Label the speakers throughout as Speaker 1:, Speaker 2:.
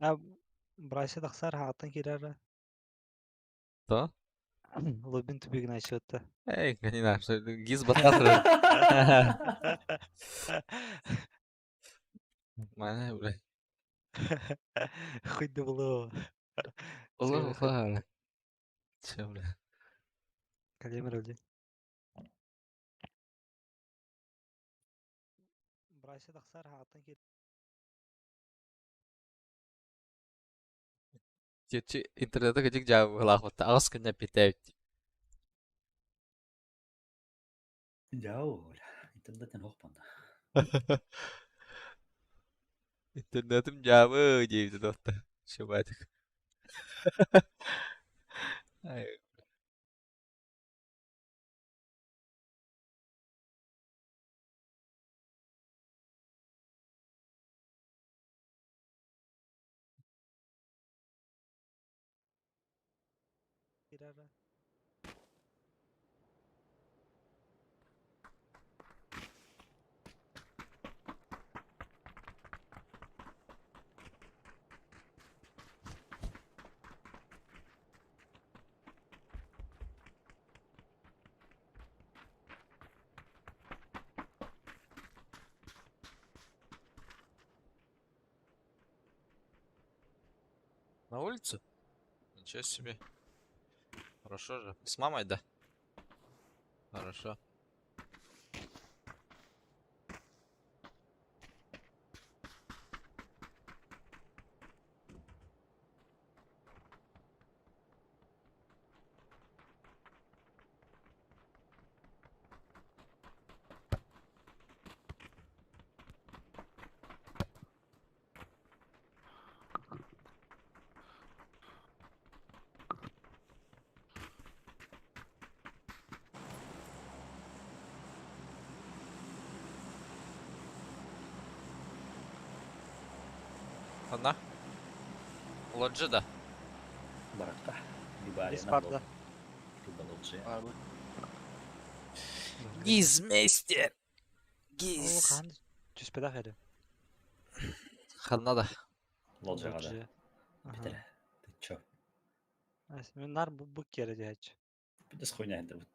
Speaker 1: А Брайса тахсар хаҕыттан киирэр
Speaker 2: Да?
Speaker 1: Лобин тупигин айсыатта.
Speaker 2: Эй, не знаю, что гиз бататыр. Мана, блядь.
Speaker 1: Хоть да было.
Speaker 2: Улы ухла. Че, бля.
Speaker 1: Калемер öldü. Брайса тахсар хаҕыттан киирэр.
Speaker 2: Чечи интернета кыдьык дьаабылаах аҕыс күннэ питээбит.
Speaker 3: Дьаабы, бля. Интернеттен ох панда.
Speaker 2: Интернетим дьаабы диэбитэ дуота. Шыбаатик. На улицу? Ничего себе. Хорошо же. С мамой, да? Хорошо. Одна? Лоджи, да.
Speaker 3: Барахта. Либо арена
Speaker 1: Диспарда.
Speaker 3: Либо лоджия.
Speaker 2: Гизмейстер!
Speaker 1: Ол
Speaker 2: Гиз!
Speaker 1: хаан түспэтэх эрэ.
Speaker 2: Ханна да.
Speaker 3: Лоджияҕа да.
Speaker 1: Лоджия. Аха.
Speaker 3: Бүтэрэ. Ты чё?
Speaker 1: Мен нар бу бу киэрэ диэччи.
Speaker 3: Пиздец хуйня это вот.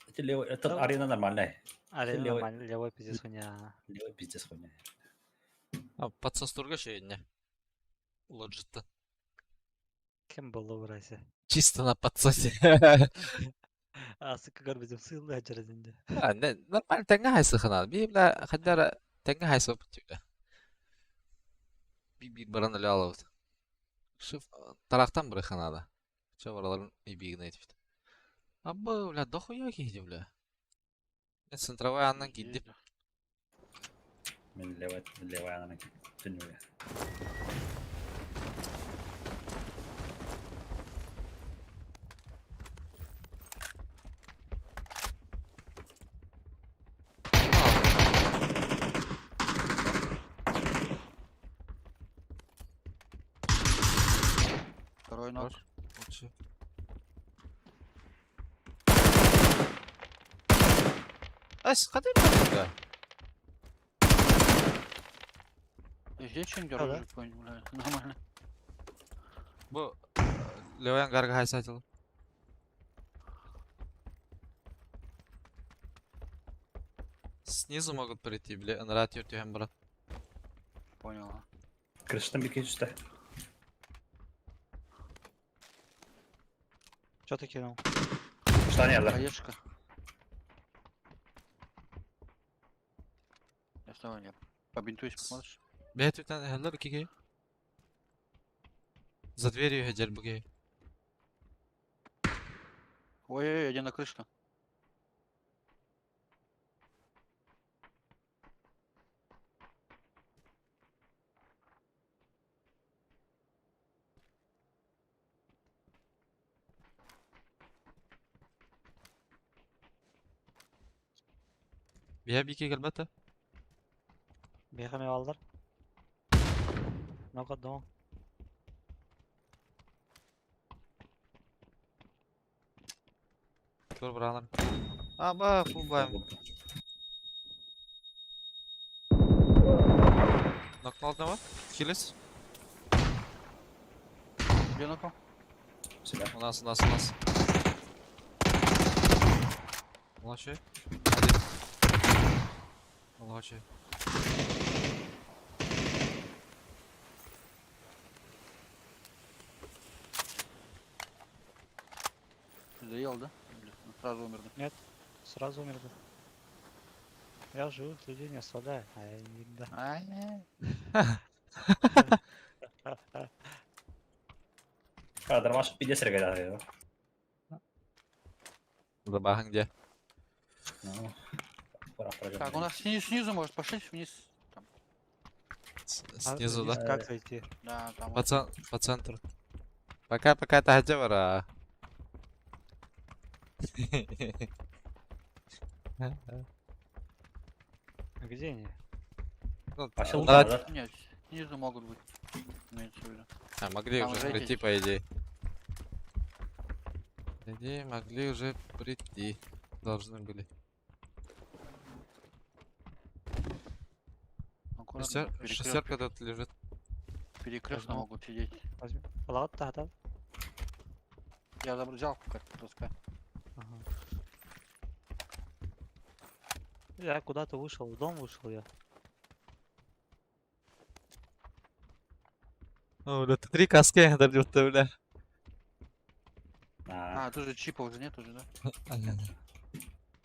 Speaker 3: Это левый, это
Speaker 1: Да.
Speaker 3: арена нормальная.
Speaker 1: Арена
Speaker 3: Левой.
Speaker 1: нормально, левой пиздец хуйня.
Speaker 3: Левый пиздец хуйня.
Speaker 2: А, подсостурга шейне. Лоджи-то.
Speaker 1: Кем было Брайса?
Speaker 2: Чисто на подсосе.
Speaker 1: Асыка көрбүтүм сыылла дьэрдинде.
Speaker 2: А, не, нормально тэҥҥэ хайсыхына. Би бля хаддара тэҥҥэ хайсып типа. Би бир баран эле алабыт. Шиф тарахтан бырыханада. Чэ бараларын ибигин этипит. Абы, бля, дохуя киһи бля. Мен центровой аннан киирдим.
Speaker 3: Мен левый, левый анан түннүгэ.
Speaker 4: Второй ног.
Speaker 2: Хорош. Лучше. Ас, қандай бля?
Speaker 4: Здесь что-нибудь
Speaker 1: Да, да.
Speaker 4: оружие какое-нибудь, бля, нормально.
Speaker 2: Бу левый ангарга хайсайтыл. Снизу могут прийти, бля, нрат юртюхем, брат.
Speaker 4: Понял. а.
Speaker 3: Крыштан bir kez üstte.
Speaker 1: Что ты кинул?
Speaker 3: Штан yerler.
Speaker 4: Хаешка. Я вставай, я побинтуюсь, посмотришь.
Speaker 2: Бля, түтен хәлләр кигей. За дверью хәҗәр бугей.
Speaker 4: Ой-ой-ой, один на крыше.
Speaker 2: Бия бики келбәтә.
Speaker 1: Бэхэми баллар. Нока дон.
Speaker 2: Көр браным. Аба, фулбайм. Нокнул одного. Хилис.
Speaker 4: Где на ком?
Speaker 3: Сюда.
Speaker 2: У нас, у нас, у нас. Молодчик. Один. Молодчик.
Speaker 4: Заел, да? Или он сразу умер, да?
Speaker 1: Нет, сразу умер. Да. Я живых людей не оставляю, а я не да.
Speaker 4: Ай-яй.
Speaker 3: Кадр ваш 50 регулярно.
Speaker 2: Забахан где?
Speaker 3: Ну, пора пройдем.
Speaker 4: Так, у нас снизу, снизу может, пошли вниз. Там,
Speaker 1: А
Speaker 2: Снизу,
Speaker 1: вниз
Speaker 2: да?
Speaker 1: Как зайти?
Speaker 4: да, там.
Speaker 2: По,
Speaker 4: вот.
Speaker 2: по центру. Пока, пока, это где вора?
Speaker 1: А где они?
Speaker 2: Ну,
Speaker 3: Пошел
Speaker 2: да,
Speaker 3: да?
Speaker 4: Нет, снизу могут быть. Имеется в виду.
Speaker 2: А, могли
Speaker 4: Там
Speaker 2: уже
Speaker 4: уже
Speaker 2: прийти,
Speaker 4: эти-
Speaker 2: по идее. По идее, могли уже прийти. Должны были.
Speaker 4: Аккуратно, перекрёст-
Speaker 2: Шестерка тут лежит.
Speaker 4: Перекрестно
Speaker 1: Возьму.
Speaker 4: могут сидеть.
Speaker 1: Возьми. Ладно, да.
Speaker 4: Я взял как таскай.
Speaker 1: Ага. Я куда-то вышел, в дом вышел я.
Speaker 2: О, бля, тут три каски дордют, бля.
Speaker 3: А,
Speaker 4: А, тут же чипа уже нет уже, да?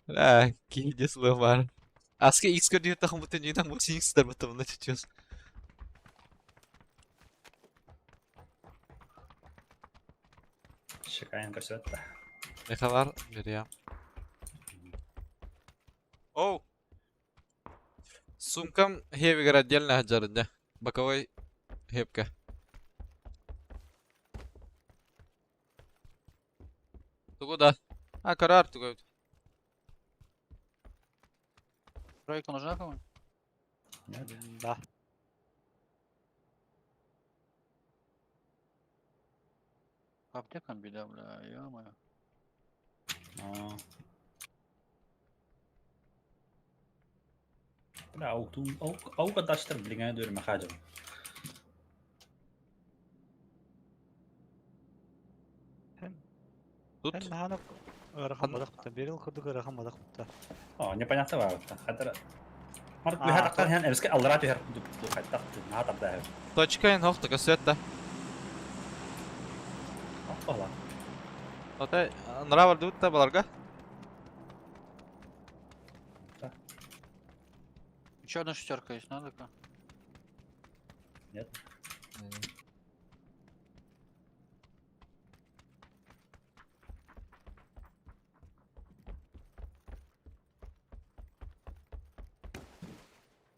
Speaker 2: Бля, какие слова. Аски X көрдүү тахым бүтэн жинан мөс X дэр бүтэн мөн чичээс.
Speaker 3: Шикаем косет.
Speaker 2: Мехалар берия. Оу. Сумкам хевигер отдельно хаджарында. Боковой хепка. Тугу да. А, карар тугу.
Speaker 4: Тройка нужна кому-нибудь?
Speaker 3: Нет.
Speaker 1: Да.
Speaker 4: Аптека беда, бля, ё-моё.
Speaker 3: А. Бля, ауктун, аук, аука даштыр билген дөрмө хажым.
Speaker 2: Тут.
Speaker 1: Ben наһаа ыарахан
Speaker 2: Хан-
Speaker 1: бадах бутта. Берил курдук ыарахан бадах бутта.
Speaker 3: О, непонятно var. Хатыр Марк
Speaker 1: А,
Speaker 3: бихар тактан хэн эмске аллара түһэр ду хаттак наха тарда.
Speaker 2: Точка ин хохта көсөт да.
Speaker 3: Опа.
Speaker 2: Ота нравар дут та баларга.
Speaker 4: Еще одна шестерка есть, надо-ка.
Speaker 3: Нет.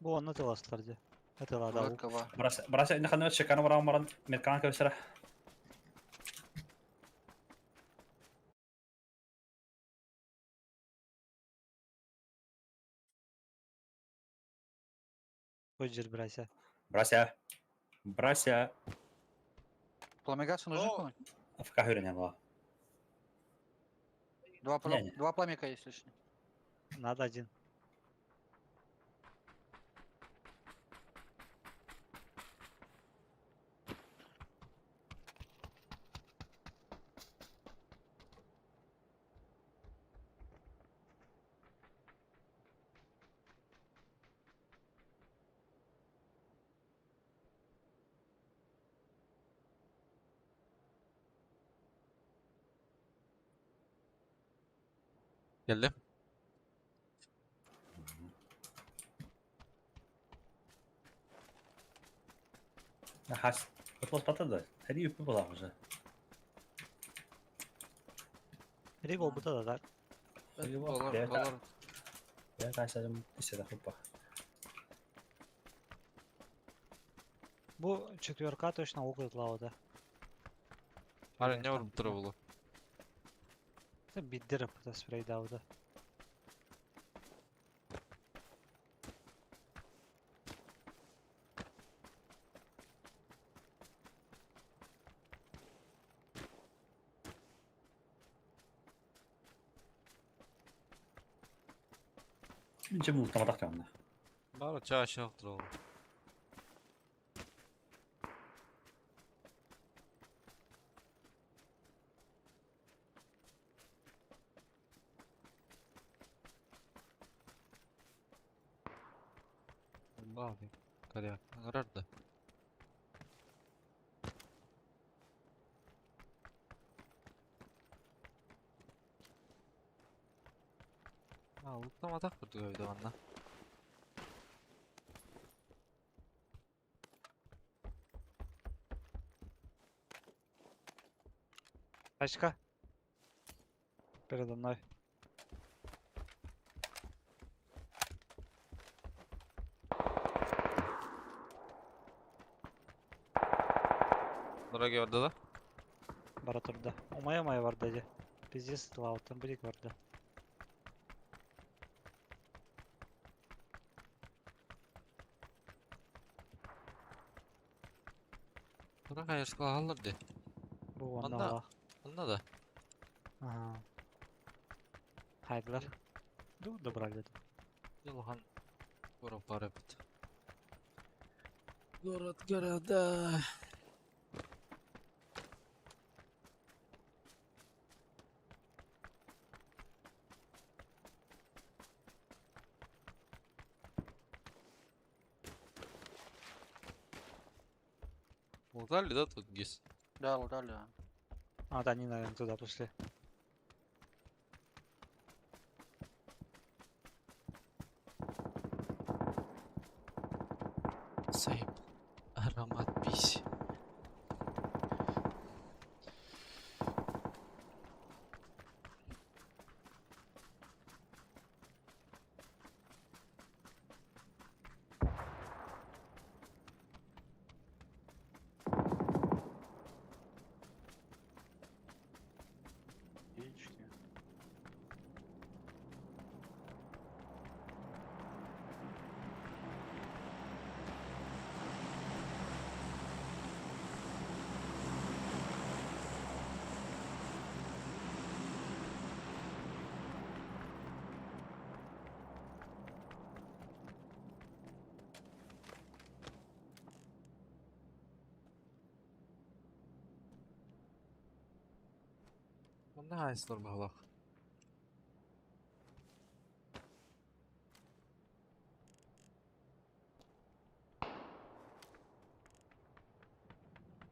Speaker 1: Бу онно тыластар дии. Атылаада аук.
Speaker 4: Тройка, ва.
Speaker 3: Брася, брася инде ханны шиканы баран баран меткан көсөрө.
Speaker 1: Көжір брася.
Speaker 3: Брася. Брася.
Speaker 4: Пламегасы нужны
Speaker 2: О!
Speaker 4: кому-нибудь?
Speaker 3: Афка хүрен ла.
Speaker 4: Два,
Speaker 3: Не, не.
Speaker 4: два пламека есть лишние.
Speaker 1: Надо один.
Speaker 2: Geldi.
Speaker 3: Хас. Отлос батады. Хәди үппе була уже.
Speaker 1: Бери болбута да так.
Speaker 2: Балар,
Speaker 3: Балар.
Speaker 2: балар.
Speaker 3: Я кайсарым иседе хуппа.
Speaker 1: Бу четверка точно аук ытылаабыта.
Speaker 2: Ары не урып тура булу.
Speaker 1: Биддер ыппыта спрейдаабыта.
Speaker 3: Минче бул тамадак жамна.
Speaker 2: Бары чаша тура булу. Главный коряк. Ыҥырар да. А, луктаматах курдук эбит манна.
Speaker 1: Тачка. Передо мной.
Speaker 2: Дороги барда да?
Speaker 1: Бара турда. Умая-умая барда дии. Пиздец, лаутан будет барда.
Speaker 2: Тура хайырскалаһаллар дии.
Speaker 1: Бу
Speaker 2: Онно-
Speaker 1: онно
Speaker 2: Онно да.
Speaker 1: Ага. Хайдылар. Ду добрали.
Speaker 2: Улахан куорат баар эбит. Город города. Лутали, да, тут гис?
Speaker 4: Да, лутали, да.
Speaker 1: А, да, они, наверное, туда пошли.
Speaker 2: Сейп. Аромат писи.
Speaker 4: Яички.
Speaker 2: Онно хайсылар баһылах.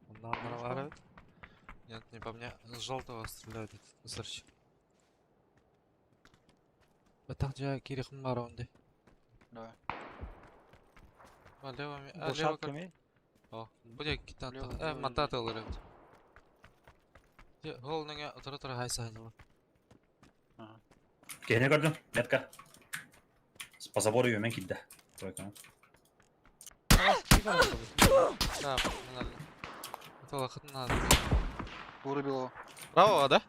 Speaker 2: Онно
Speaker 4: Что?
Speaker 2: баар эбит. Нет, не по мне. С желтого стреляют этот сырч. Баттах дьэ киирихим баар онди.
Speaker 4: Да.
Speaker 2: А лево, а
Speaker 1: Был
Speaker 2: лево как?
Speaker 1: шапками.
Speaker 2: О, будет китан.
Speaker 4: Лево,
Speaker 2: Э,
Speaker 4: лево,
Speaker 2: мататы ылыр эбит. Дьэ, ол нөҥө утары-утары хайсаһынылар.
Speaker 4: Ага.
Speaker 3: Киһини көрдүм, метка. По забору үөмэн киирдэ. Тройканы.
Speaker 2: Да, нормально. Это лохотно надо.
Speaker 4: Вырубил его.
Speaker 2: Правого, да?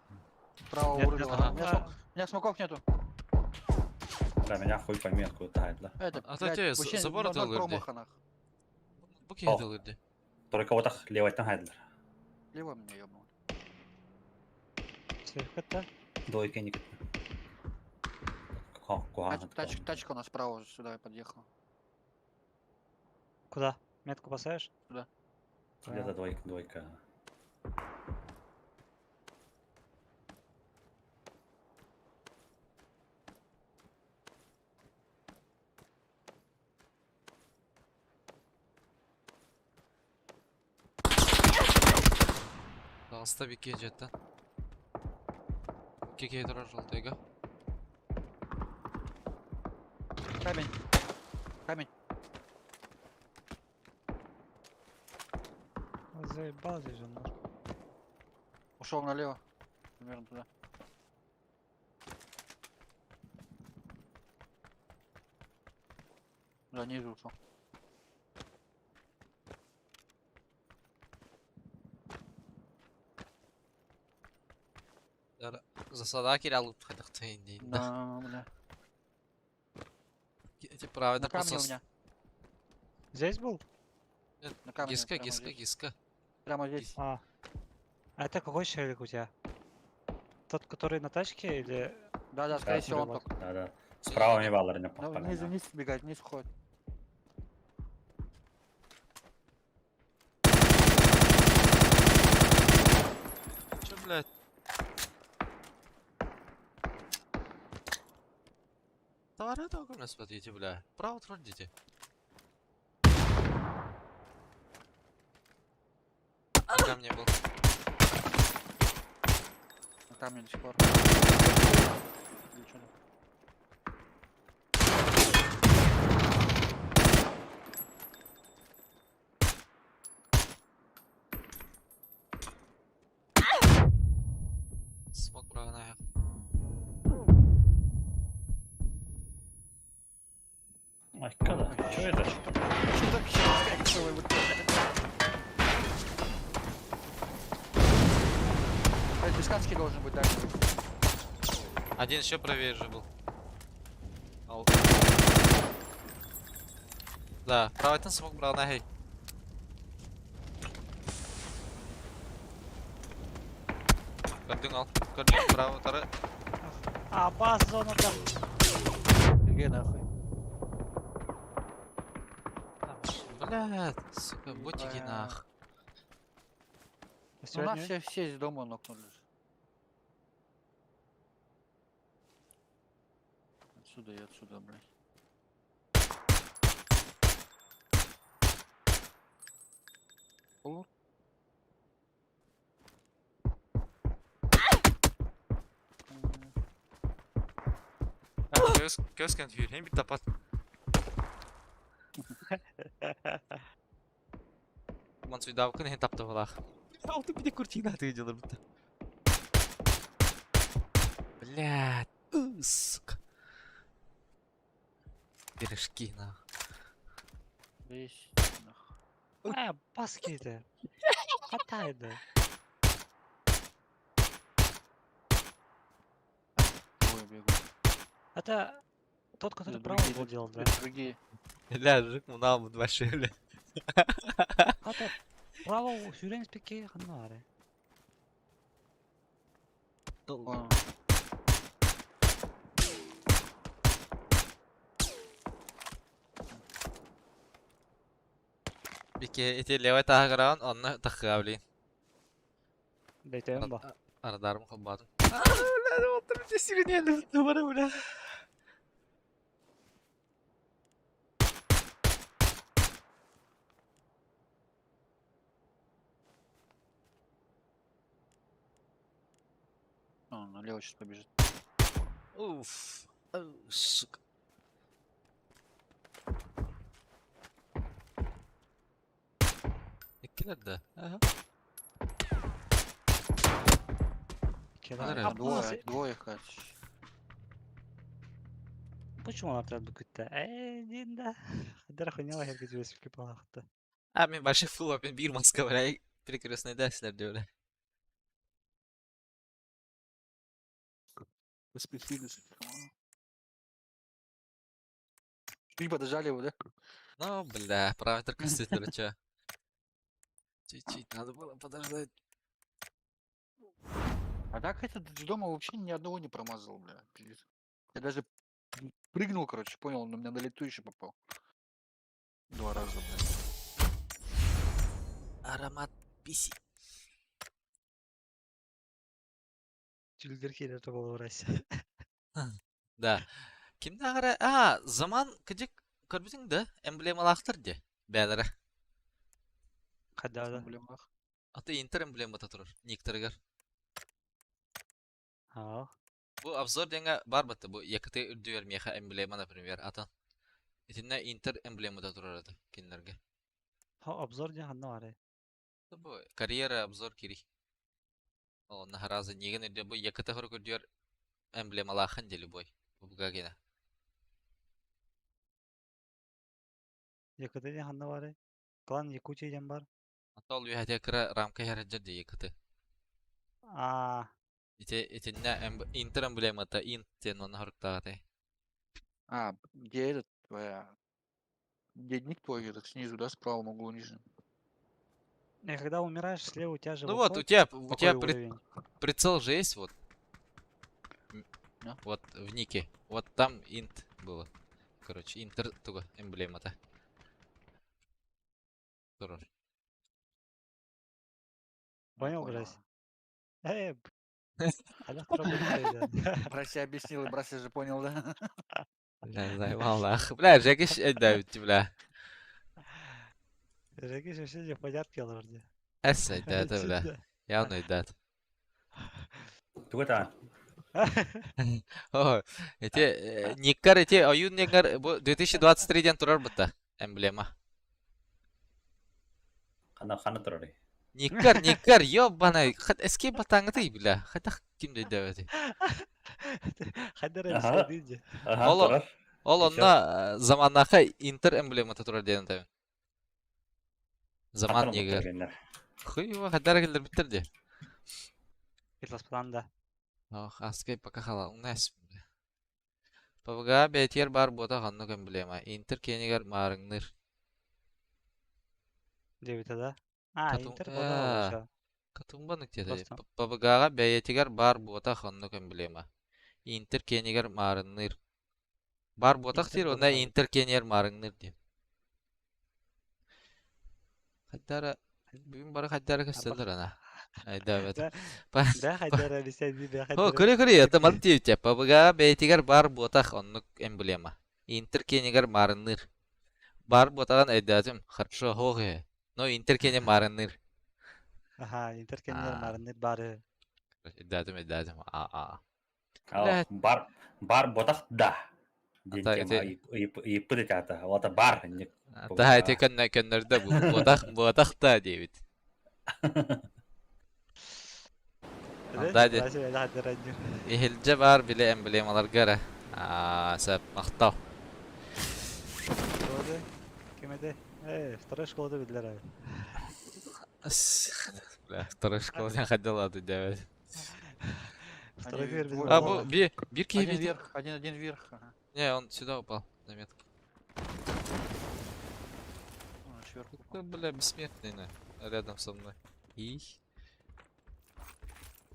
Speaker 4: Право
Speaker 1: Нет,
Speaker 4: вырубил.
Speaker 1: нет,
Speaker 4: Ага. У меня,
Speaker 1: ага.
Speaker 4: у меня смоков нету.
Speaker 3: Да, меня хуй пойми откуда тает, да.
Speaker 4: Это,
Speaker 2: А то
Speaker 4: блядь,
Speaker 2: те
Speaker 4: вообще
Speaker 2: забор
Speaker 4: ноль
Speaker 2: делают,
Speaker 4: промаха, нах.
Speaker 2: Бу киһи ылыр
Speaker 3: Тройка вот так, левайтан хайдылар.
Speaker 4: Лево меня ёбнул.
Speaker 1: Сверху-то.
Speaker 3: Двойка не Кухан.
Speaker 4: Тачка у нас справа сюда подъехала.
Speaker 1: Куда? Метку поставишь?
Speaker 4: Сюда.
Speaker 1: Понял.
Speaker 3: Где-то двойка, двойка.
Speaker 2: Таҕыста бикки дьиэттэн. Икки киһи турар жёлтыйга.
Speaker 4: Камень. Камень.
Speaker 1: Заебал здесь он. нахуй.
Speaker 4: Ушел налево. Примерно туда. Да, ниже ушел.
Speaker 2: Засада киралып хайдахтайын дейін.
Speaker 4: Да, бля.
Speaker 2: Эти правда
Speaker 4: На камне у меня.
Speaker 1: Здесь был?
Speaker 4: На камне.
Speaker 2: Гиска,
Speaker 4: прямо
Speaker 2: гиска,
Speaker 4: здесь.
Speaker 2: гиска.
Speaker 4: Прямо здесь.
Speaker 1: А. А это какой челик у тебя? Тот, который на тачке или...
Speaker 4: Да, да, скорее
Speaker 3: Да,
Speaker 4: всего он
Speaker 1: вот.
Speaker 4: только.
Speaker 3: Да, да. Справа не баллар, не
Speaker 4: Ну, вниз, вниз бегает, вниз ходит.
Speaker 2: Че, блядь? Товары только смотрите, бля. Право трудите. На камне был.
Speaker 4: На камне до сих пор. Или чё там?
Speaker 2: Смог браҕына.
Speaker 3: Айка да, чё это?
Speaker 4: Что так сейчас как вот это? Без каски должен быть дальше.
Speaker 2: Один еще правее же был. Ал. Да, правайтан смог браҕына хей. Көрдүҥ ал. Көрдүҥ право тары.
Speaker 1: А, бас зона там.
Speaker 4: Где нахуй?
Speaker 2: Блядь, сука, ботики
Speaker 4: Ебать.
Speaker 2: нах.
Speaker 4: Ну, нас
Speaker 1: Сегодня
Speaker 4: все из дома нокнули. Отсюда и отсюда, блядь. Полу?
Speaker 2: Көс, көс кэн түйір, хем бит тапат. Ман суйдабыкын хен тапты балах. Алты биде куртина ты делар битте. Блядь, сука. Пирожки нах.
Speaker 4: Весь, нах.
Speaker 1: А, бас киди. Хатайды.
Speaker 4: Двое бегут.
Speaker 1: Это тот, который
Speaker 4: Это
Speaker 1: право
Speaker 4: другие,
Speaker 1: был делал, да?
Speaker 4: Это другие.
Speaker 2: Бля, жик мунал большой, бля.
Speaker 1: Хата право сүүрэн спикки ханна бары.
Speaker 4: Вон.
Speaker 2: Бике эти левый тагыран, онны тахыга блин.
Speaker 1: Бейтем ба.
Speaker 2: Ардарым холбадым. Бля, олтыр бите сиренелі бара, бля.
Speaker 4: Он налево сейчас побежит.
Speaker 2: Уф, оу, сука. Иккилер да. Ага.
Speaker 1: Кена.
Speaker 2: Нара.
Speaker 1: А,
Speaker 4: Двое, двое хач.
Speaker 1: Почему она треба күтті? Эй, динда. Хадара хуйняла херге жүресіп кеп алақты.
Speaker 2: А мен большой фул мен бир маска, бля, перекрестный дәслер деп, бля.
Speaker 4: Поспешили. Чуть подожали его, да?
Speaker 2: Ну, бля, параметр костителя, чё. Чуть-чуть надо было подождать.
Speaker 4: А так этот из дома вообще ни одного не промазал, бля. Пиздец. Я даже прыгнул, короче, понял, он на меня на лету еще попал. Два раза, бля.
Speaker 2: Аромат писи.
Speaker 1: Жүлдер келер болу рас.
Speaker 2: Да. Кимде ағара? А, заман кыжык көрбүтүң да, эмблемалаахтар де. Бәлері.
Speaker 1: Қадада.
Speaker 4: Эмблемах.
Speaker 2: Аты Интер эмблемата турар, никтергер.
Speaker 1: Ал.
Speaker 2: Бу обзор денге бар баты, бу ЕКТ үрдүгер меха эмблема, например, атын. Итинне Интер эмблемата турар аты, кинлерге.
Speaker 1: Ха, обзор ден ханна бары.
Speaker 2: Бу карьера обзор кири. О, нахаразы неген үрдү бу ЕКТ хору көрдүгер эмблемалаахан де любой. Бу бугагена.
Speaker 1: ЕКТ ден ханна бары. Клан Якутия ден бар.
Speaker 2: Ата ол үйәте кыра рамка хәрәджер де ЕКТ.
Speaker 1: А,
Speaker 2: Ите итинне Интер эмблемата инт тен оны хоруктагаты.
Speaker 4: А, где этот твоя... Где ник твой этот снизу, да, с правым углу нижним?
Speaker 1: и когда умираешь, слева у тебя же
Speaker 2: Ну вот, у
Speaker 1: выходит
Speaker 2: тебя, у
Speaker 1: какой
Speaker 2: тебя
Speaker 1: уровень.
Speaker 2: прицел же есть, вот.
Speaker 4: Да.
Speaker 2: Вот в нике. Вот там инт было. Короче, интер туга эмблемата. Турар.
Speaker 1: Понял,
Speaker 4: Понял.
Speaker 1: блядь? Э, Аля трогай.
Speaker 4: Братья объяснил, и братья же понял, да?
Speaker 2: Бля, заебал нах. Бля, Жекиш давит, бля.
Speaker 1: Жеки вообще не понятки алар.
Speaker 2: Эс өйдөөтө бля. Явно өйдөөтө.
Speaker 3: Тугу таан?
Speaker 2: О, ити Никкар ити ойуун Никкар бу 2023 диэн турар бытта эмблема.
Speaker 3: Хана хана турарый?
Speaker 2: Никкар, Никкар, ёбаный, хат эскей батаңытый бля. Хатах ким өйдөөбөтүй?
Speaker 1: Хайдар эбискэ дии.
Speaker 3: Аха,
Speaker 2: Ол
Speaker 3: турар.
Speaker 2: ол
Speaker 3: Еще.
Speaker 2: онно заманнаха Интер эмблемата турар диэн этабын. Заман
Speaker 3: Хантан
Speaker 2: нигер.
Speaker 3: ылбыттар
Speaker 2: Хуй хадара кэллэрбиттэр дии.
Speaker 1: Итласпалан да.
Speaker 2: Ох, аскай пока хала унас. ПВГ бэйэтигэр баар буота ханнык эмблема. Интер киэнигэр маарыҥныыр.
Speaker 1: Диэбитэ да. А,
Speaker 2: Катум
Speaker 1: Интер буота
Speaker 2: аа
Speaker 1: ол
Speaker 2: Катумбанык диэтэ.
Speaker 1: Просто.
Speaker 2: ПВГ-ҕа бэйэтигэр баар буота ханнык эмблема. Интер киэнигэр маарынныыр. Баар буотах
Speaker 1: Интер
Speaker 2: диир уонна
Speaker 1: буота.
Speaker 2: Интер киэнигэр маарыҥныыр диэн. Хайдара бүгүн бары хайдара көстөллөр ана. Айдаабат.
Speaker 1: Да, да хайдара бисэди да
Speaker 2: О,
Speaker 1: хайдара.
Speaker 2: көрө көрө это маны диэбитэ. ПВГ бэйэтигэр баар буотах оннук эмблема. Интер киэнигэр маарынныыр. Баар буотаҕын өйдөөтүм. Хорошо, хоох үһү. Но Интер киэнэ маарынныыр.
Speaker 1: Аха, Интер киэнигэр
Speaker 2: Аа,
Speaker 1: маарынныыр баары.
Speaker 2: өйдөөтүм, өйдөөтүм. Аа, аа.
Speaker 3: Ал
Speaker 2: Блядь,
Speaker 3: бар бар ботах да диэн
Speaker 2: ата
Speaker 3: тема
Speaker 2: ити
Speaker 3: ыйыппыт этэ Ота бар инник
Speaker 2: ата ити көннө көннөрдө бу буотах буотах да диэбит. Анда ди иһилдьэ баар били эмблемаларга эрэ. Аа, сөп, махтал.
Speaker 1: Ким этэй? Э, второй школада биллэр эбит.
Speaker 2: Бля, второй школа не ходила тут девять.
Speaker 1: Второй
Speaker 4: Они
Speaker 1: дверь
Speaker 4: двое
Speaker 2: А,
Speaker 4: было.
Speaker 2: бу, би, бир киһи
Speaker 4: Один
Speaker 2: бити.
Speaker 4: вверх, один, один вверх. Ага.
Speaker 2: Не, он сюда упал, на метку.
Speaker 4: Он сверху
Speaker 2: Да,
Speaker 4: упал.
Speaker 2: бля, бессмертный, на, рядом со мной. И?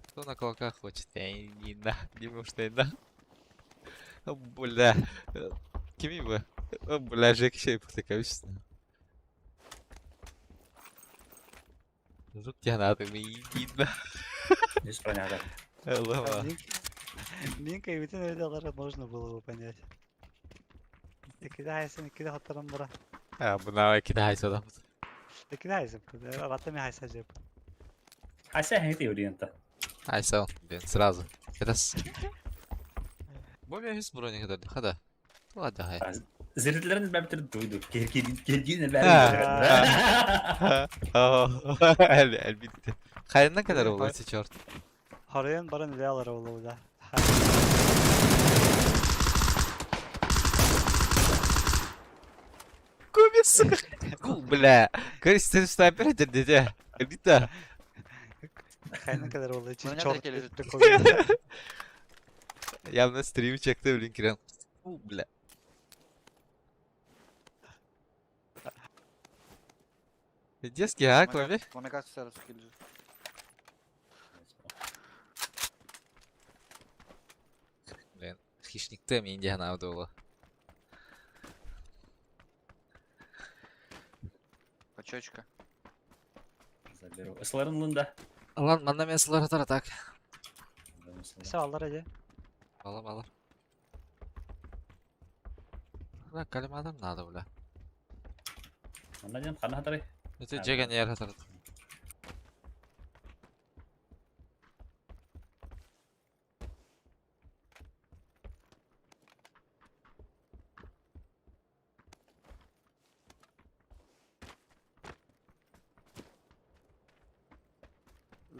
Speaker 2: Кто на кулаках хочет? Я не на, не может, не на. О, Бля, Кими бы? О, бля, Жек еще и потыкаешься. Тут тебя надо, мы не на.
Speaker 3: Здесь понятно.
Speaker 2: Алло.
Speaker 1: Минка и бүтүн өйдө можно было бы понять. Икки икки хаттаран бара.
Speaker 2: А, бына кидайся там.
Speaker 1: Икки хайсын. Ратами хайса жеп.
Speaker 3: Ася хейти ориента.
Speaker 2: Айсел, блин, сразу. Это с... Бобби из брони когда хада. Ладно, хай.
Speaker 3: Зрительлерин бәбитер дуйду. Кергин
Speaker 2: А. Әлбитте. Хайына kadar oldu черт.
Speaker 1: Хорыйын баран үлэ алар олу да.
Speaker 2: Куби, сука. Ку, бля. Короче, ты что опять дядя? Әлбитте.
Speaker 1: Хайына kadar oldu.
Speaker 4: Меня
Speaker 1: Черт.
Speaker 4: третий лежит.
Speaker 2: Явно стрим чекты, блин, Кирилл. Фу, бля. Детский, а, Коби?
Speaker 4: Помогать сразу лежит.
Speaker 2: Блин, хищник Т мне надо было.
Speaker 4: Почечка.
Speaker 3: Заберу. Эсларын лында.
Speaker 2: Lan manna men atar так.
Speaker 1: Все алар эди.
Speaker 2: Алам алар. Бля, калимадан надо, бля.
Speaker 3: Манна дем хана хатары.
Speaker 2: Это жеген ер атар.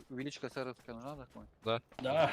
Speaker 4: Увеличка сэровская нужна такой?
Speaker 2: Да.
Speaker 3: Да.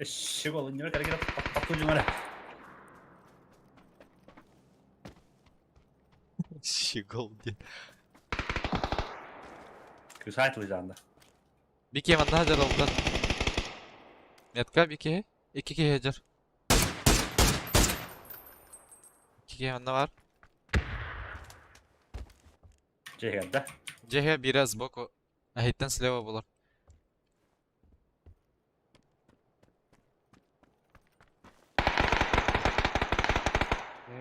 Speaker 3: Щегол, не кара
Speaker 2: Щегол где?
Speaker 3: Кысайт лыжанда.
Speaker 2: Бике манна хадыр oldu. Метка бике. İki ki hecer. İki ki manna var.
Speaker 3: Жегерде.
Speaker 2: ЖХ biraz сбоку. Ахиттен слева булар.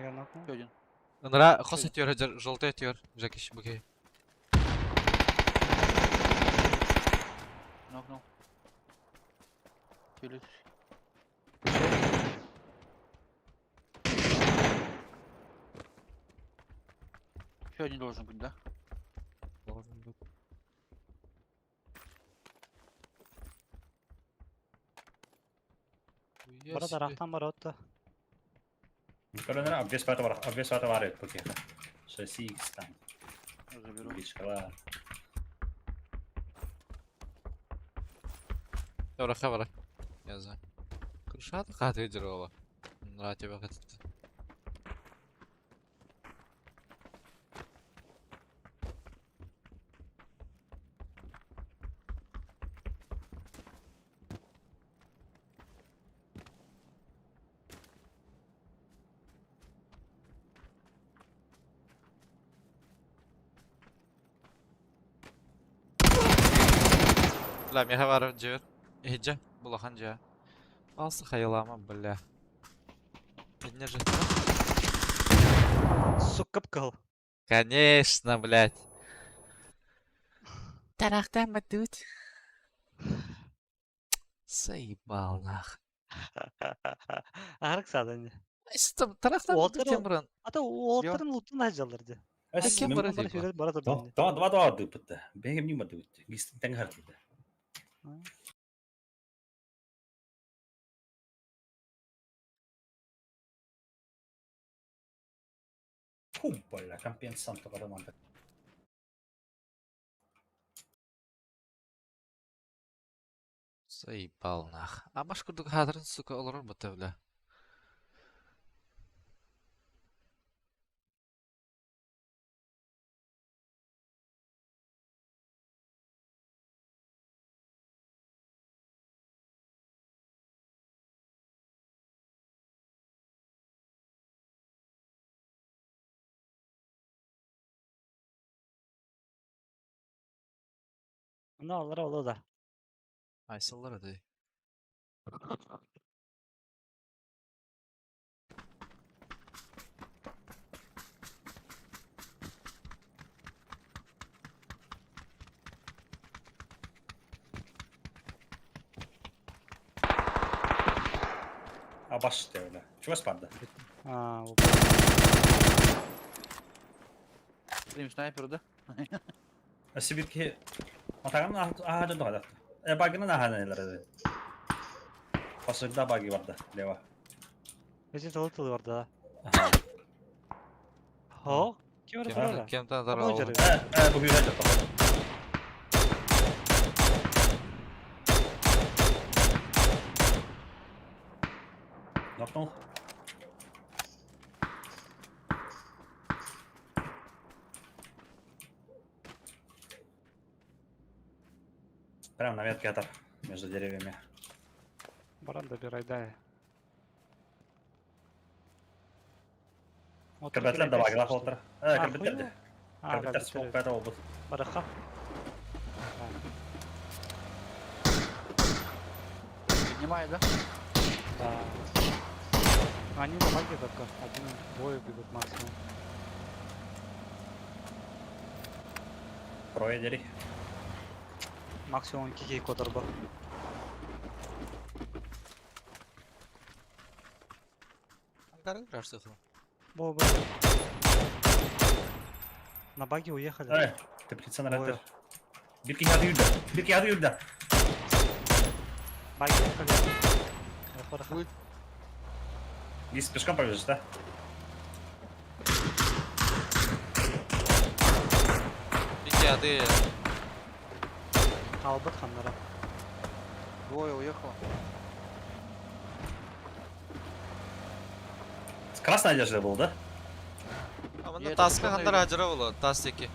Speaker 1: Я нокнул.
Speaker 4: Еще один.
Speaker 2: Ынра хос өтүөр дьэр желтый өтүөр Жекиш букей.
Speaker 4: Нокнул. Челюсть. Еще один должен быть, да?
Speaker 2: Должен быть. Хуя
Speaker 1: Бара
Speaker 2: себе.
Speaker 1: тарахтан бар отто.
Speaker 3: Көрөнөр обвес бата бар, обвес бата бар эт букеха. Шасси там.
Speaker 4: Я заберу.
Speaker 3: Табличкалар.
Speaker 2: Добре, хабара. Я знаю. Крышата хаты дерова. Нра тебя хотит. Бля, меха бар жер. Иджа, булахан жа. Алсы хайылама, бля. Одни же.
Speaker 1: Сука, кыл.
Speaker 2: Конечно, блядь. Тарахтан батут. Заебал нах.
Speaker 1: Арык садан.
Speaker 2: Что тарахтан батут
Speaker 1: Уолтер-
Speaker 2: темран.
Speaker 1: Ата уолтарын лутун ажалырды.
Speaker 3: Эс
Speaker 2: Кем
Speaker 3: мен-
Speaker 2: бар
Speaker 1: Бара
Speaker 2: типа?
Speaker 1: сүрөт бара турду.
Speaker 3: Два два два дыпытты. Бегем нима дыпытты. Гистин тең хартылды. Фу, бля, компенсант бараман.
Speaker 2: Заебал нах. А башкурдук хадрын, сука, олорор бата, бля.
Speaker 1: Мына алар олу да.
Speaker 2: Айсыллар ады.
Speaker 3: А баш бля. Чего спарды?
Speaker 1: А, ол.
Speaker 4: Прим снайпер, да?
Speaker 3: Сибирки Атаган аха дөн тогада. Э багынан аха нелер. Посылда баги барды, лево.
Speaker 1: Эти тылы тылы бар да.
Speaker 3: Аха.
Speaker 1: Хо? Ким бар
Speaker 2: Кем
Speaker 1: турар?
Speaker 2: кем-то
Speaker 1: Абон
Speaker 2: дарал.
Speaker 1: жары.
Speaker 3: Э, э, бу бүйрә жок. Нокнул. Прям на ветке атар, между деревьями.
Speaker 1: Баран да бир айда.
Speaker 3: Кырбатлар да багла холтыр. Э, кырбатлар да.
Speaker 1: А,
Speaker 3: Кырбатлар смок ката oldu.
Speaker 1: Бараха.
Speaker 4: Поднимай, да?
Speaker 1: Да. Они на баге только. Один двое бегут максимум.
Speaker 3: Трое дери.
Speaker 1: Максимум кикей кодор бар.
Speaker 2: Ангары крашты ху.
Speaker 1: Бо, бо. На баге уехали.
Speaker 3: Э, ты птица на
Speaker 1: Двое.
Speaker 3: рэпер. Бирки хады юрда. Бирки хады юрда.
Speaker 1: Баги уехали. Бараха.
Speaker 4: Будет.
Speaker 3: Здесь пешком побежишь, да?
Speaker 2: Бики ады.
Speaker 1: Албат ханнара.
Speaker 4: Двое уехало.
Speaker 3: С красной одеждой был, да?
Speaker 2: А
Speaker 4: Я
Speaker 2: мында
Speaker 4: это
Speaker 2: таска
Speaker 4: чёрный
Speaker 2: хандар
Speaker 4: видел.
Speaker 2: ажыра болот, тас теки.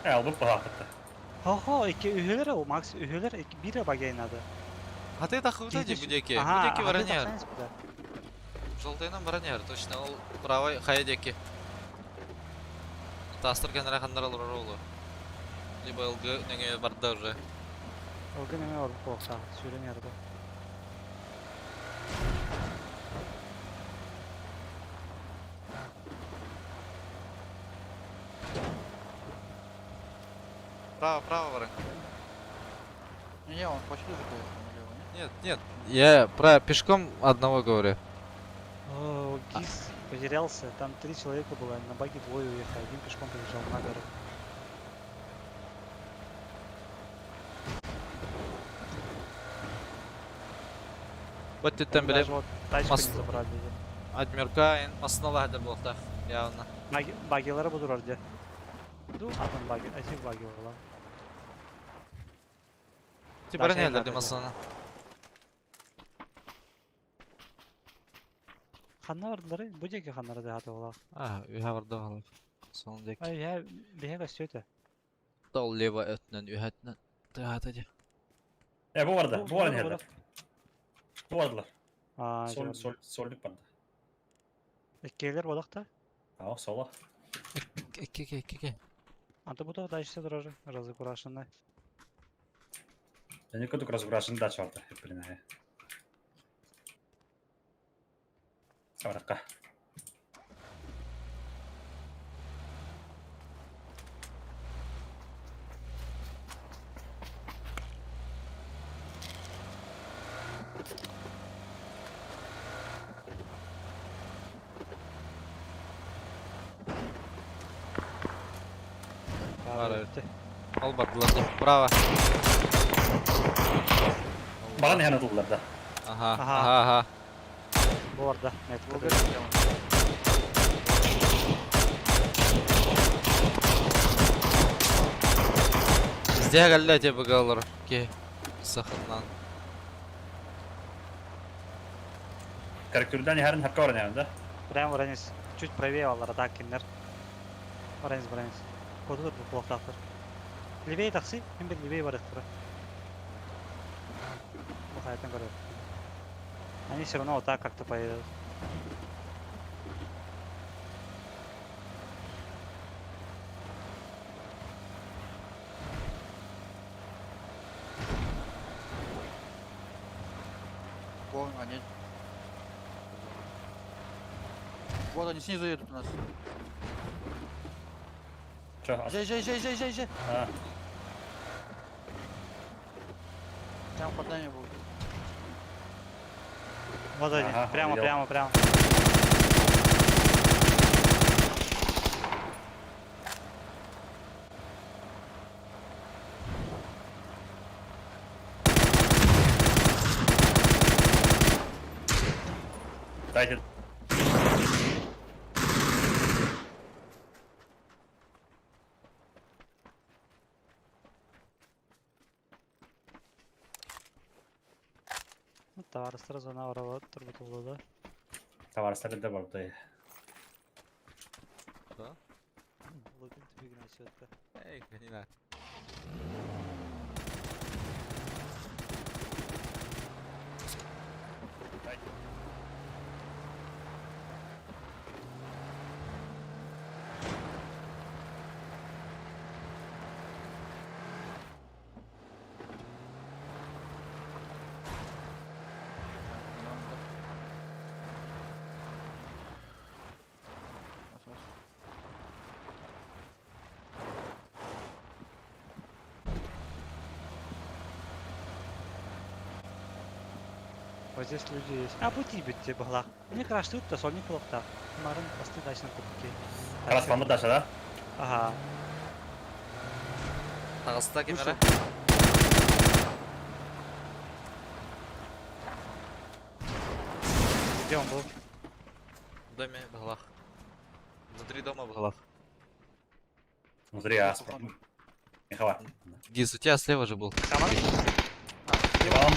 Speaker 3: Э, албып багакытты.
Speaker 1: Хо-хо, iki ühülер o Макс ühülер iki biri баге инады.
Speaker 2: Хаты тахыбыта ди будеки.
Speaker 1: Ага,
Speaker 2: Будеки баранер. Желтыйнан баранер, точно. Ол правый хая деки. Тастыр кенара хандар олорор олу. Либо ЛГ неге барда уже.
Speaker 1: Ылгын эмэ орбут буолуохтаах, сүүрэн иһэр дуо?
Speaker 2: Право, право, Варен.
Speaker 4: Не, он почти же поехал налево, не?
Speaker 2: Нет, нет, я про пешком одного говорю.
Speaker 1: О, Гис потерялся, там три человека было, на баге двое уехали, один пешком побежал на гору.
Speaker 2: Вот ты там,
Speaker 1: Они
Speaker 2: били,
Speaker 1: даже вот тачку не забрали.
Speaker 2: Адмирка, основа буолта, явно.
Speaker 1: Баги, багилары будурар де. Ду, атын баги, эти баги была.
Speaker 2: Ти
Speaker 1: Дальше
Speaker 2: баран
Speaker 1: я
Speaker 2: элдер
Speaker 1: надо.
Speaker 2: масына.
Speaker 1: Ханна бардылары, бу диэки ханнары да хаты була.
Speaker 2: А, үһэ барда халар. Сон дек.
Speaker 1: Ай, я биһэ көстүөтэ.
Speaker 2: Дол лево өтүнэн үһэтинэн. Тыата ди.
Speaker 3: Э, бу барда.
Speaker 1: Бу-
Speaker 3: Бу баран
Speaker 1: бу-
Speaker 3: иһэллэр. Бу бардылар.
Speaker 1: Аа,
Speaker 3: Сол, сол, солдук барда.
Speaker 1: Иккиэлэр бодохта.
Speaker 3: Аа, сола.
Speaker 2: Икки икки икки.
Speaker 1: Анта бу дальше дороже, разукрашенная.
Speaker 3: Эни көтүк разукрашен дача барда. Блин, э. Сабаракка.
Speaker 2: Бар evet. Ал бардылар ди. Браво.
Speaker 3: Баган иһэн ытыллар да.
Speaker 2: Аха,
Speaker 1: Аха.
Speaker 2: аха, аха.
Speaker 1: Бу барда, метка.
Speaker 4: Волга прямо.
Speaker 2: Везде галля тебе галлар. Ки. Саханнан.
Speaker 3: Карактөрдөн иһэрин хакка баран иһэн да.
Speaker 1: Прямо вранец. Чуть правее алар, так киндер. Вранец, вранец. Кодур бу кулактактыр. Левее такси, hem bir левее бар ыктыра. Бу хаятын көрөр. Они все равно вот так как-то поедут.
Speaker 4: Вон, они. Вот они снизу едут у нас.
Speaker 3: Чо?
Speaker 4: Езжай, езжай, езжай, езжай, езжай.
Speaker 3: А,
Speaker 4: Прямо под нами будут.
Speaker 1: Вот они,
Speaker 3: Ага,
Speaker 1: прямо,
Speaker 3: увидел.
Speaker 1: прямо, прямо.
Speaker 3: Дайте.
Speaker 1: Ну, Товарыстар зона арала турбутулду да.
Speaker 3: Товарыстар да барда.
Speaker 2: Да?
Speaker 1: Лугин түбүгүнө өттү.
Speaker 2: Эй, гнина.
Speaker 4: Раз, раз.
Speaker 1: Вот здесь люди есть. А бути битте была. Мне кажется, тут сольник плохта. Марын посты дачный кубки.
Speaker 3: Карас бамы даша да?
Speaker 1: Ага.
Speaker 2: Тагыста кемере.
Speaker 1: Где он был?
Speaker 2: В доме в головах. Внутри дома в головах.
Speaker 3: Внутри ас. Михава.
Speaker 2: Гиз, у тебя слева же был.
Speaker 1: Камера?
Speaker 3: Иван.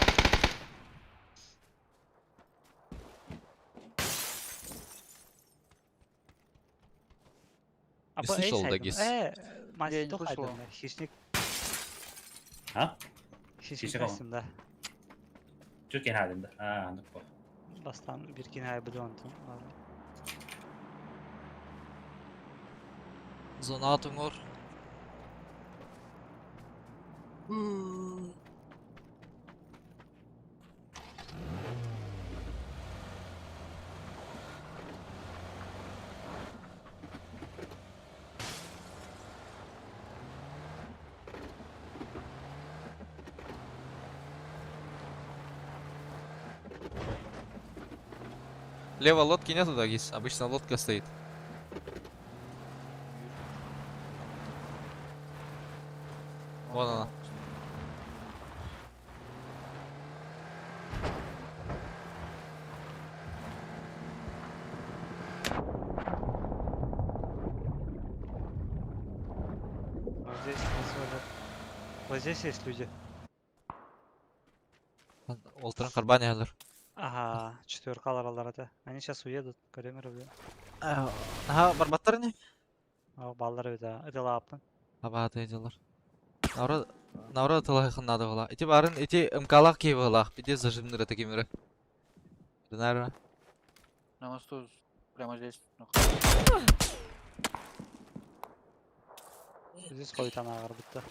Speaker 1: А
Speaker 2: Не
Speaker 1: по
Speaker 2: слышал,
Speaker 1: эй,
Speaker 2: да, Гиз?
Speaker 4: Я не
Speaker 1: мастер
Speaker 4: слышал.
Speaker 1: Хищник.
Speaker 3: А?
Speaker 1: Хищник
Speaker 3: Хищник он.
Speaker 1: астында.
Speaker 3: Чуть кенадым да. А, андык бу.
Speaker 1: Бастан бир кине билион.
Speaker 2: Зона атыңор. Лево лодки нету, да, Гис? Обычно лодка стоит. Вон она.
Speaker 1: Вот здесь, вот, вот здесь есть люди.
Speaker 2: Ол туран харбаан иһэллэр.
Speaker 1: Ага, четверкалар алар этэ. Они сейчас уедут, Каремер бля.
Speaker 2: Аха, барбаттар ини?
Speaker 1: О, баллар эбит аа, ыталааппын.
Speaker 2: Абааты дьыллар. Наурад Наурад тылаһыхын наада буолла. Ити баарын ити МКлаах киһи быһыылаах. Пиздец зажимныыр этэ ким эрэ. Наверное.
Speaker 4: На мосту прямо здесь.
Speaker 1: Здесь хойутан ааҕарбыттар.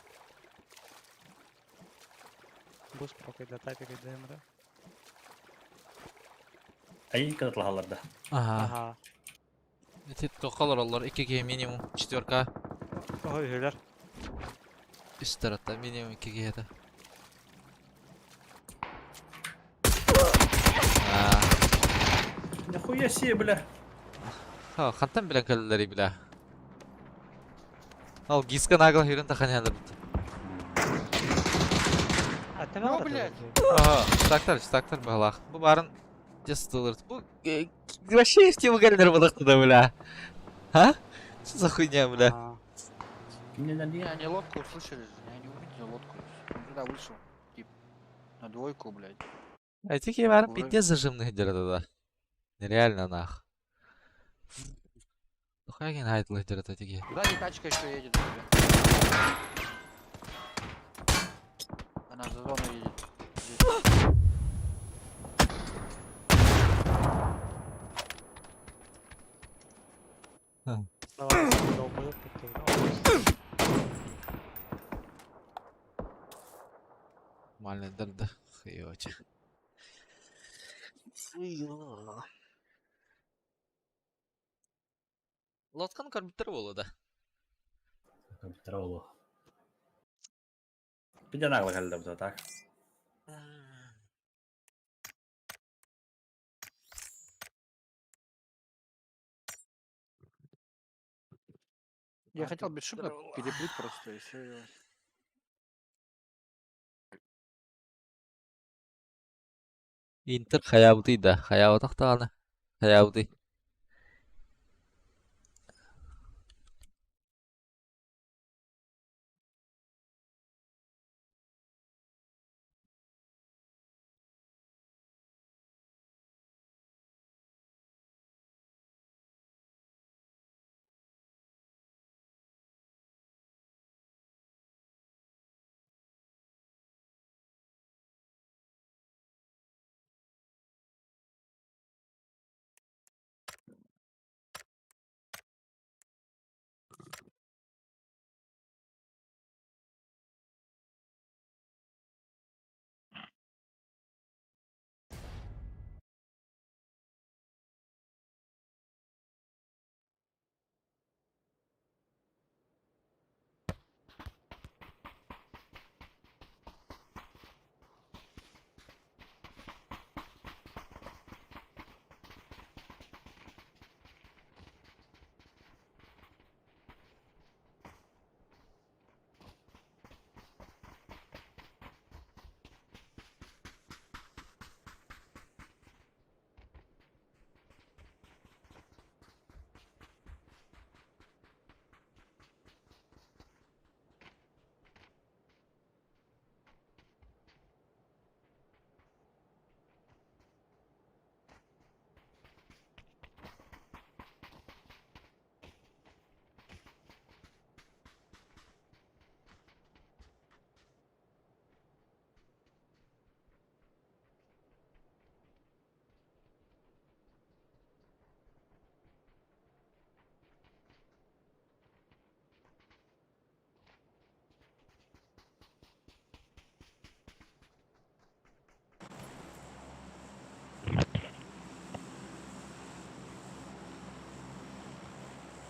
Speaker 1: Бус прокайда тапик ДМР.
Speaker 3: Айыы кытылаһаллар да.
Speaker 2: Ага.
Speaker 1: Ага.
Speaker 2: Ити туохха олороллор? Икки киһи минимум. Четверка.
Speaker 1: Ой, үһүлэр.
Speaker 2: Үс таратта минимум икки киһи этэ. Аа.
Speaker 3: Нихуя себе, бля.
Speaker 2: Ха, хантан билэн кэллэрий бля? Ол гиска нагла хүрэн тахан иһэллэр.
Speaker 1: А ты
Speaker 4: Ну, блядь.
Speaker 2: Ага, читактар, читактар быһалаах. Бу баарын дьэ Бу вообще в тему кэллэр балыктыда, бля. А? Что за хуйня, бля?
Speaker 4: Не, они лодку услышали, они увидели лодку. Он туда вышел, тип, на двойку, блядь.
Speaker 2: А эти баарын пиздец зажимных дьэ да. Нереально нах. Тухайгин хайтлых дьэ тиги.
Speaker 4: Сзади тачка еще едет, бля. Она за зону едет. Здесь.
Speaker 1: Давай, долбоёб, который.
Speaker 2: Нормально дырды. Хыйочи. Лодканы компьютер болу да.
Speaker 3: Компьютер болу. Пидя нагло кэллэ бу так.
Speaker 4: Я хотел бесшумно переплыть просто, и все.
Speaker 2: Интер хаябытый да. Хаябытах Хаябытый.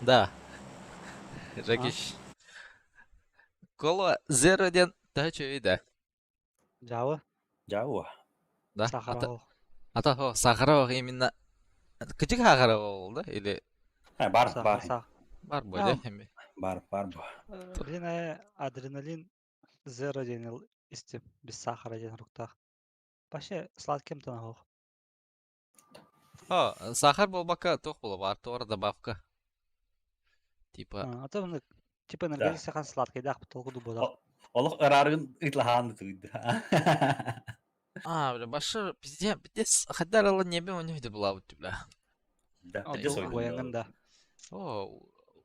Speaker 2: Да. Жакиш. Кола 01 тача вида.
Speaker 1: Жабы.
Speaker 3: Жауа.
Speaker 2: Да.
Speaker 1: Сахаров.
Speaker 2: Ата, ата, о, Сахаров именно. Кычык хаахара ол да или
Speaker 3: А, бар,
Speaker 1: Сахар,
Speaker 3: бар.
Speaker 1: сах.
Speaker 2: бар бу эми.
Speaker 3: Бар, бар бу.
Speaker 1: Блин, адреналин зеро диэн истим. Без сахара диэн руктах. Вообще сладким то
Speaker 2: О, сахар буолбакка туох буола баар, туора добавка. Типа
Speaker 1: А то типа энергетик сахан сладкий дах толку буолар.
Speaker 3: Олох ыраарыгын ытлаһаан тыгыйды.
Speaker 2: А, бля, башы пиздец, пиздец, хаддар ала небе у них была вот, бля.
Speaker 3: Да,
Speaker 1: Ол
Speaker 3: пиздец ойдун.
Speaker 1: уоянгын да.
Speaker 2: О,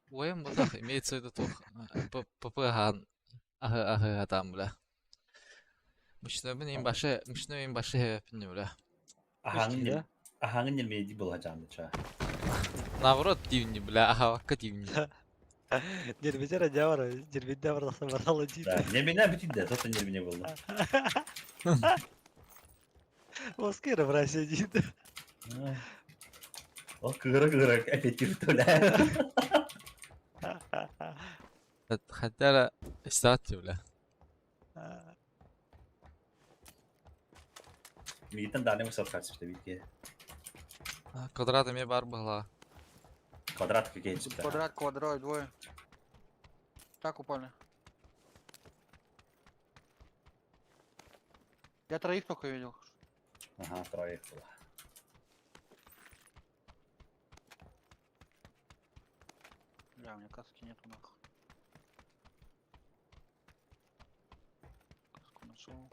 Speaker 2: уэм бутах имеется в виду тух ПП ахы ахы там, бля. Мышны им башы, мышны им башы хепин, бля.
Speaker 3: Ахаңын ахаңын нермеди була жанды ча.
Speaker 2: Наоборот, дивни, бля, аха, вакка дивни.
Speaker 1: Нервитер дявара, нервитер барал один.
Speaker 3: Да, нермине бүтүндө, тото нермине болду.
Speaker 1: Оскер в России один.
Speaker 3: О, кыгыра кыгыра опять бля.
Speaker 2: Хаддара истати, бля.
Speaker 3: Мигитен даны мусор качып битке.
Speaker 2: Квадрат эме бар была.
Speaker 3: Квадрат какие
Speaker 4: Квадрат, квадрат, двое. Так упали. Я троих только видел.
Speaker 3: Ага, троих было.
Speaker 4: Бля, у меня каски нету нахуй. Каску нашел.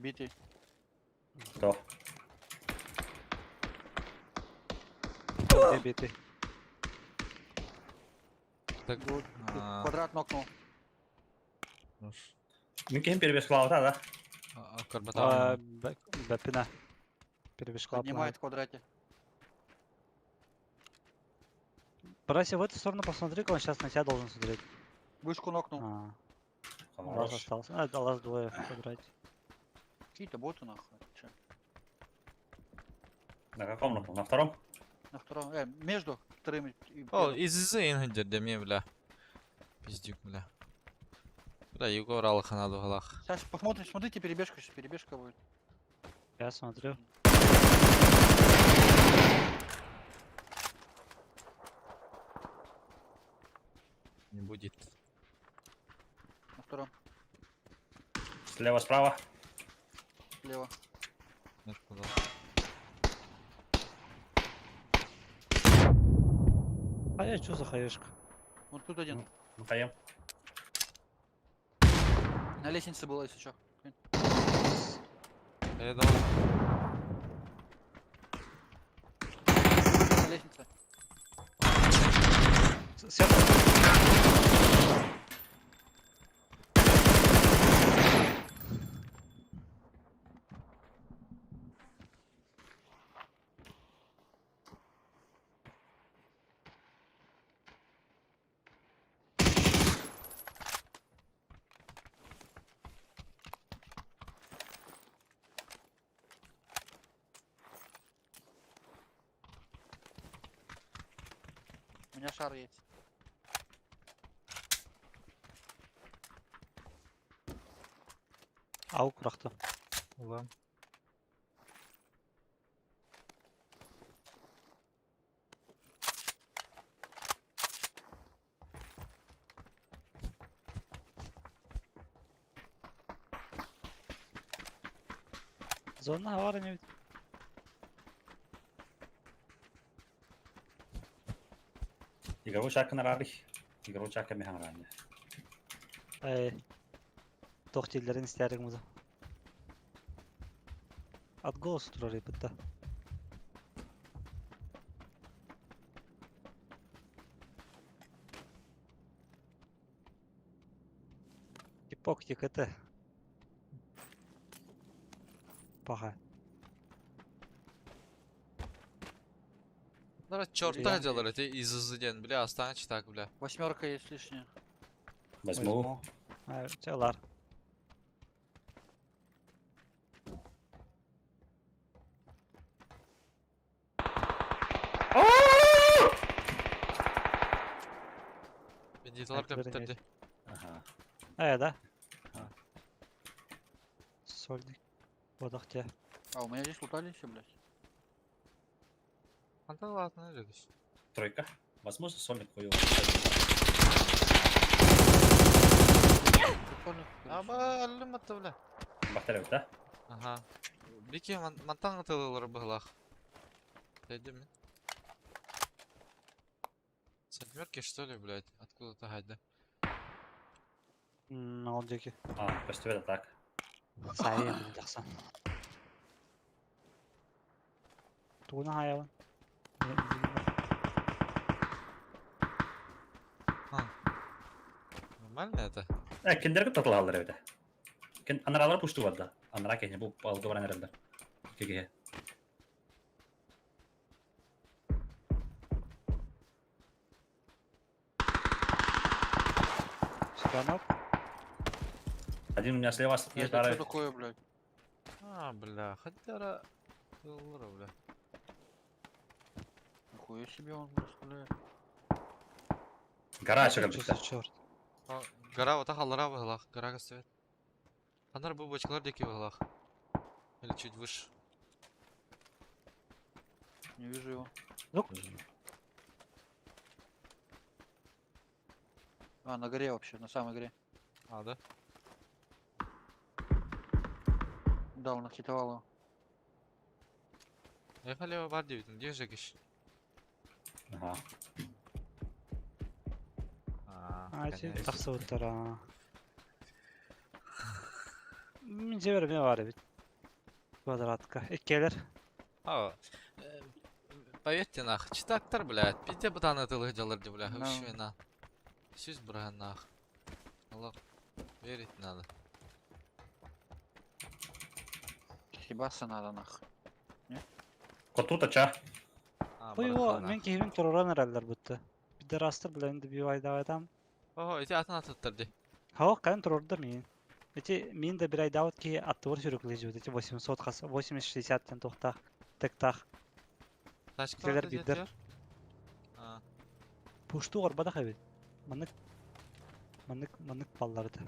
Speaker 4: Битый.
Speaker 3: Кто?
Speaker 1: Битый.
Speaker 2: Так,
Speaker 4: Вот, Квадрат нокнул.
Speaker 3: Мүмкін перебежкалаута, да?
Speaker 2: Карбатан.
Speaker 1: Бапина. Перебежкала.
Speaker 4: Поднимает в квадрате.
Speaker 1: Брася, в эту сторону посмотри-ка, он сейчас на тебя должен смотреть.
Speaker 4: Вышку нокнул.
Speaker 1: А, Лаз остался. А, да, лаз двое в квадрате.
Speaker 4: Какие-то боты нахуй. Че?
Speaker 3: На каком нокнул? На втором?
Speaker 4: На втором. Между вторым и
Speaker 2: О,
Speaker 4: первым.
Speaker 2: из из бля. Пиздюк, бля. Бля, Егор Алхана дугалах.
Speaker 4: Сейчас посмотрим, смотрите перебежку, сейчас перебежка будет.
Speaker 1: Я смотрю.
Speaker 2: Не будет.
Speaker 4: На втором.
Speaker 3: Слева, справа.
Speaker 4: Слева.
Speaker 2: Знаешь, куда?
Speaker 1: А я что за хаешка?
Speaker 4: Вот тут один.
Speaker 3: Ну, хаем.
Speaker 4: На лестнице было, если что.
Speaker 2: Я дал.
Speaker 4: На лестнице.
Speaker 1: Сверху.
Speaker 4: У меня шар есть.
Speaker 1: Аук бырахты.
Speaker 2: Ладно.
Speaker 1: Зона var не
Speaker 3: Игровой чака нарарых. Игровой чака механране.
Speaker 1: Эй. Тохтиллерин истерик музы. От голоса турар бітті. Типок ТКТ. Паха.
Speaker 2: Дара черта делали, ты из ден, бля, останься так, бля.
Speaker 4: Восьмерка есть лишняя.
Speaker 3: Возьму.
Speaker 1: А, Чалар.
Speaker 2: Бандиталар
Speaker 1: Снайпер
Speaker 2: көптөр
Speaker 1: имеет.
Speaker 2: ди.
Speaker 3: Ага.
Speaker 1: Э, да?
Speaker 3: А.
Speaker 1: Сольник. Бодах те.
Speaker 4: А, у меня здесь лутали все, блядь.
Speaker 2: Антон ладно, жигиш.
Speaker 3: Тройка. Возможно, сольник хуёво.
Speaker 4: Прикольно.
Speaker 2: Аба, аллым атты, бля.
Speaker 3: Бахтарев, да?
Speaker 2: Ага. Бики, мантан атылылар быһылах. Дәйдем мин. Седмерки, что ли, блядь? Откуда-то гайда.
Speaker 1: Ол диэки.
Speaker 3: А, көстүбэт а так.
Speaker 1: Сайын билин тахсан. Тугуна хайабын.
Speaker 2: Нормально это?
Speaker 3: Э, киндерге татылалар эбит. Кин анаралар пушту барда. Анара кehне бу алга баран эрелдер. Кеге.
Speaker 1: Сюда
Speaker 3: Один у меня слева
Speaker 4: Это
Speaker 3: есть
Speaker 4: что
Speaker 3: второй.
Speaker 4: такое, блядь?
Speaker 2: А, бля, хотя бля.
Speaker 4: Нихуя себе он, блядь, стреляет.
Speaker 3: Гора
Speaker 1: Что
Speaker 3: чыгып
Speaker 1: за
Speaker 3: битте.
Speaker 1: черт?
Speaker 2: А, Гора вот халлара быһылах, гора көстүбэт. Анар бу бочкалар диэки быһылах. Или чуть выше.
Speaker 4: Не вижу его. А, на горе вообще, на самой горе.
Speaker 2: А, да?
Speaker 4: Да, он отхитовал его.
Speaker 2: Ехали бар диэбитим, дии жигиш.
Speaker 3: Ага.
Speaker 2: А,
Speaker 1: А, эти
Speaker 2: конечно.
Speaker 1: тахсыбыттар. Мин жебер мен бар эбит. Квадратка. Эккелер.
Speaker 2: А, поверьте нах, читактар, блядь, пизде бытаны тылых дьалар ди, бля,
Speaker 4: Да.
Speaker 2: вообще на. Сүз быраһан нах. Аллах, верить надо.
Speaker 4: Съебаться надо, нахуй.
Speaker 3: Котута ча.
Speaker 2: А,
Speaker 1: Бу его
Speaker 2: барахла
Speaker 1: мен
Speaker 2: нах.
Speaker 1: киһибин туруран эрэллэр бутта. Пидорастар билэн добивай там.
Speaker 2: Ого, эти атын атыттар ди.
Speaker 1: Хава кайын турурда мин. Эти мин да бир айдаабыт киһи аттыбар сүрүклэжибит. Эти 800 хас 80-60 тэн тухтах тыктах.
Speaker 2: Тачка
Speaker 1: Келер
Speaker 2: бар
Speaker 1: бидер.
Speaker 2: диэтилер. А,
Speaker 1: Пушту горбадах эбит. Маннык маннык маннык балларды.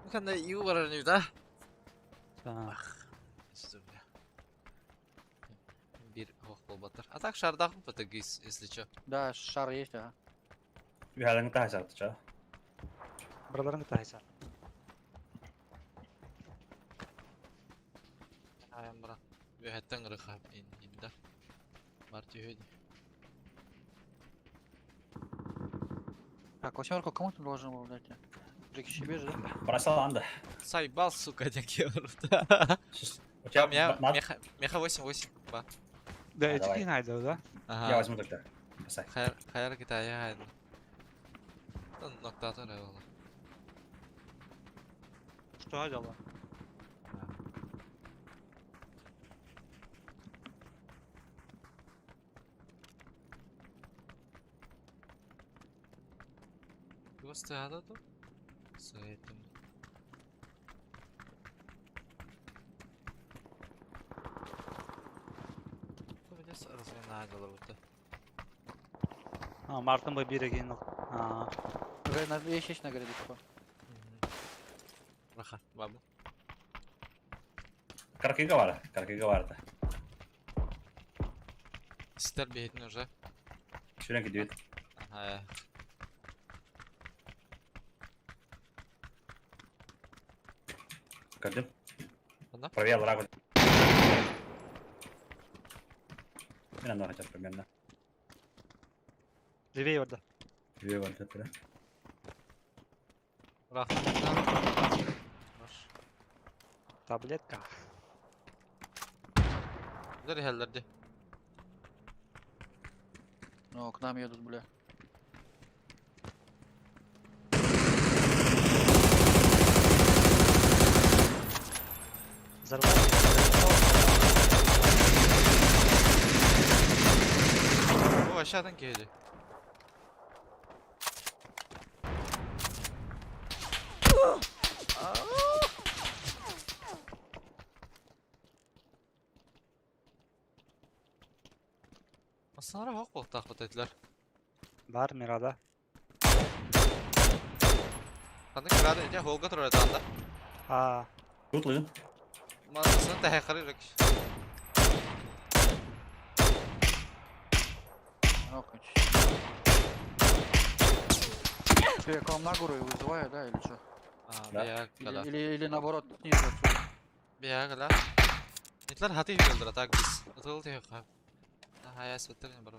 Speaker 2: ну кандай ию барар не да?
Speaker 1: А,
Speaker 2: Üstü, бля. Бир ох болбаттар. А так шардах ПТГ, если чё.
Speaker 4: Да, шар есть, ага.
Speaker 3: Үһәләң таһа ча.
Speaker 1: Бараларын кытайса.
Speaker 2: Айым бра. Үһәттен ырыха инде. Бар түйөдü.
Speaker 4: Так, восьмерку кому ты должен был дать? Джеки себе же, да?
Speaker 3: Бросал анда.
Speaker 2: Сайбал, сука, дяки барып.
Speaker 3: У тебя
Speaker 2: Меня
Speaker 3: на-
Speaker 2: меха меха 8-8. Ба.
Speaker 1: Да,
Speaker 3: А,
Speaker 1: эти
Speaker 3: давай.
Speaker 1: кин айдау, да?
Speaker 2: Ага.
Speaker 3: Я возьму тогда. Бросай.
Speaker 2: Хайр хайр Китая хайр. Ноктатор eyvallah.
Speaker 1: Что айдала?
Speaker 2: Гости ада ду? Советым. Билес разгана будто.
Speaker 1: А, Мартын бой бире кин. А,
Speaker 4: На горе, есть, есть на горе до сих пор.
Speaker 2: Раха, бабу.
Speaker 3: Каркига бар. Каркига бар.
Speaker 2: Стер бейтин уже.
Speaker 3: Сүрен кидит.
Speaker 2: Ага.
Speaker 3: Көрдүм.
Speaker 2: Анда?
Speaker 3: Правее рагу. Мен анда хотя примерно.
Speaker 1: Левее барда.
Speaker 3: Правее бар деп.
Speaker 2: Раха. Баш.
Speaker 1: Таблетка.
Speaker 2: Дер хәлләрде.
Speaker 4: Ну, к нам едут, бля.
Speaker 1: Взорвали.
Speaker 2: Бу aşağıdan geldi. Aslında hak oldu taklit ettiler.
Speaker 1: Бар Мирада.
Speaker 2: Ханнык кыраады ити холга турар этаанда.
Speaker 1: Аа.
Speaker 3: Тут лыгын.
Speaker 2: Манысын тэһэ харырык.
Speaker 4: Нокнуть. Че, я к вам на гору и вызываю, да, или что?
Speaker 2: А,
Speaker 3: Да.
Speaker 2: бия
Speaker 4: Или,
Speaker 2: кала.
Speaker 4: или, или наоборот, снизу отсюда.
Speaker 2: Бия кала. Итлер хаты юлдыр так biz. Атыл тиhe хап. Хая светер не бар.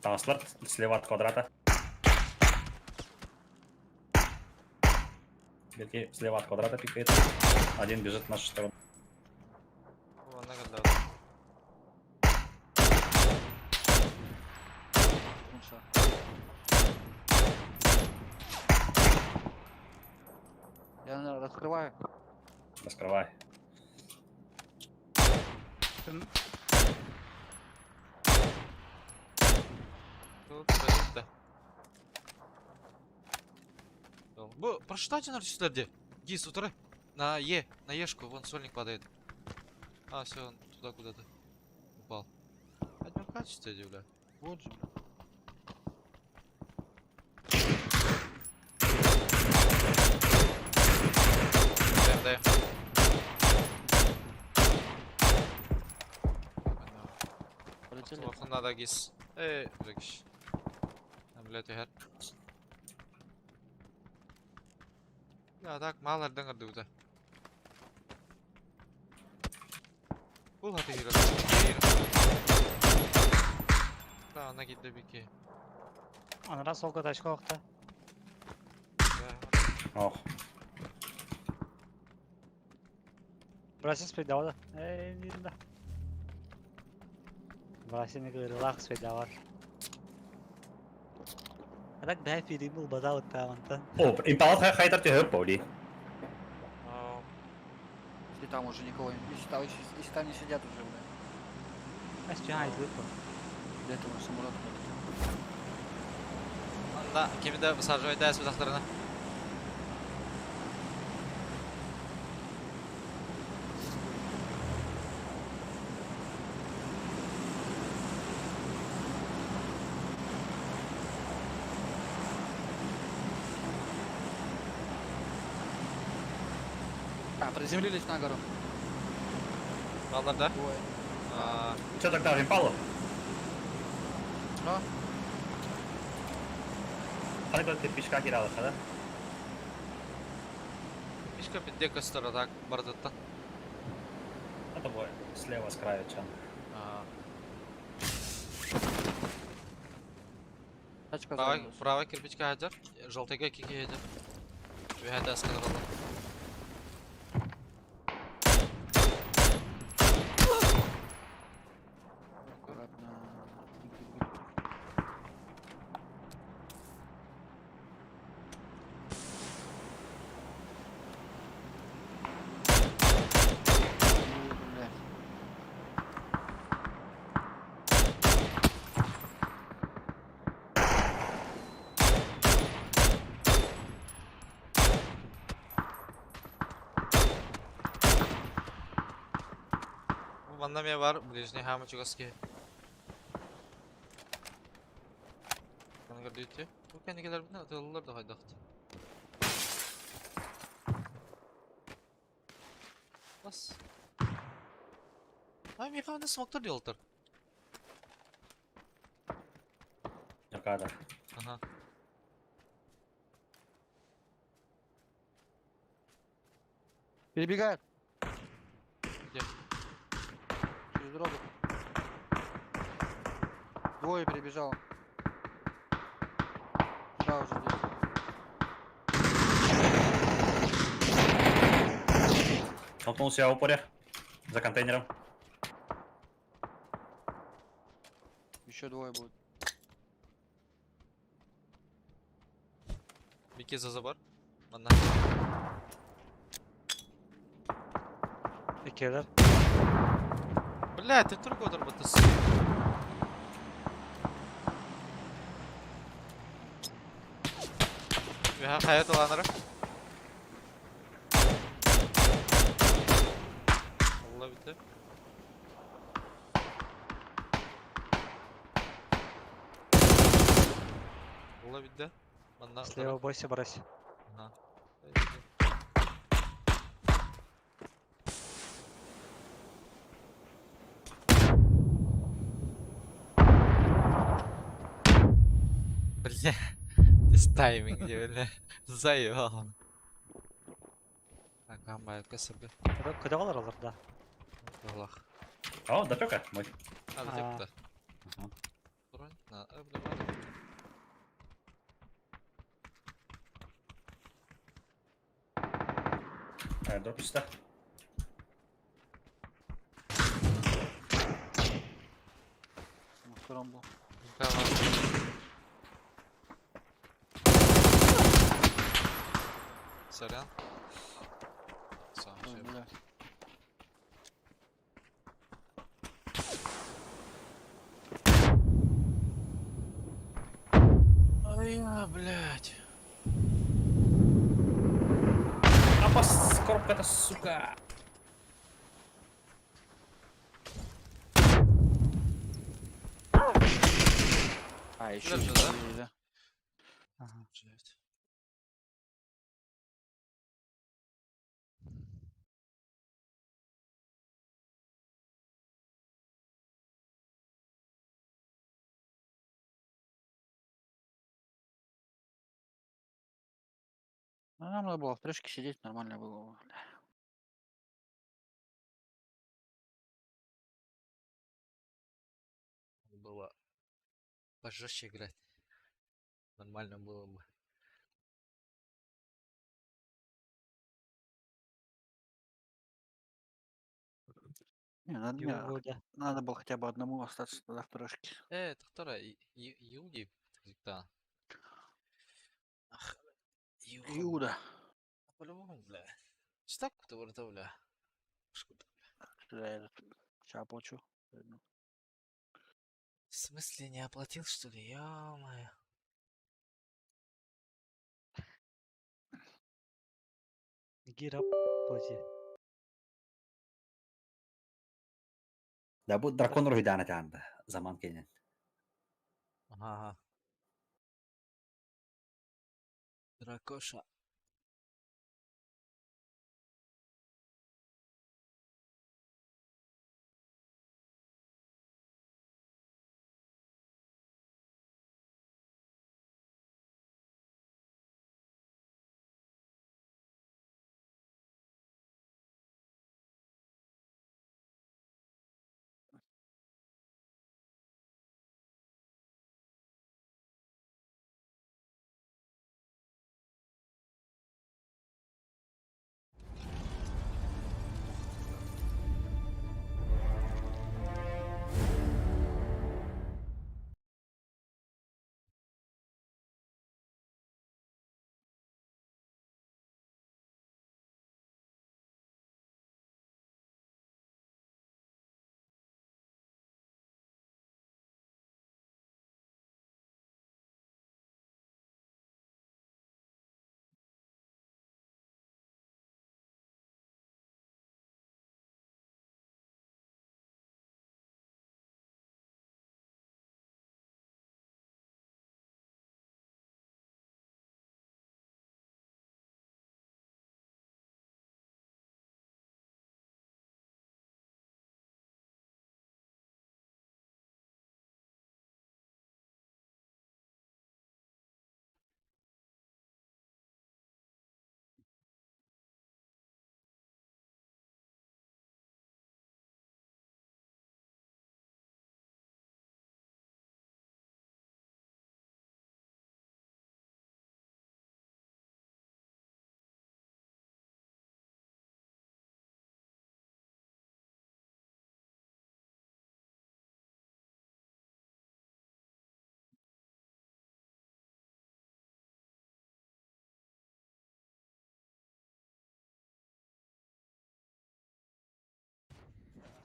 Speaker 3: Таслар слева от квадрата. Берки слева от квадрата пикает. Один бежит в нашу сторону.
Speaker 2: Онна кала.
Speaker 4: Конца. Я, наверное, раскрываю.
Speaker 3: Раскрывай.
Speaker 2: Тут да. Бу прочитайте на де. Гис, утыры. На Е, на Ешку, вон сольник падает. А, все, он туда куда-то упал. Одно качество, бля.
Speaker 4: Вот же, бля.
Speaker 2: Даем, даем.
Speaker 4: Полетели.
Speaker 2: Улахан надо гис. Эй, блекш. Бля, түһэр. Да, так, малардан кырдыбыта. Бул хаты кирер. Да, ана китте бики.
Speaker 1: Анара солга тачка окта.
Speaker 2: Да.
Speaker 3: Ох.
Speaker 1: Брасин спейдавада. Эй, да. Брасин релакс спейдавар. А так бәй фиримул базал таанта.
Speaker 3: О, импала хайтер тебе поли.
Speaker 2: Ау.
Speaker 4: Если там уже никого не... Если там, если там не сидят уже, бля.
Speaker 1: Ас чай излыпа.
Speaker 4: Для этого самолет полетел.
Speaker 2: Анда кемиде высаживай дәс бутактарына.
Speaker 4: А, приземлились на гору.
Speaker 2: Балдар да?
Speaker 4: Двое.
Speaker 2: А,
Speaker 3: Че тогда в импалу?
Speaker 4: Но?
Speaker 3: Ханы кирпичка киралы, да?
Speaker 2: Мишка битде көстөр так бардыттан.
Speaker 3: Это бой. Слева с краю чан.
Speaker 2: А,
Speaker 4: Тачка
Speaker 2: Правый,
Speaker 4: сзади.
Speaker 2: правый кирпичка хаджар, желтыйга кики хаджар. Үһәтә аскыдыралар.
Speaker 4: Аккуратно. Ну, бля.
Speaker 2: Бу манна ме бар, ближний хамы чугаски. Аны көрдүтү. Бу кәнигеләр бит атылылар да хайдакты. Бас. Ай, миха смоктор диолтор.
Speaker 3: Аркада.
Speaker 2: Ага.
Speaker 4: Перебегает.
Speaker 2: Где?
Speaker 4: Через дорогу. Двое перебежало. Да, уже здесь.
Speaker 3: Толкнулся я в упоре. За контейнером.
Speaker 4: Еще двое будет.
Speaker 2: Бики за забор. Манна.
Speaker 1: Икелер.
Speaker 2: Бля, ты турго дорбатыс. Үһә хаят аланыры. Алла бите. Ылла бидде. Манна
Speaker 1: Слева
Speaker 2: утары.
Speaker 1: бойся, брось.
Speaker 2: Ага. Бля, this timing, бля. Заебал. Так, амбайка себе.
Speaker 1: Куда, куда олар да?
Speaker 2: Аллах.
Speaker 3: О, допека мой.
Speaker 2: А,
Speaker 1: А.
Speaker 2: где куда?
Speaker 3: Ага.
Speaker 2: Бронь? На, бля, ладно.
Speaker 3: Дроп сюда.
Speaker 4: На втором был.
Speaker 2: Михайло. Сорян. Сам
Speaker 4: Ой,
Speaker 2: всё.
Speaker 4: бля.
Speaker 2: Ай, я, блядь.
Speaker 3: Апас, коробка-то, сука.
Speaker 4: А, еще
Speaker 2: Дальше, да?
Speaker 4: да?
Speaker 1: Ага.
Speaker 2: Блядь.
Speaker 4: Ну, нам надо было в трешке сидеть, нормально было бы, бля.
Speaker 2: Надо было пожестче играть. Нормально было бы.
Speaker 4: Не, надо, не,
Speaker 1: Юля.
Speaker 4: надо было хотя бы одному остаться тогда в трешке.
Speaker 2: Это вторая. Юди. Да. Ах, Юха,
Speaker 4: Иуда.
Speaker 2: По-любому, бля. Что так, бля? Шкода.
Speaker 4: Сюда я этот, сейчас оплачу. Ну,
Speaker 2: В смысле, не оплатил, что ли? Ё-моё.
Speaker 1: Гира, плати.
Speaker 3: Да, bu дракон ruhidana тянды. Заман кенен.
Speaker 2: Ага. Дракоша.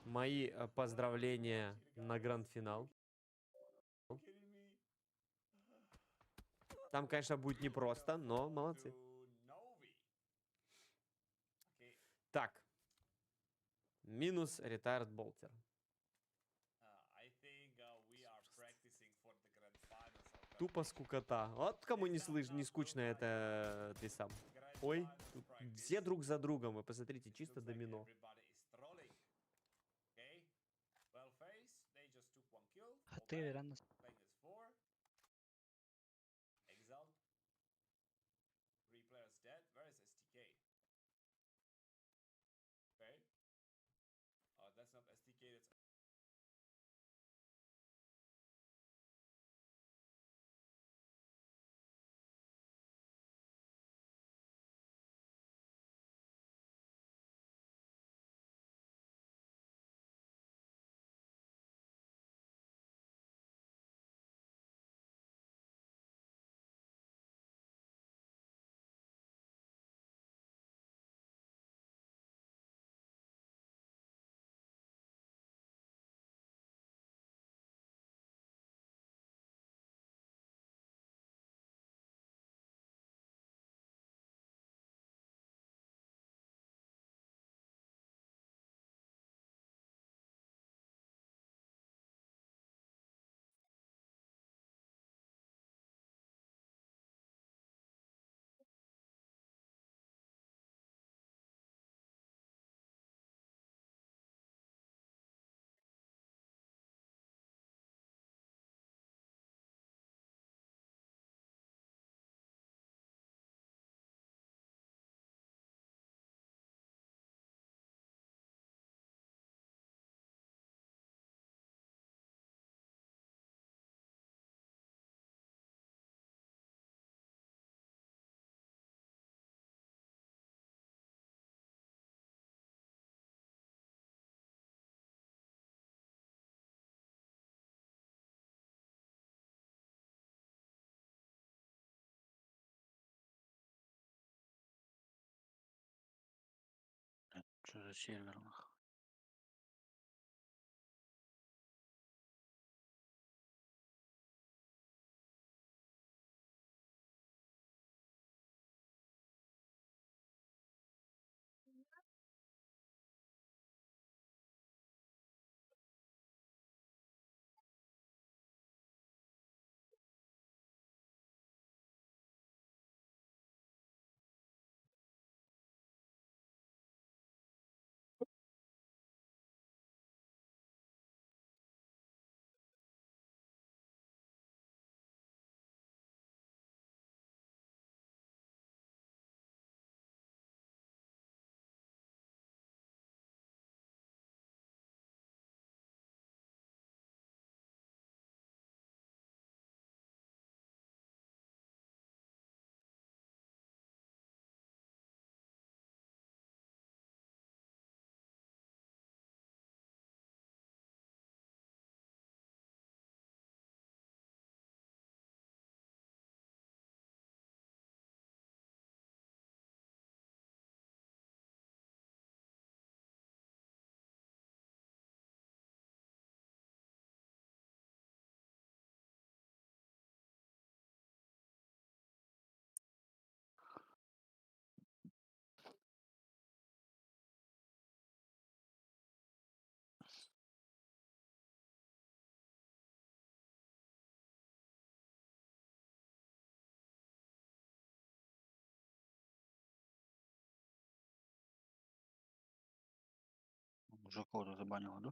Speaker 5: Мои поздравления на гранд-финал. Там, конечно, будет непросто, но молодцы. Так. Минус Retired Bolter. Тупо скукота. Вот кому не слышно, не скучно это ты сам. Ой, тут все друг за другом. Вы посмотрите, чисто домино.
Speaker 1: Хатты верен.
Speaker 4: Что за сервер, нахуй? Уже кого-то забанило, да?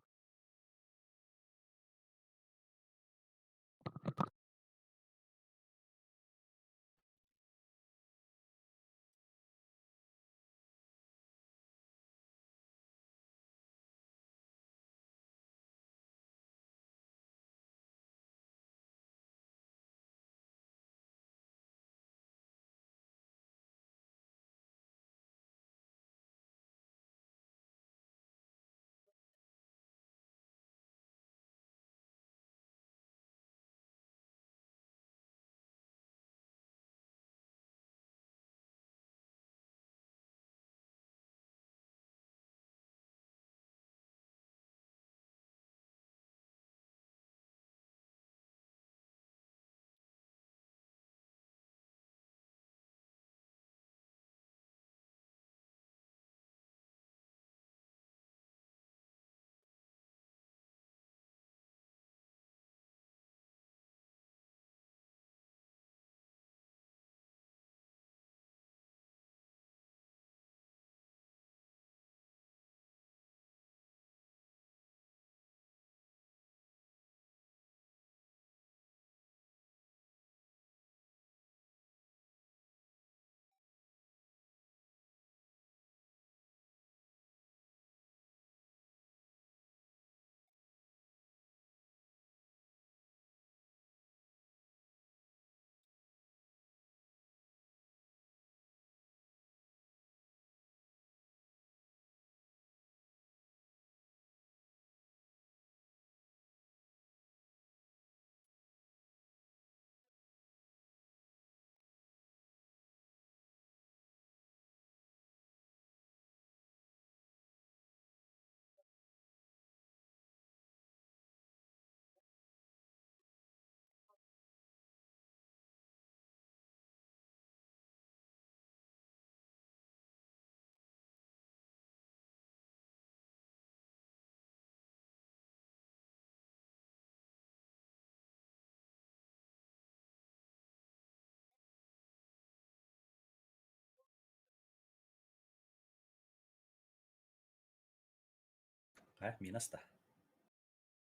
Speaker 3: А, минус да.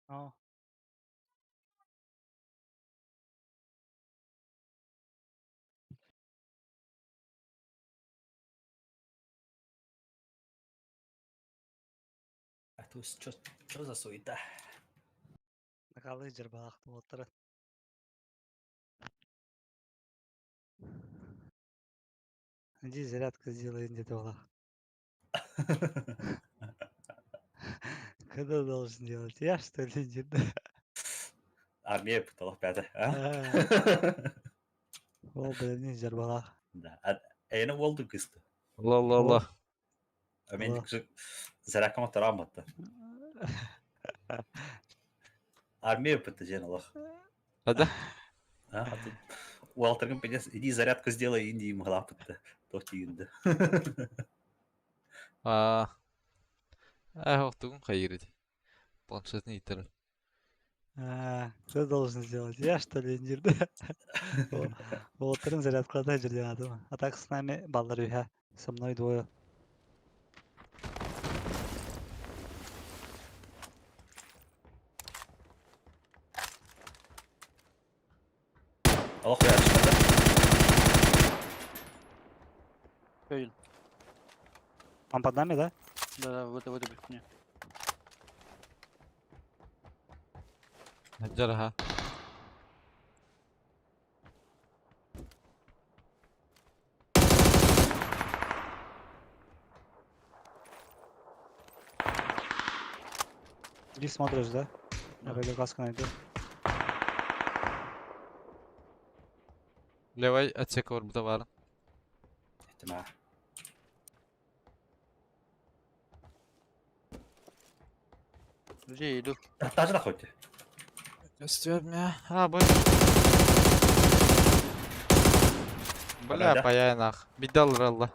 Speaker 1: О.
Speaker 3: А то что за суета?
Speaker 1: Накалы дьарбалаах буолтара. Иди зарядку сделай где-то была. Когда должен делать? Я что ли не?
Speaker 3: Армия пыталах пятый, а?
Speaker 1: Ол блин дьарбалаах.
Speaker 3: Да. Эйне болду кысты.
Speaker 2: Ла-ла-ла.
Speaker 3: А мен зарядка матараматта. Армия пытты жен Аллах.
Speaker 2: А да?
Speaker 3: А, тут Уолтергын пенес, иди зарядку сделай, инди мгла пытты. Тох тигинди.
Speaker 2: А. Э, охтугун хайырыт. Планшетный итер.
Speaker 1: А, кто должен сделать? Я что ли не? Уолтерын зарядкалата жерден атыма. А так с нами баллар үһэ. Со мной двое.
Speaker 3: Аллах я да?
Speaker 4: Один.
Speaker 1: Он под нами, да?
Speaker 4: Да-да, в этой брехне.
Speaker 2: Жараха.
Speaker 1: Иди смотришь, да? Я
Speaker 4: Да.
Speaker 1: пойду каску найду.
Speaker 2: Левай отсека бар бар.
Speaker 3: Тима.
Speaker 4: Где я иду?
Speaker 3: Тажы да хоть.
Speaker 2: Көстүөр А, бой. Бля,
Speaker 3: Да.
Speaker 2: паяй нах. Бидал ралла.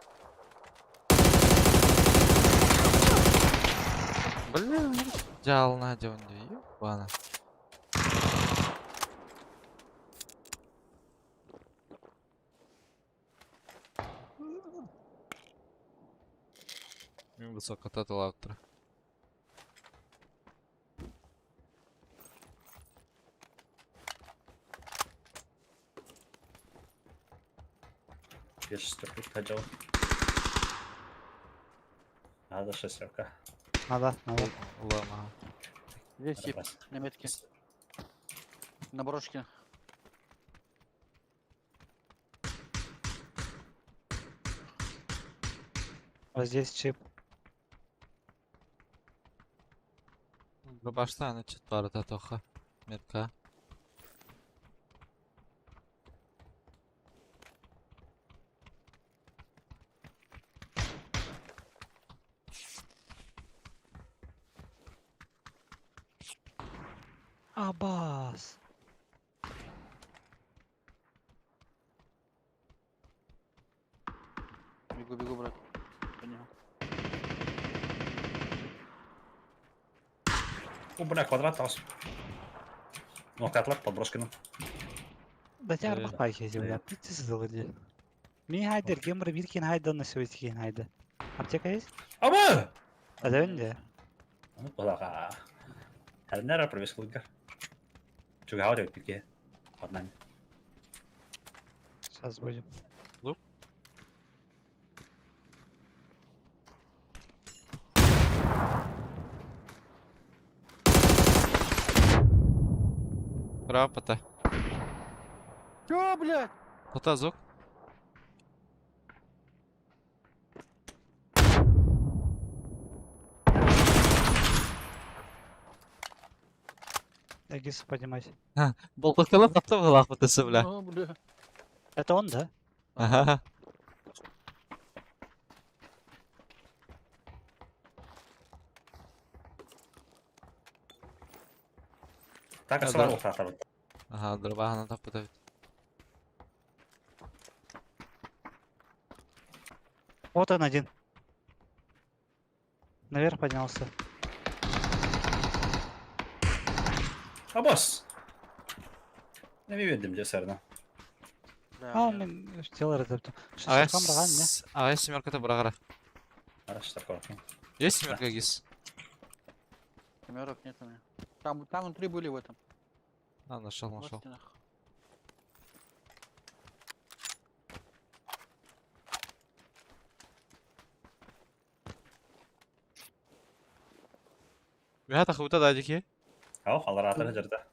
Speaker 2: Бля, жална жонду. Ёбана. Мен высоко татылап тұр.
Speaker 3: Я шестерку хотел. Надо шестерка.
Speaker 1: Надо, надо.
Speaker 2: Улама.
Speaker 4: Здесь тип,
Speaker 3: Раз.
Speaker 4: на метке. На брошке.
Speaker 1: Вот здесь чип.
Speaker 2: Баштан чыт бар татоха. Метка.
Speaker 1: Абас.
Speaker 4: Бегу, бегу, брат. Понял.
Speaker 3: О, бля, квадрат тас. Ну, котлет под брошкиным.
Speaker 1: Да тебя
Speaker 2: Э,
Speaker 1: арбах пайхи земля. Пицца задали. Ми хайдер, гембр биркин хайда на сегодня хайда. Аптека есть?
Speaker 3: Аба!
Speaker 1: А да где?
Speaker 3: Ну, балаға. Әрнәрі провес қылыңдар. Чуга деп бізге. Под нами.
Speaker 1: Сейчас будем.
Speaker 2: Лук. Браво, пата.
Speaker 4: Чё, блядь?
Speaker 2: Пата звук.
Speaker 1: Эгису поднимать.
Speaker 2: Болтақылап тапты ғылақ бітісі, бля.
Speaker 4: Ну, бля.
Speaker 1: Это он, да?
Speaker 2: Ага.
Speaker 3: Так,
Speaker 2: Да,
Speaker 3: асылар
Speaker 2: да.
Speaker 3: ортақтар.
Speaker 2: Ага, дробағына тапты да.
Speaker 1: Вот он один. Наверх поднялся.
Speaker 3: Абас! Не видим, где сэрна.
Speaker 4: Да,
Speaker 1: А, он
Speaker 4: я-
Speaker 1: мен тело разоптал. Шестеркам раған, не?
Speaker 2: Ага, семерка-то брагара.
Speaker 3: Хорошо, такое.
Speaker 2: Есть семерка, гис?
Speaker 4: Семерок нет у меня. Там, там внутри были в этом.
Speaker 2: А, нашел,
Speaker 4: В
Speaker 2: нашел.
Speaker 4: стенах.
Speaker 2: Бэһэ тахыбыта да дики.
Speaker 3: Ау, алараатар дьарда.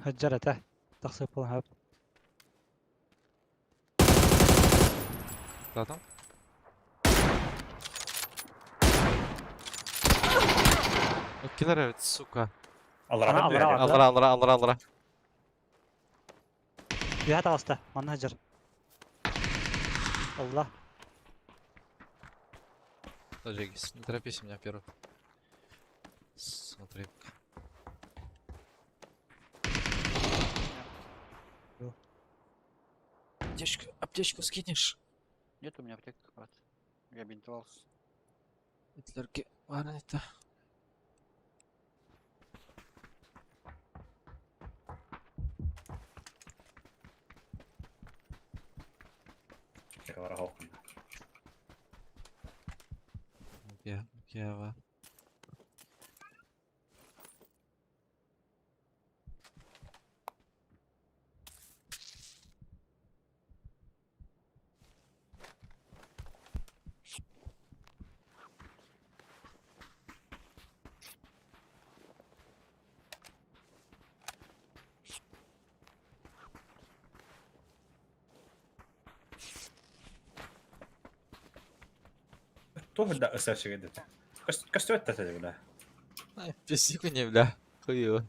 Speaker 1: Хаджар этэ. Тахсып буолан хап.
Speaker 2: Да там? Килер эбит, сука.
Speaker 3: Алараатар
Speaker 1: Ана,
Speaker 3: түһэр.
Speaker 1: аллараа.
Speaker 2: Аллара, аллара, аллара, аллара.
Speaker 1: Үһэ таҕыста. Манна хаджар. Алла.
Speaker 2: Подожди, не торопись меня первый. Смотри.
Speaker 1: Ё.
Speaker 2: Аптечку, аптечку скинешь?
Speaker 4: Нет у меня аптек, брат. Я бинтовался.
Speaker 2: Итлерге бар это.
Speaker 3: Кара хоқ.
Speaker 2: Я, я,
Speaker 3: Туох да ысар шигедет. Костюм это бля.
Speaker 2: Писику не, бля. Хуево.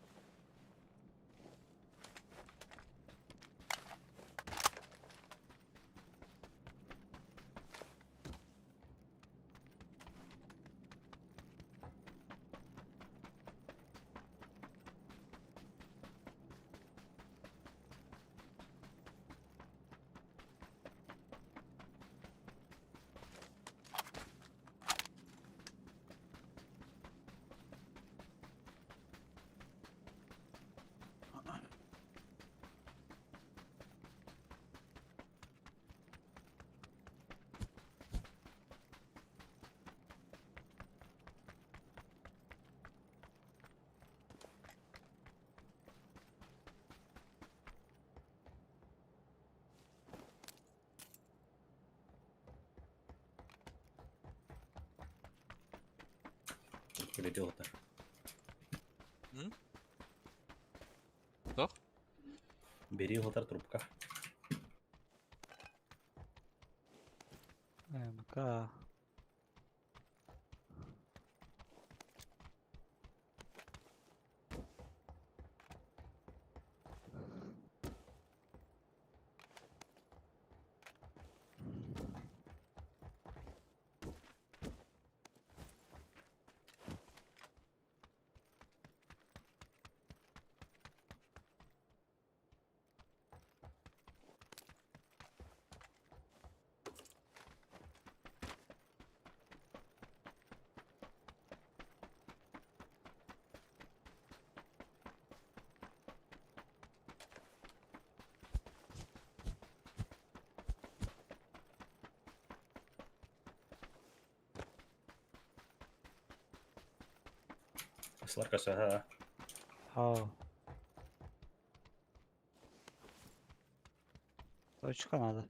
Speaker 3: Прилетел это.
Speaker 2: М? Что?
Speaker 3: Бери лотар трубка.
Speaker 1: МК.
Speaker 3: Слар косо.
Speaker 1: Хау. Точка надо.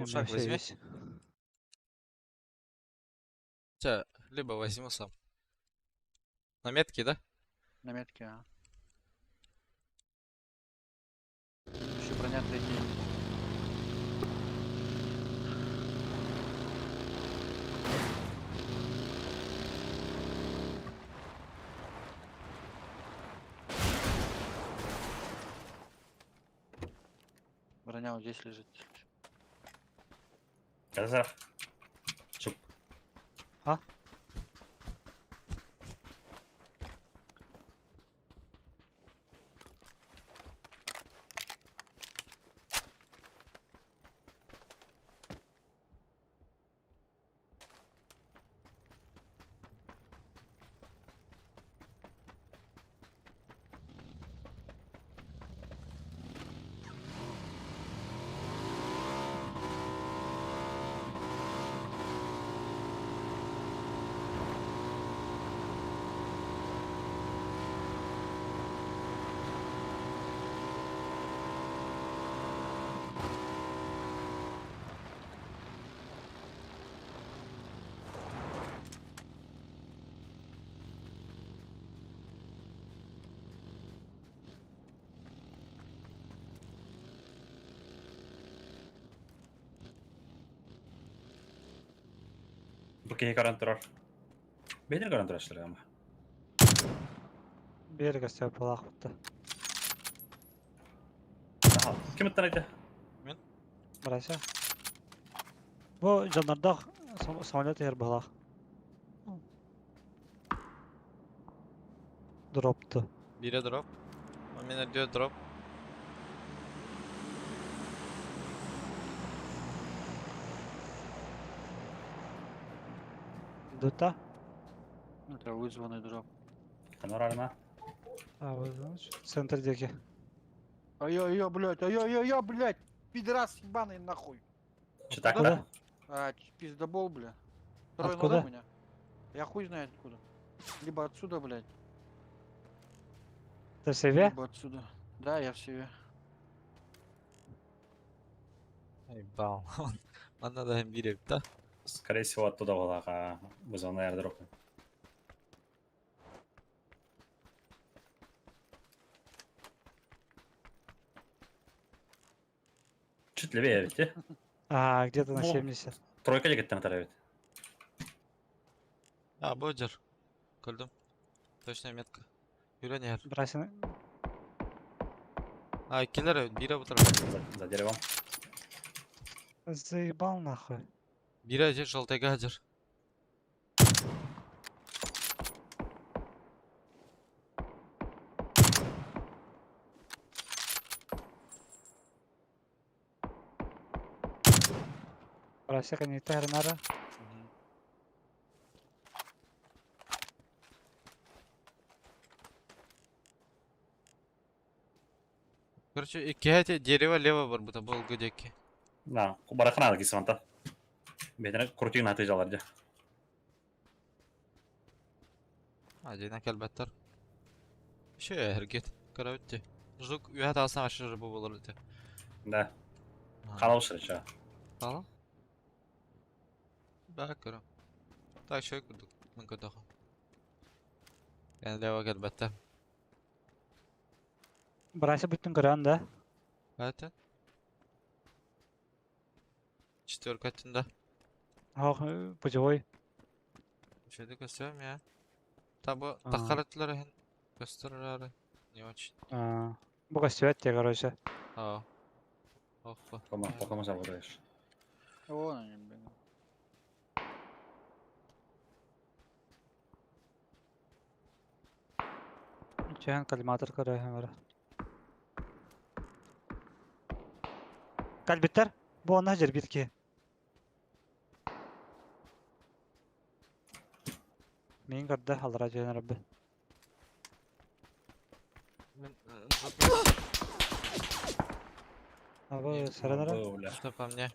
Speaker 2: Глушак
Speaker 1: вообще
Speaker 2: возьми.
Speaker 1: весь.
Speaker 2: Хотя, либо возьму сам. На метке, да?
Speaker 4: На метке, а. Еще броня третья. Броня вот здесь лежит.
Speaker 3: Казах. Чуп.
Speaker 1: А?
Speaker 3: Бу киһи көрөн турар. Бэйдэр көрөн турар ama.
Speaker 1: Биир көстөр буолаахпытта.
Speaker 3: Аха. Ким ыттан айтты?
Speaker 1: Барайса. Бу дьоннордоох самолет иһэр быһалаах. Дропту.
Speaker 2: Биирэ дроп. У меня идет дроп.
Speaker 1: Дута.
Speaker 4: Это вызванный дроп.
Speaker 3: Канорарна.
Speaker 1: А, вот, значит, центр диэки.
Speaker 4: Ай-яй-яй, блядь, ай-яй-яй, блядь! Пидорас ебаный нахуй!
Speaker 3: Читак,
Speaker 1: Откуда?
Speaker 3: да?
Speaker 4: А, пиздобол, бля. Второй
Speaker 1: Откуда?
Speaker 4: надо меня? Я хуй знает откуда. Либо отсюда, блядь,
Speaker 1: Ты в себе?
Speaker 4: либо отсюда. Да, я в себе.
Speaker 2: Ебал. Манна да биир да?
Speaker 3: Скорее всего, оттуда была вызванный аирдроп. Чуть левее ведь, э?
Speaker 1: А, где-то на
Speaker 3: Во.
Speaker 1: 70.
Speaker 3: Тройка дегеттен атар ведь.
Speaker 2: А, бодер. Көрдүм. Точная метка. Юрен иһэр.
Speaker 1: Брасин.
Speaker 2: А, киллер биирэ бутар.
Speaker 3: За, за деревом.
Speaker 1: Заебал нахуй.
Speaker 2: Биирэ жер желтайга жер.
Speaker 1: Брася канита нара.
Speaker 2: Короче, икки дерево лево бар бута был гудеки.
Speaker 3: Да, барахана кисманта. Бетene крутигин аты жалар же.
Speaker 2: А, дина келбеттер. Еще эргет. Короче. Жук үйәт алсам ашы бу болор өтө.
Speaker 3: Да. Халаушыр ча.
Speaker 2: Ала? Баа көрөм. Так, шөй курдук. Мен көрдөкүм. Яны лево келбеттер.
Speaker 1: Брася бүтүн көрөн да.
Speaker 2: Бәтен. Четверка да.
Speaker 1: Ох, путевой.
Speaker 2: Şöyle gösteriyorum ya. Tabi
Speaker 1: А.
Speaker 2: takaratları hen gösterir Не очень.
Speaker 1: А, Бу көстүбэт те, короче.
Speaker 2: А. Ох,
Speaker 3: Кома, покому заботаешь.
Speaker 4: Вон они, блин.
Speaker 1: Чээн коллиматор көрөһүм эрэ. Кальбиттер, бу онно жер бир киһи. Мин көрдө алара жөн рабби.
Speaker 2: Мен
Speaker 1: Абы саранара
Speaker 3: Бля.
Speaker 2: Что по мне?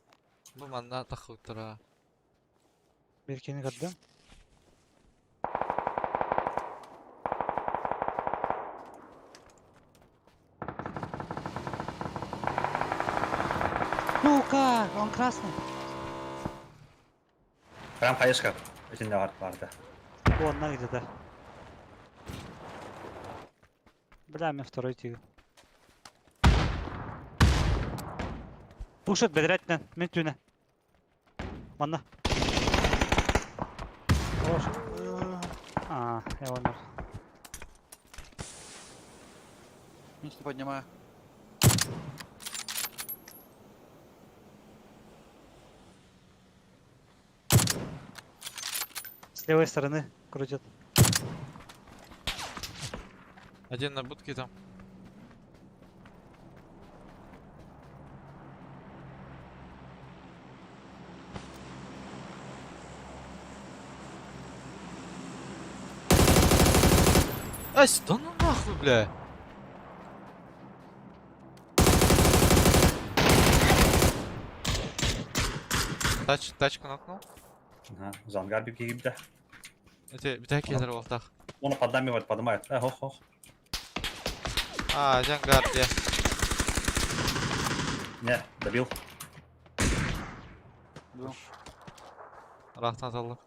Speaker 2: Бу манна тахыттыра.
Speaker 1: бир киһини көрдүм. Сука! Он красный.
Speaker 3: Прям хаешка. Итиннэ баарда.
Speaker 1: Вон, где-то. Бля, мне второй тигр. Пушат бедрәтнен, мен түнә. Манна. Хорош. А, я умер.
Speaker 4: Вниз не поднимаю.
Speaker 1: С левой стороны крутят.
Speaker 2: Один на будке там. Ась, да ну нахуй, бля. Тачку нокнул.
Speaker 3: Ага, за ангар бигибде.
Speaker 2: Эти, битаки буолтах.
Speaker 3: Оны поддамивать, поднимает. Э, ох, ох.
Speaker 2: А, один гар, где?
Speaker 3: Не, добил.
Speaker 4: Да.
Speaker 2: Рахтан аллах.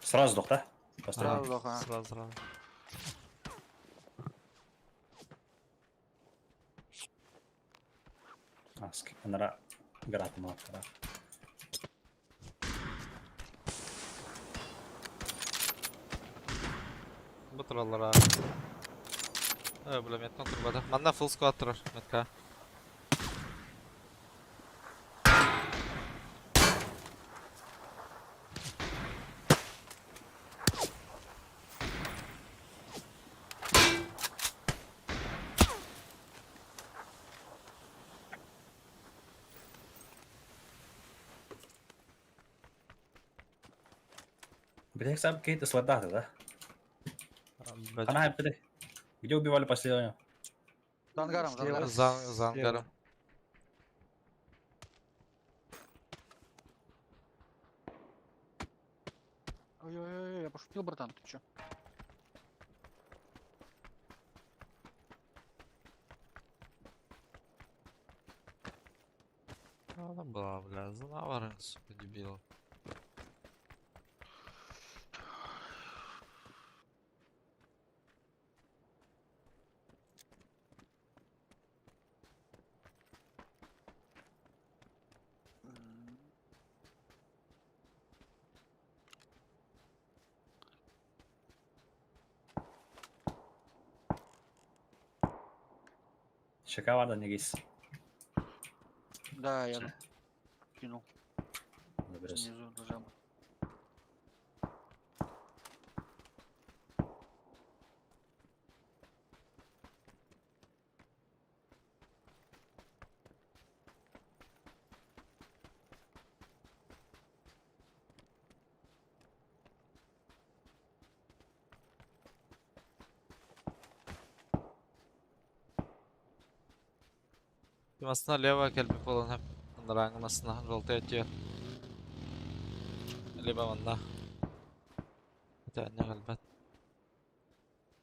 Speaker 3: Сразу сдох, да? Пострел.
Speaker 4: Сразу сдох, а.
Speaker 2: Сразу, сразу.
Speaker 3: А, анара град маттара.
Speaker 2: Бу тураллара. Э, бля, меттен турбата. Манна full squad турар, метка.
Speaker 3: Блядь, сам какие-то солдаты, да? Она, блядь, где убивали последнего?
Speaker 4: За ангаром, за ангаром.
Speaker 2: За ангаром.
Speaker 4: Ой-ой-ой, я пошутил, братан, ты чё?
Speaker 2: Надо было, бля, за наваром, сука, дебилов.
Speaker 3: Чека варда не гис.
Speaker 4: Да, я кинул
Speaker 3: Заберусь.
Speaker 4: снизу нажал.
Speaker 2: Масына лево кэлби буолан хөп. Анарааҥы масына желтый өттүгэр. Либо манна. Это не кэлбэт.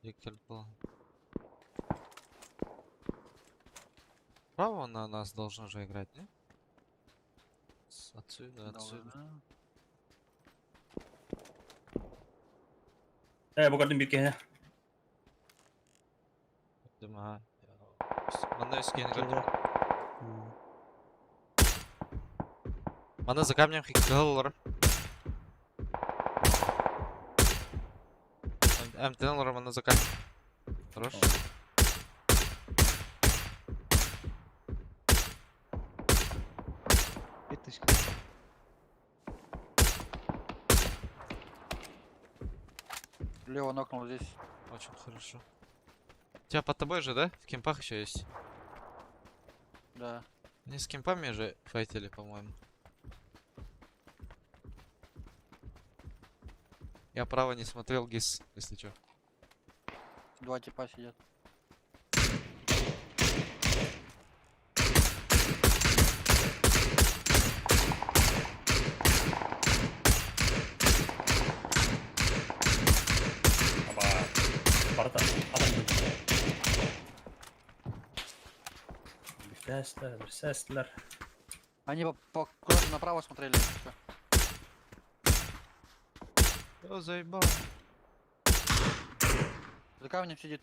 Speaker 2: Кэлбит буолан. Право на нас должен уже играть, не? Отсюда, отсюда.
Speaker 4: Должна.
Speaker 3: Э, бу көрдүм бир киһини.
Speaker 2: Дыма. Манна үскени көрдүм. Манна за камнем хиккаллар. МТН манна за камнем. Хорош.
Speaker 1: Биточка.
Speaker 4: Лево нокнул здесь.
Speaker 2: Очень хорошо. Тебя под тобой же, да? В кемпах еще есть.
Speaker 4: Да.
Speaker 2: Они с кемпами же файтили, по-моему. Я право не смотрел, Гис, если чё.
Speaker 4: Два типа сидят.
Speaker 3: Аба. Барта. Адам. Өлөрсәстілер, өлөрсәстілер.
Speaker 4: Они куда-то направо смотрели. Всё.
Speaker 2: О, заебал.
Speaker 4: За камнем сидит.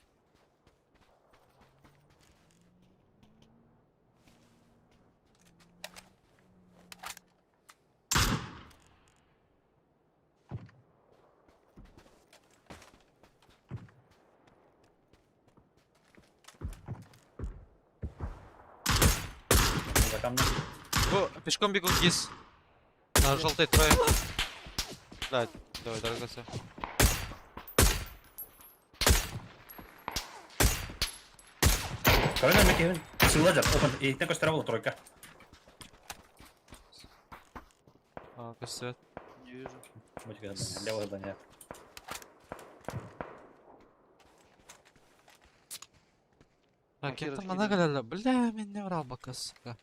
Speaker 3: За камнем.
Speaker 2: Бу, пешком бегут гиз. На желтой трое. Да, давай, дорогой.
Speaker 3: Көрөн эмэ киһин сыла дьар. Опен, иһиттэн көстөрө буолла тройка.
Speaker 2: А, көстүбэт.
Speaker 4: Не вижу.
Speaker 3: Бу левое здание.
Speaker 2: Так,
Speaker 4: Кира
Speaker 2: кем там
Speaker 4: скидывай.
Speaker 2: она галяла? Бля, меня врал бака, сука.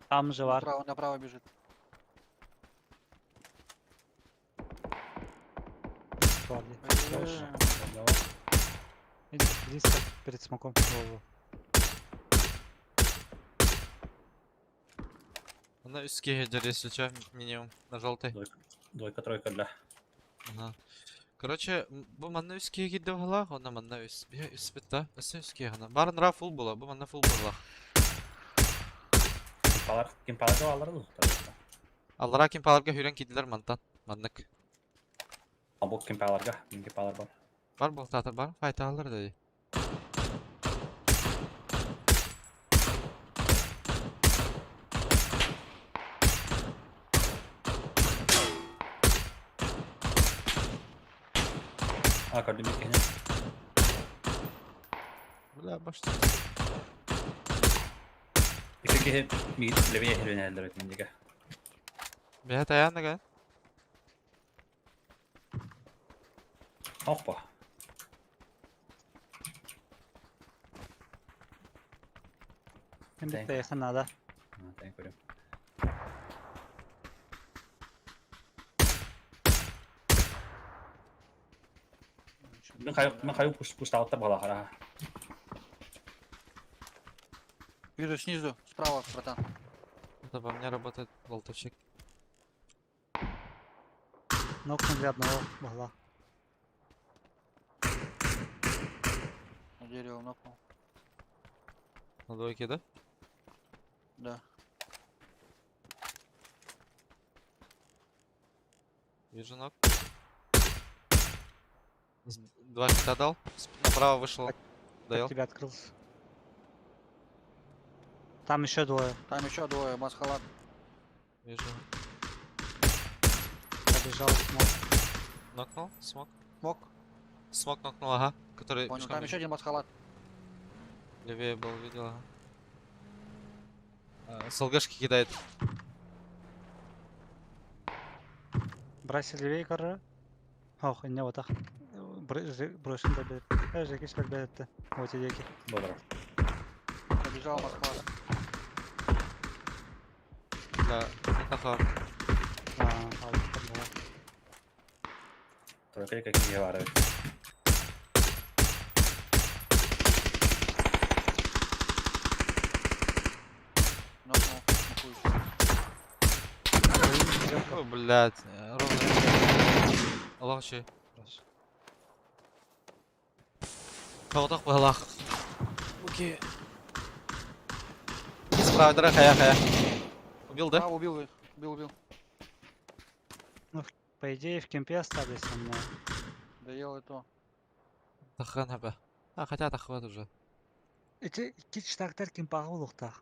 Speaker 1: Там же var.
Speaker 4: Направо, направо бежит.
Speaker 1: Var.
Speaker 4: Э,
Speaker 3: Давай.
Speaker 1: Иди близко перед смоком. Во-во.
Speaker 2: Она үске хеджер, если чё, минимум. На желтой.
Speaker 3: Двойка, двойка, тройка, бля.
Speaker 2: Ага. Короче, бу манна үске кидде бала, она манна үс. Бия үс бит да. Өсө үске гана. Барын ра фул була, бу манна фул була.
Speaker 3: Кимпалар, кимпалар алар ду.
Speaker 2: Аллара ким паларга хүрен кидилер мантан. Маннык.
Speaker 3: А бу кимпаларга, мин кимпалар бар.
Speaker 2: Бар бу татыр бар, файта алыр dedi.
Speaker 3: А, көрдүм бир киһини.
Speaker 2: Бля, башта.
Speaker 3: Икки киһи миит левее хүрен элдер бит миндиге.
Speaker 2: Бия таян га.
Speaker 3: Опа.
Speaker 1: Hem
Speaker 3: Окей.
Speaker 1: bitti yakın ada.
Speaker 3: Тэн көрөм.
Speaker 4: ничего не
Speaker 3: Мин хаю,
Speaker 4: знаю.
Speaker 3: мин хаю пуш пуштааттар бала хара.
Speaker 4: Вижу снизу, справа, братан.
Speaker 2: Это по мне работает болтовщик.
Speaker 1: Нокнули одного могла.
Speaker 4: На дерево нокнул.
Speaker 2: На двойке, да?
Speaker 4: Да.
Speaker 2: Вижу ног. Два хита дал. Направо вышел.
Speaker 1: Так,
Speaker 2: Доел.
Speaker 1: Тебя открылся. Там еще двое.
Speaker 4: Там еще двое, масхалат.
Speaker 2: Вижу.
Speaker 1: Побежал смок.
Speaker 2: Нокнул. Смок.
Speaker 4: Мог.
Speaker 2: Смок нокнул, ага. Который
Speaker 4: Понял.
Speaker 2: пешком
Speaker 4: Там еще
Speaker 2: бежит.
Speaker 4: один масхалат.
Speaker 2: Левее был, видел, ага. А, С ЛГшки кидает.
Speaker 1: Бросили левее коры. Ох, не вот так. Брошен да бет. Жеки бетти. Вот идеки.
Speaker 3: Бодро.
Speaker 4: Побежал масхалат.
Speaker 2: Да, это хор.
Speaker 1: А, алып была.
Speaker 3: Тройка киһи бар эбит.
Speaker 4: Нокнул. Нокую еще.
Speaker 2: О, блядь, ровно. Аллах еще. Тоғдақ балақ. Окей. Справа, дыра, хая, хая. Убил, да?
Speaker 4: Да, убил их. Убил, убил.
Speaker 1: По идее в кемпе остались со мной.
Speaker 4: Доел это.
Speaker 2: Тахан хаба. А, хотя тахват уже.
Speaker 1: Эти кич тактар кемпаға улуқтақ.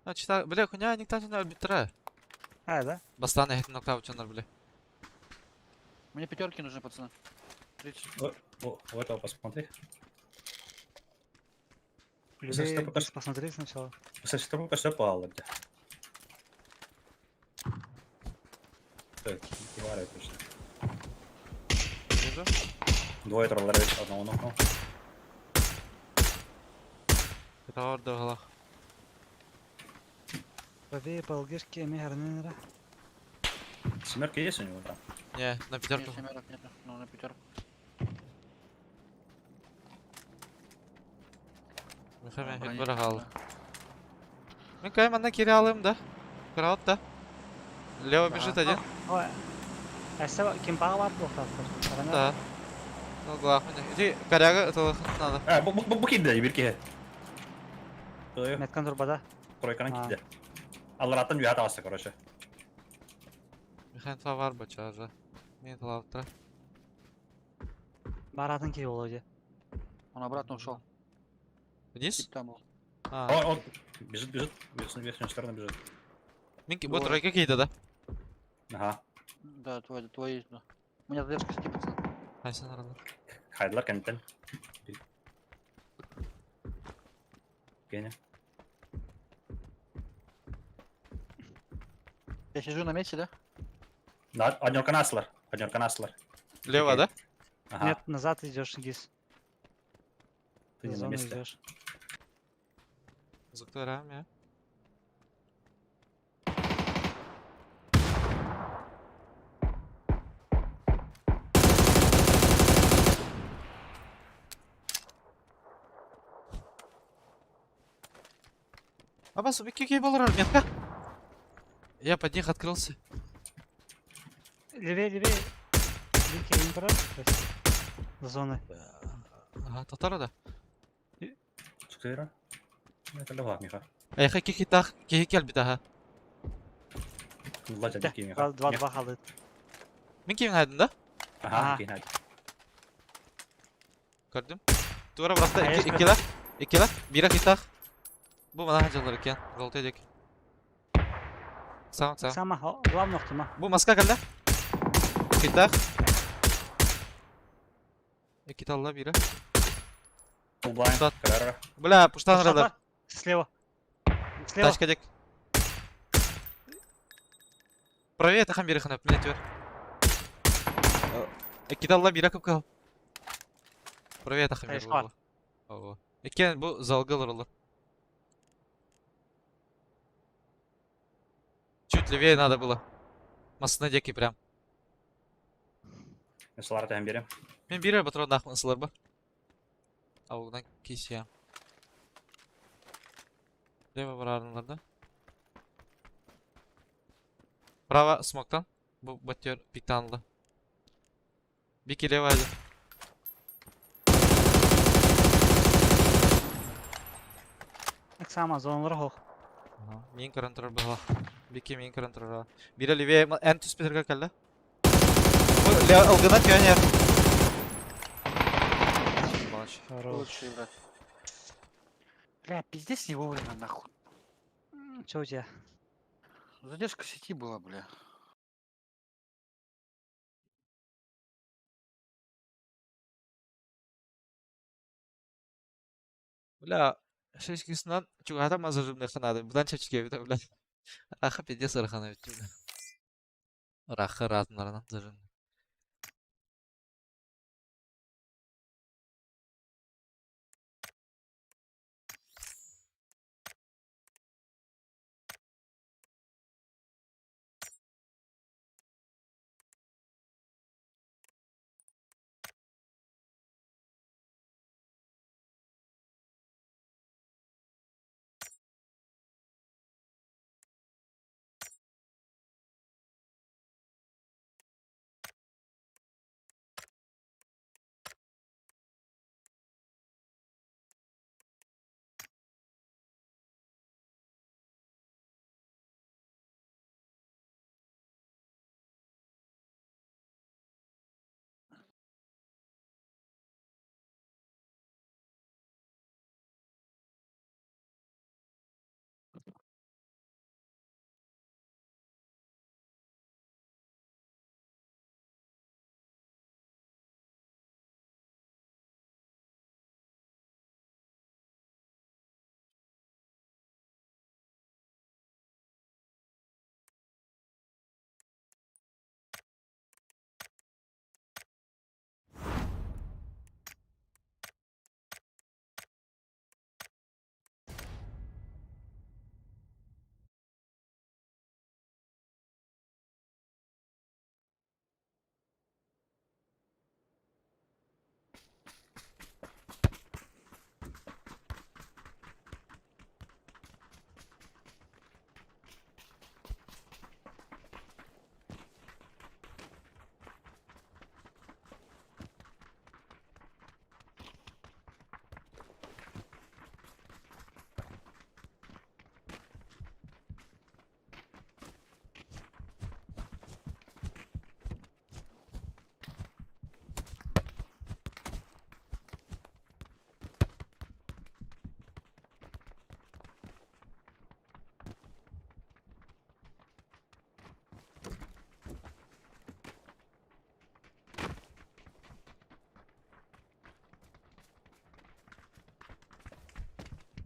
Speaker 2: А, чита, бля, хуйня, никто не арбитра.
Speaker 1: А, да?
Speaker 2: Бастан эхет нокта ученар, бля.
Speaker 4: Мне пятерки нужны, пацаны. 30.
Speaker 3: О, у этого посмотри.
Speaker 1: Левее
Speaker 3: что пока
Speaker 1: вниз посмотри сначала.
Speaker 3: Кстати, что пока что пало, бля. Так, кивары точно.
Speaker 2: Вижу.
Speaker 3: Двое троллеров одного нокнул.
Speaker 2: Это орда галах.
Speaker 1: Правее по ЛГшке мехарненера.
Speaker 3: Семерки есть у него там?
Speaker 2: Не, на
Speaker 4: Нет,
Speaker 2: пятерку.
Speaker 4: семерок нету. Ну, на пятерку.
Speaker 2: Миха мен
Speaker 4: Броня-
Speaker 2: хит хаалла. Мен кай манна кире алым да. Крауд да. Лево бежит один.
Speaker 1: Ой. Әсә кимпага бар буолуохтаахтар.
Speaker 2: Да. Ну главное. Иди коряга это надо.
Speaker 3: А, бу киирдэ, биир киһи. Ой,
Speaker 1: Меткан турбада.
Speaker 3: тройканан
Speaker 1: А.
Speaker 3: киирдэ. Аллараттан үөһэ таҕыста, короче.
Speaker 2: Миха инфа бар бачажа. Мен талаптыра.
Speaker 1: Баратын киһи буолуо дии.
Speaker 4: Он обратно ушел.
Speaker 2: Вниз?
Speaker 4: Тип там был.
Speaker 2: А.
Speaker 3: Он, он бежит, бежит, в верхнюю сторону бежит.
Speaker 2: Мен бу тройка кейді да.
Speaker 3: Ага.
Speaker 4: Да, твой, твой. Да. У меня задержка сети, пацан.
Speaker 2: Хайсан аралар.
Speaker 3: Хайдылар кэнниттэн. Геня.
Speaker 4: Я сижу на месте, да?
Speaker 3: Да, однерка аслар. Однерка аслар.
Speaker 2: Лево, да?
Speaker 3: Ага.
Speaker 1: Нет, назад идешь, Гиз.
Speaker 3: Ты не
Speaker 1: За
Speaker 3: на
Speaker 1: зону
Speaker 3: месте.
Speaker 1: идешь.
Speaker 2: Зуктарам я. Абас, какие был метка? Я под них открылся.
Speaker 1: Левее, левее. Вики, не брат? Зоны.
Speaker 2: Ага, татара да.
Speaker 3: Четыре. Это лева, Миха.
Speaker 2: Эх, кихи тах, кихи келбит, ага.
Speaker 3: Владя, дикий Миха.
Speaker 1: Два-два халы.
Speaker 2: Мен кимин хайдын да?
Speaker 3: Ага,
Speaker 1: Ага.
Speaker 3: дикий хайдын.
Speaker 2: Көрдүм. Тура братта
Speaker 1: А,
Speaker 2: икки
Speaker 1: есть
Speaker 2: иккилер. Иккилер. Бира хитах. Бу мана хажалар экен. Золотой дек. Сам сам.
Speaker 1: Сама, главное, охтума.
Speaker 2: Бу маска калда. Хитах. Икки талла бира.
Speaker 3: Фулблайн.
Speaker 2: Штат.
Speaker 3: Карара.
Speaker 2: Бля, пуштан радар.
Speaker 1: Слева. Слева.
Speaker 2: Тачка дек. Правее тахан бира ханап, мен түр. Икки талла бира көп кал. Правее тахан бира.
Speaker 1: Тайшла.
Speaker 2: Ого. Экен бу залгылар олар. Чуть левее надо было. Масына деки прям.
Speaker 3: Мен солар тәһін берем.
Speaker 2: Мен бирер патрон нахмын бар. Ауылдан кесем. Лево барарынларда. Право смоктан. Бу батер пиктанлы. Бики лево один.
Speaker 1: Сама, зоналар хох.
Speaker 2: Мин көрөн турар быһа. Бики мин көрөн турар. Бире левее эн түспетерге кэллэ. Ылгына пионер.
Speaker 1: Хорош.
Speaker 4: Лучший, брат. Бля, пиздец не вовремя, нахуй.
Speaker 1: Че у тебя?
Speaker 4: Задержка сети была, бля.
Speaker 2: Бля, шешкисынан чугата мазажымны ханады. Будан чечке бит, бля. Аха пиздец архана бит. Раха разнарынан зажимны.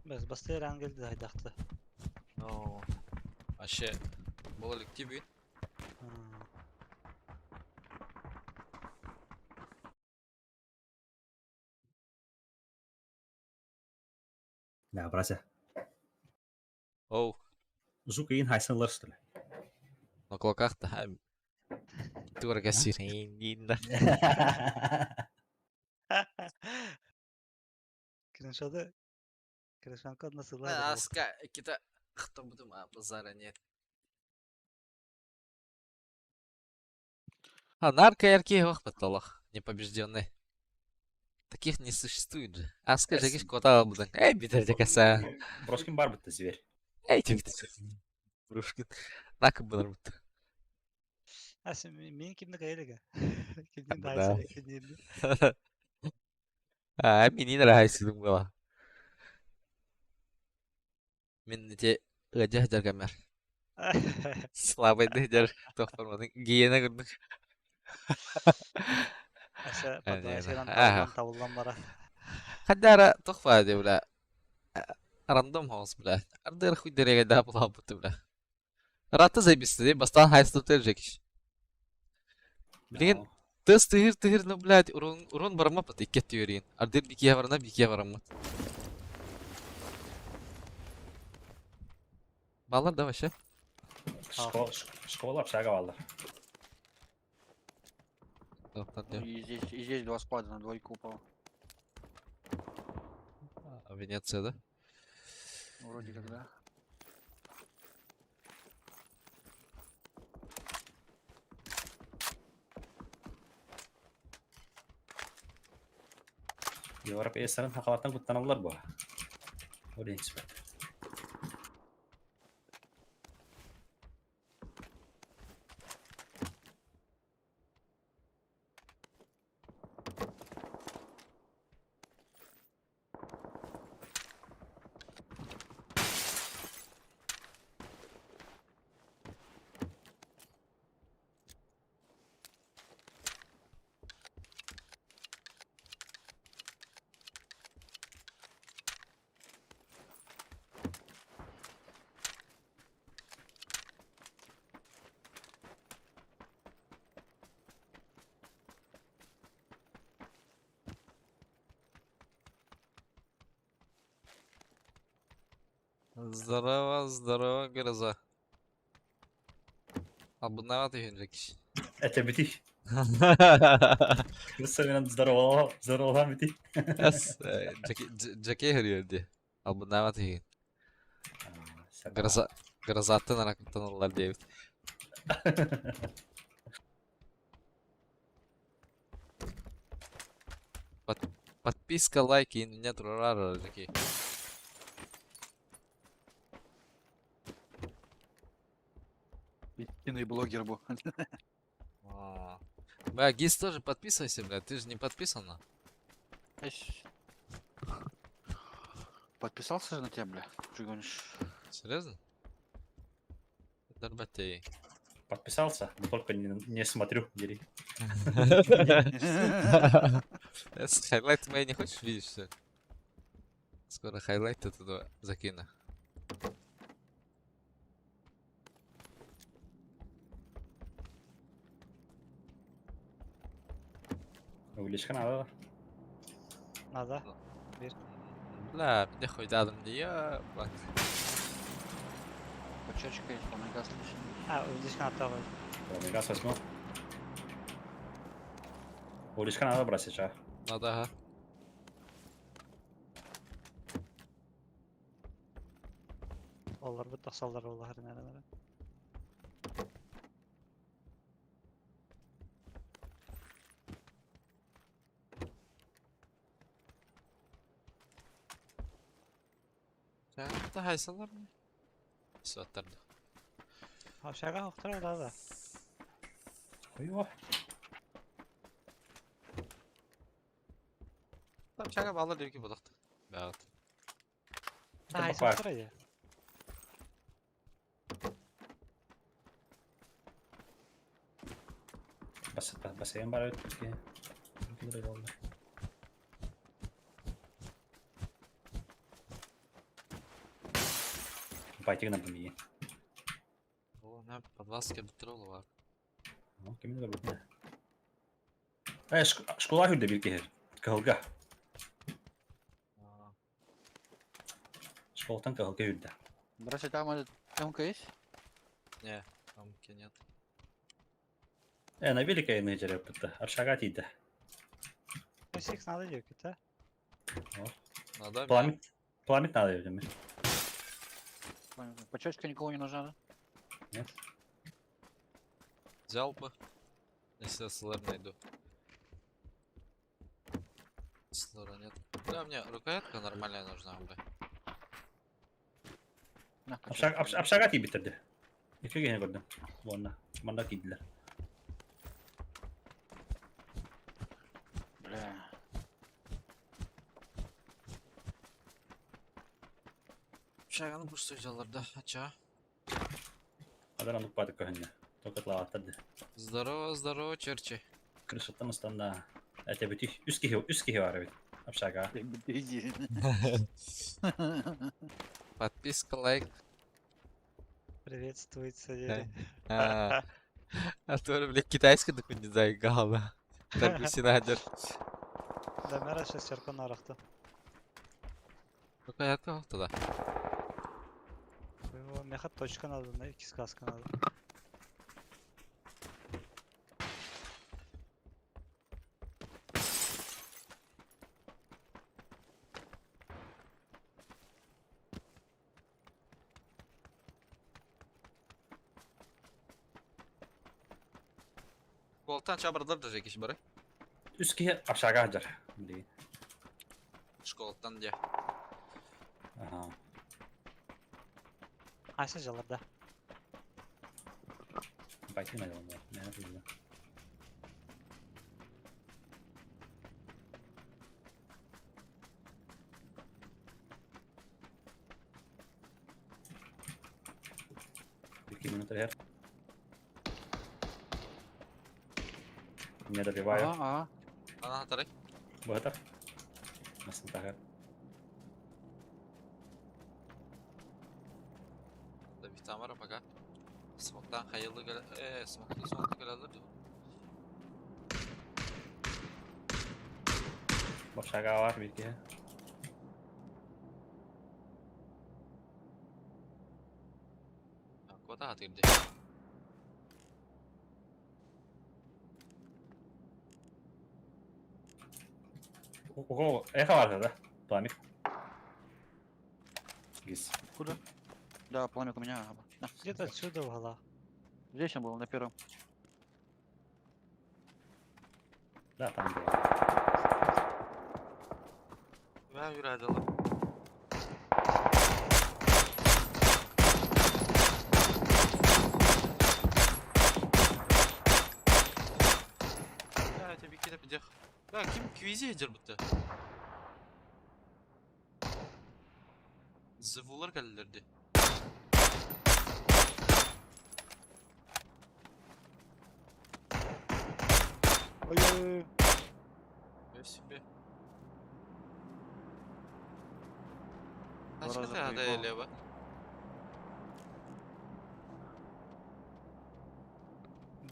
Speaker 1: Бэс бастыыр ангел дайдахты.
Speaker 2: Ну, вообще, было легти бит.
Speaker 3: Да, братья.
Speaker 2: Оу,
Speaker 3: Жук и хайсан лар, что ли?
Speaker 2: на кулаках-то. Дорого сиренина.
Speaker 1: Криншоты Криншанка насылай.
Speaker 2: Аска, кита, кто буду, а базара нет. А нарко яркие ох, непобежденный. Таких не существует же. А скажи, киш кота будан. Эй, битер коса.
Speaker 3: Броскин бар бітті зверь.
Speaker 2: Эй, тебе Брушкин. Нака был будто.
Speaker 1: А мен кимди кайрыга? Кимдин
Speaker 2: Да.
Speaker 1: дайсы кимдин.
Speaker 2: А, мне не нравится, думала. Мен те ыдьах жаргамер. Слабый дыдер тохтормадың. Гиена көрдүк.
Speaker 1: Аса
Speaker 2: Э,
Speaker 1: подвайсыдан
Speaker 2: Ага.
Speaker 1: табылган табылган бара.
Speaker 2: Хадара тохфа де бля. Рандом хаус бля. Ардыр хуй дереге да була буту бля. Рата заебисти, бастан хайсту тержекиш. Блин, тыс тыгыр тыгыр, ну блядь, урон урон барма пат икке түйөрин. Ардыр бикие барна бикие бараммат. Балар да вообще.
Speaker 3: Школа, школа общага баллар.
Speaker 4: И здесь два склада на двойку упало.
Speaker 2: Венеция, да?
Speaker 4: Вроде как, да.
Speaker 3: Европейцларын хақалаттан куттаналар бу. Принципе.
Speaker 2: Здорово, здорово, гроза. А бұнават екен Жекиш.
Speaker 3: Это бити. Кырса здорово, здорово бити.
Speaker 2: Джеки хөрүөрди. Ал бұнават екен. Гроза грозаттан аракыттан дейбит. Подписка, лайки, меня турарара, Жеки.
Speaker 4: Истинный блогер был.
Speaker 2: А. Бля, Гиз тоже подписывайся, бля, ты же не подписана.
Speaker 4: Подписался же на тебя, бля? Че гонишь?
Speaker 2: Серьезно? Дарбатей.
Speaker 3: Подписался, но только не смотрю, дери.
Speaker 2: Хайлайт мои не хочешь видеть, что ли? Скоро хайлайты туда закину.
Speaker 3: Увеличка надо.
Speaker 1: Надо.
Speaker 2: Бля, мне хоть адам не я, бак.
Speaker 4: Почечка есть, помогай слышно.
Speaker 1: А, увеличка надо.
Speaker 3: Газ возьму. Увеличка надо брать сейчас.
Speaker 2: Надо, ага.
Speaker 1: Олар бут тасалдар олар нәрәләр.
Speaker 2: Это хайсалар не? Суаттарды.
Speaker 1: Aşağı oktara da da.
Speaker 3: Ой,
Speaker 2: Там чага балар деп ки бодакты. Бягат.
Speaker 1: Хайсы
Speaker 3: бакпа.
Speaker 1: октара я.
Speaker 3: Бас бассейн бар өтті. Пойти гына миигин.
Speaker 2: О, на подвалский бутырол бар.
Speaker 3: Кимин көрбүт. Э, школа хүрдэ бир киһи. Кыһылга. Школтан кыһылга хүрдэ.
Speaker 4: Здравствуйте, там этот МК есть?
Speaker 2: Не, там нет.
Speaker 3: Э, на великой ныжырыппытта. Аршага тиийдэ.
Speaker 1: Сикс надо диэки, да?
Speaker 2: Надо.
Speaker 3: Пламя, пламя надо, видимо.
Speaker 4: Понятно. Почечка никого не нужна, да?
Speaker 3: Нет?
Speaker 2: Взял бы. Если я СЛР найду. СЛР нет. Да, мне рукоятка нормальная нужна, бля.
Speaker 4: На, почечка.
Speaker 3: Общага тиийбиттэр Икки киһини көрдүм. Уонна манна киирдилэр.
Speaker 4: Бля.
Speaker 2: Общаганы пустой взялар, да? А чё?
Speaker 3: Адар оннук баатык көһүннэ. Токатлаабаттар дии.
Speaker 2: Здорово, здорово, черчи.
Speaker 3: Крышаттан ыстанна. Этэбити үс киһи бар эбит. Общага.
Speaker 4: Иди.
Speaker 2: Подписка, лайк.
Speaker 1: Приветствуется, дели.
Speaker 2: А, а то, бля, китайский такой не заиграл, да. Так синадер.
Speaker 1: Да, мэра сейчас черкон арахта.
Speaker 2: Рукоятка тогда.
Speaker 1: Меха точка надо, на икки сказка надо.
Speaker 2: Колтан чабырдар даже киш бары.
Speaker 3: Үс киһи общага сылдьар. Билигин.
Speaker 2: Школтан где?
Speaker 3: Ага.
Speaker 1: Айса жалар, да.
Speaker 3: Пойти надо было. Наверное, было. Какие минуты эр? Не добиваю.
Speaker 4: Ага, ага.
Speaker 2: Ана тарай.
Speaker 3: Бытыр. Nasıl тагыр?
Speaker 2: Да бит пока. Смоктан hayırlı gel smoklu smoklu gelenler diyor.
Speaker 3: Общага бар бир киһи.
Speaker 2: Кота атырды.
Speaker 3: Ого, эхо бар да? Пламик. Гис.
Speaker 4: Куда? Да, пламя у меня. ага. На.
Speaker 1: Где-то отсюда угла.
Speaker 4: Здесь он был, на первом.
Speaker 3: Да, там было.
Speaker 2: Ben yürü hadi lan. Ya tabii ki de bir Ya kim QZ eder bitti. Zıvılar gelirdi.
Speaker 4: Ой-ой-ой.
Speaker 2: Я себе.
Speaker 4: Два
Speaker 2: Тачка
Speaker 4: раза
Speaker 2: ты надо
Speaker 4: проебал.
Speaker 2: лево.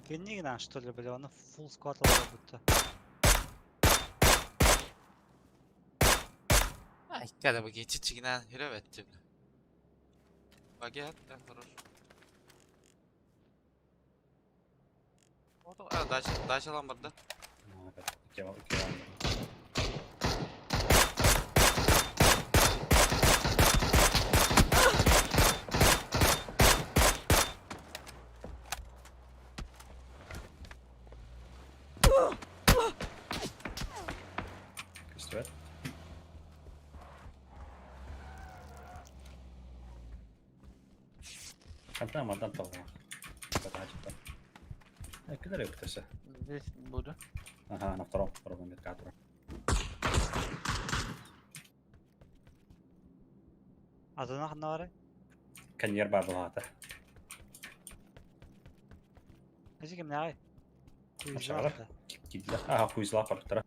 Speaker 1: Генигна, что ли, бля, он фулл склад будто.
Speaker 2: Ay kada bak geçiçiginen yürü Багет, да, хорош. А, дача, дача lan burada.
Speaker 3: Икки икки Көстүбэт. Хантан мандан тоҕо. Батачыта. Кидер өктөсө.
Speaker 4: Здесь буду.
Speaker 3: Ага, на втором втором метка тура.
Speaker 1: Адына ханна бары?
Speaker 3: Каньер бар булаата.
Speaker 1: Эзи ким не
Speaker 3: Ашаҕалар. Кидлер. Ага, куйзла барыптара.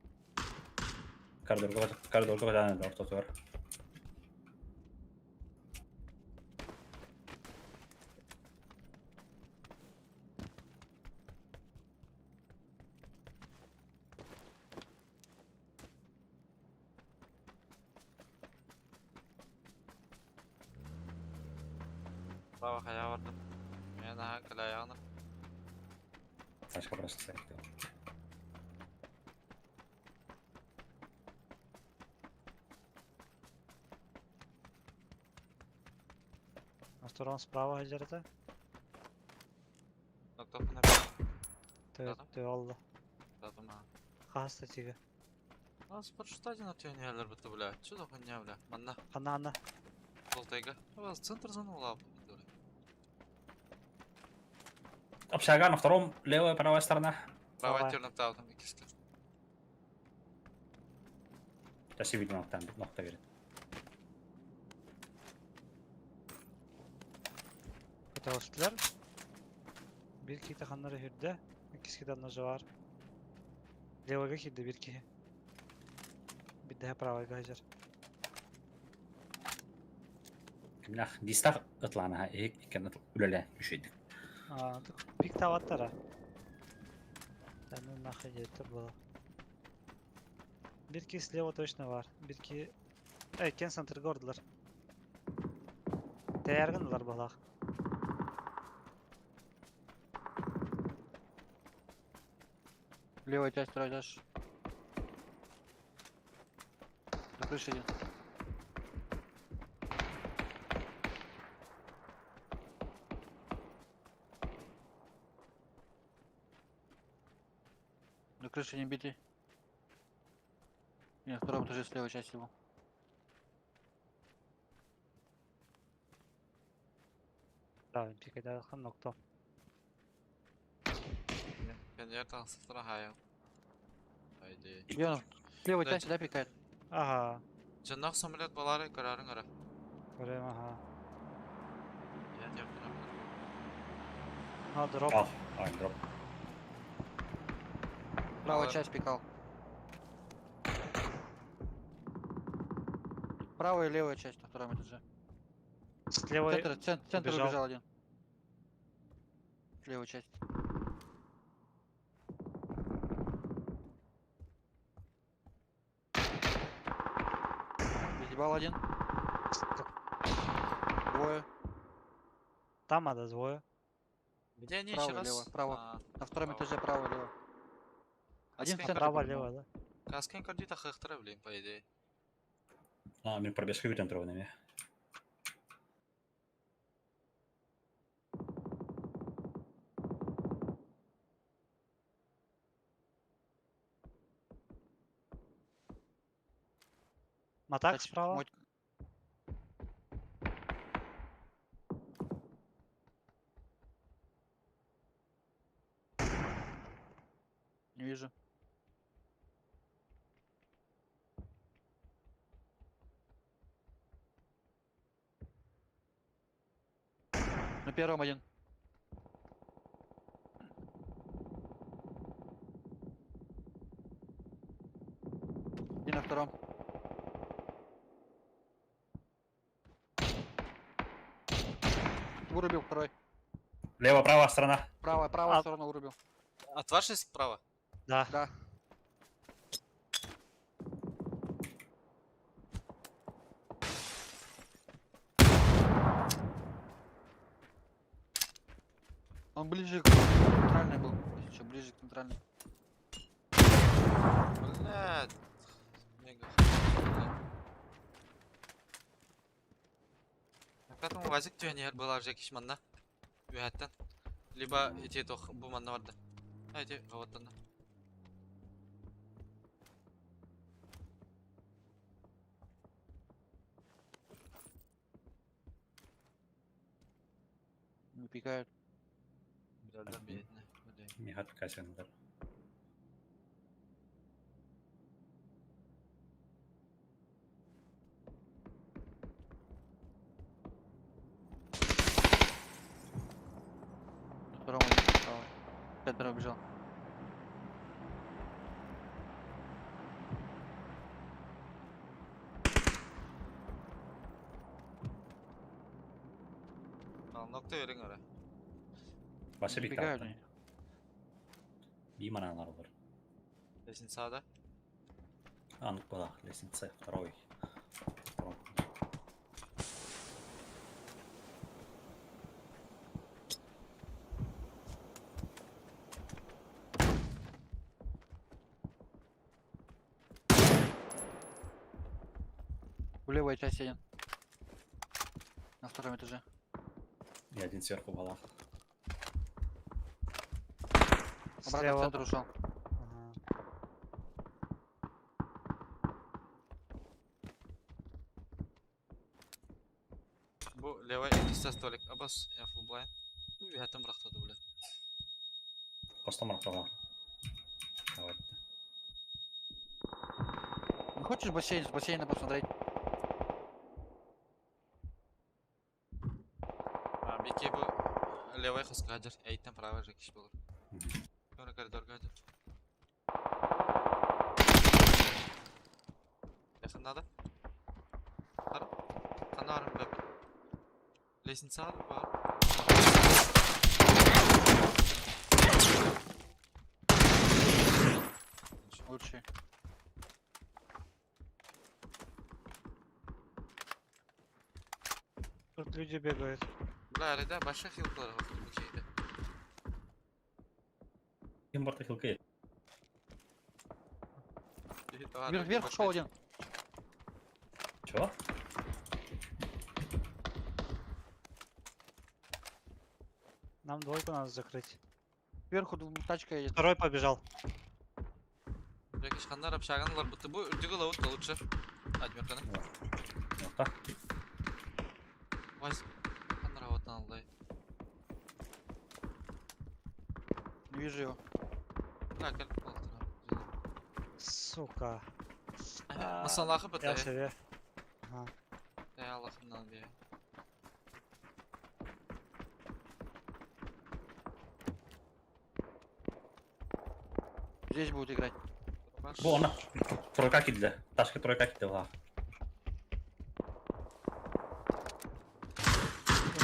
Speaker 3: Коридорга коридорга ортотугар.
Speaker 2: Право хайа бардым. Мен аха кэлээйэҕинэ.
Speaker 3: Сашка просто стоит.
Speaker 1: На втором справа где-то.
Speaker 2: Ноктопына
Speaker 1: Ты
Speaker 2: Да-да.
Speaker 1: ты олла.
Speaker 2: дадым а.
Speaker 1: Хаста тига.
Speaker 2: Нас прочитайте на тюне бітті, бля. Чё за хуйня, бля? Манна,
Speaker 1: Хана хана.
Speaker 2: Болтайга. Вас центр занула, бля.
Speaker 3: Общага на втором, левая, правая сторона.
Speaker 2: Правая
Speaker 1: Давай.
Speaker 2: тернеп там киски.
Speaker 3: Сейчас я видно, там ногта верит.
Speaker 1: Көтөҕүстүлэр. Биир киһитэ ханнары үрдэ, иккис киһитэ онно бар. Левойга киирдэ биир киһи. Биирдэһэ правойга сылдьар.
Speaker 3: Кимнах дистах ытланаха эк иккен үлеле үшейдик.
Speaker 1: Аа, пик таваттара. Да ну нахуй это было. Биир киһи слева точно бар. Биир киһи... Эй, кен центрга ордулар. Тэйэргин балах.
Speaker 4: Левая часть, второй этаж. На крыше один. На крыше не битый. Не, на втором этаже с левой части был.
Speaker 1: Да, пик хан нокто.
Speaker 2: Пионер там сыфтыра Айди.
Speaker 4: Где он? С левой
Speaker 2: Да,
Speaker 4: части, да, пикает?
Speaker 1: Ага,
Speaker 2: Жыннақ самолет балары көрәрің ара.
Speaker 1: көрөм, ага.
Speaker 2: Я деп
Speaker 1: А, дроп.
Speaker 3: Ал, ай, дроп.
Speaker 4: Правая
Speaker 2: Ладно.
Speaker 4: часть пикал. Правая и левая часть на втором этаже.
Speaker 1: С левой...
Speaker 4: Центр, центр
Speaker 1: убежал.
Speaker 4: убежал один. Левая часть. Разъебал один, двое.
Speaker 1: Там надо двое.
Speaker 2: Где они
Speaker 4: Право,
Speaker 2: еще раз?
Speaker 4: лево, право.
Speaker 2: А,
Speaker 4: На втором
Speaker 2: Право.
Speaker 4: этаже право, лево. Один в
Speaker 2: Каскин
Speaker 4: центре.
Speaker 1: Право,
Speaker 4: по-моему.
Speaker 1: лево, да?
Speaker 2: Каскин кардита хахтара, блин, по идее.
Speaker 3: А, мен пробежка бүтэн турабын эме.
Speaker 1: Матак
Speaker 4: Тач-
Speaker 1: справа.
Speaker 4: Не вижу. На первом один. И на втором. Вырубил второй.
Speaker 3: Лево, правая сторона.
Speaker 4: Правая, правая
Speaker 1: А-
Speaker 4: сторона вырубил.
Speaker 2: От вашей справа?
Speaker 1: Да.
Speaker 4: Да. Он ближе к центральной был. Если что, ближе к центральной.
Speaker 2: Блядь. Мега хорошо, блядь. На пятом УАЗик тюнер была же кишманна. Үһәттен. Либо эти тох бу манна барды. А эти вот она.
Speaker 4: Не пикают.
Speaker 2: Да, бедно. Блин.
Speaker 3: Михат касендар.
Speaker 4: На втором один. Правый. Центр убежал.
Speaker 2: Ал нокта бериң ара.
Speaker 3: Башы
Speaker 4: Не
Speaker 3: бик
Speaker 4: пикают
Speaker 3: тартты.
Speaker 4: они.
Speaker 3: Би маналар бар.
Speaker 2: Лестницада.
Speaker 3: А, ну куда? Лестница второй. Второй.
Speaker 4: В левой части один. На втором этаже.
Speaker 3: И один сверху в голах.
Speaker 4: Обратно
Speaker 1: Слева.
Speaker 4: в центр ушел.
Speaker 1: Ага.
Speaker 2: Бу левый иккис столик. Абас, я full blind. Үһәтен бырахтады, бля.
Speaker 3: Костом рахтала. Давай.
Speaker 4: Не хочешь бассейн? С бассейна посмотреть?
Speaker 2: А, бики бу левый хоска хадыр. Эйтен правый же киш болur. Sonra koridorga hadir. Yakında da. Qara. Qana var бәп. Лестница бар.
Speaker 4: Лучше.
Speaker 1: Тут люди бегают.
Speaker 2: Бля, арада başka хилклар var bu şeyde.
Speaker 3: Ким барта хилка
Speaker 4: Вверх, вверх ушел один.
Speaker 3: Чего?
Speaker 1: Нам двойку надо закрыть.
Speaker 4: Сверху тачка едет.
Speaker 1: Второй побежал.
Speaker 2: Жекишхандар общаганлар бутты бу үрдүгү лаут лучше. Адмирканы.
Speaker 3: Нокта.
Speaker 2: Вась. Хандар аватан алдай.
Speaker 4: Не вижу его.
Speaker 2: Бля, кел алтына.
Speaker 1: Сука. А,
Speaker 2: Масалахы бит.
Speaker 1: Я себе. Ага.
Speaker 2: Я Аллахымнан бе.
Speaker 4: Здесь будут играть.
Speaker 3: Бу она тройка кидли. Ташка тройка кидли в
Speaker 1: У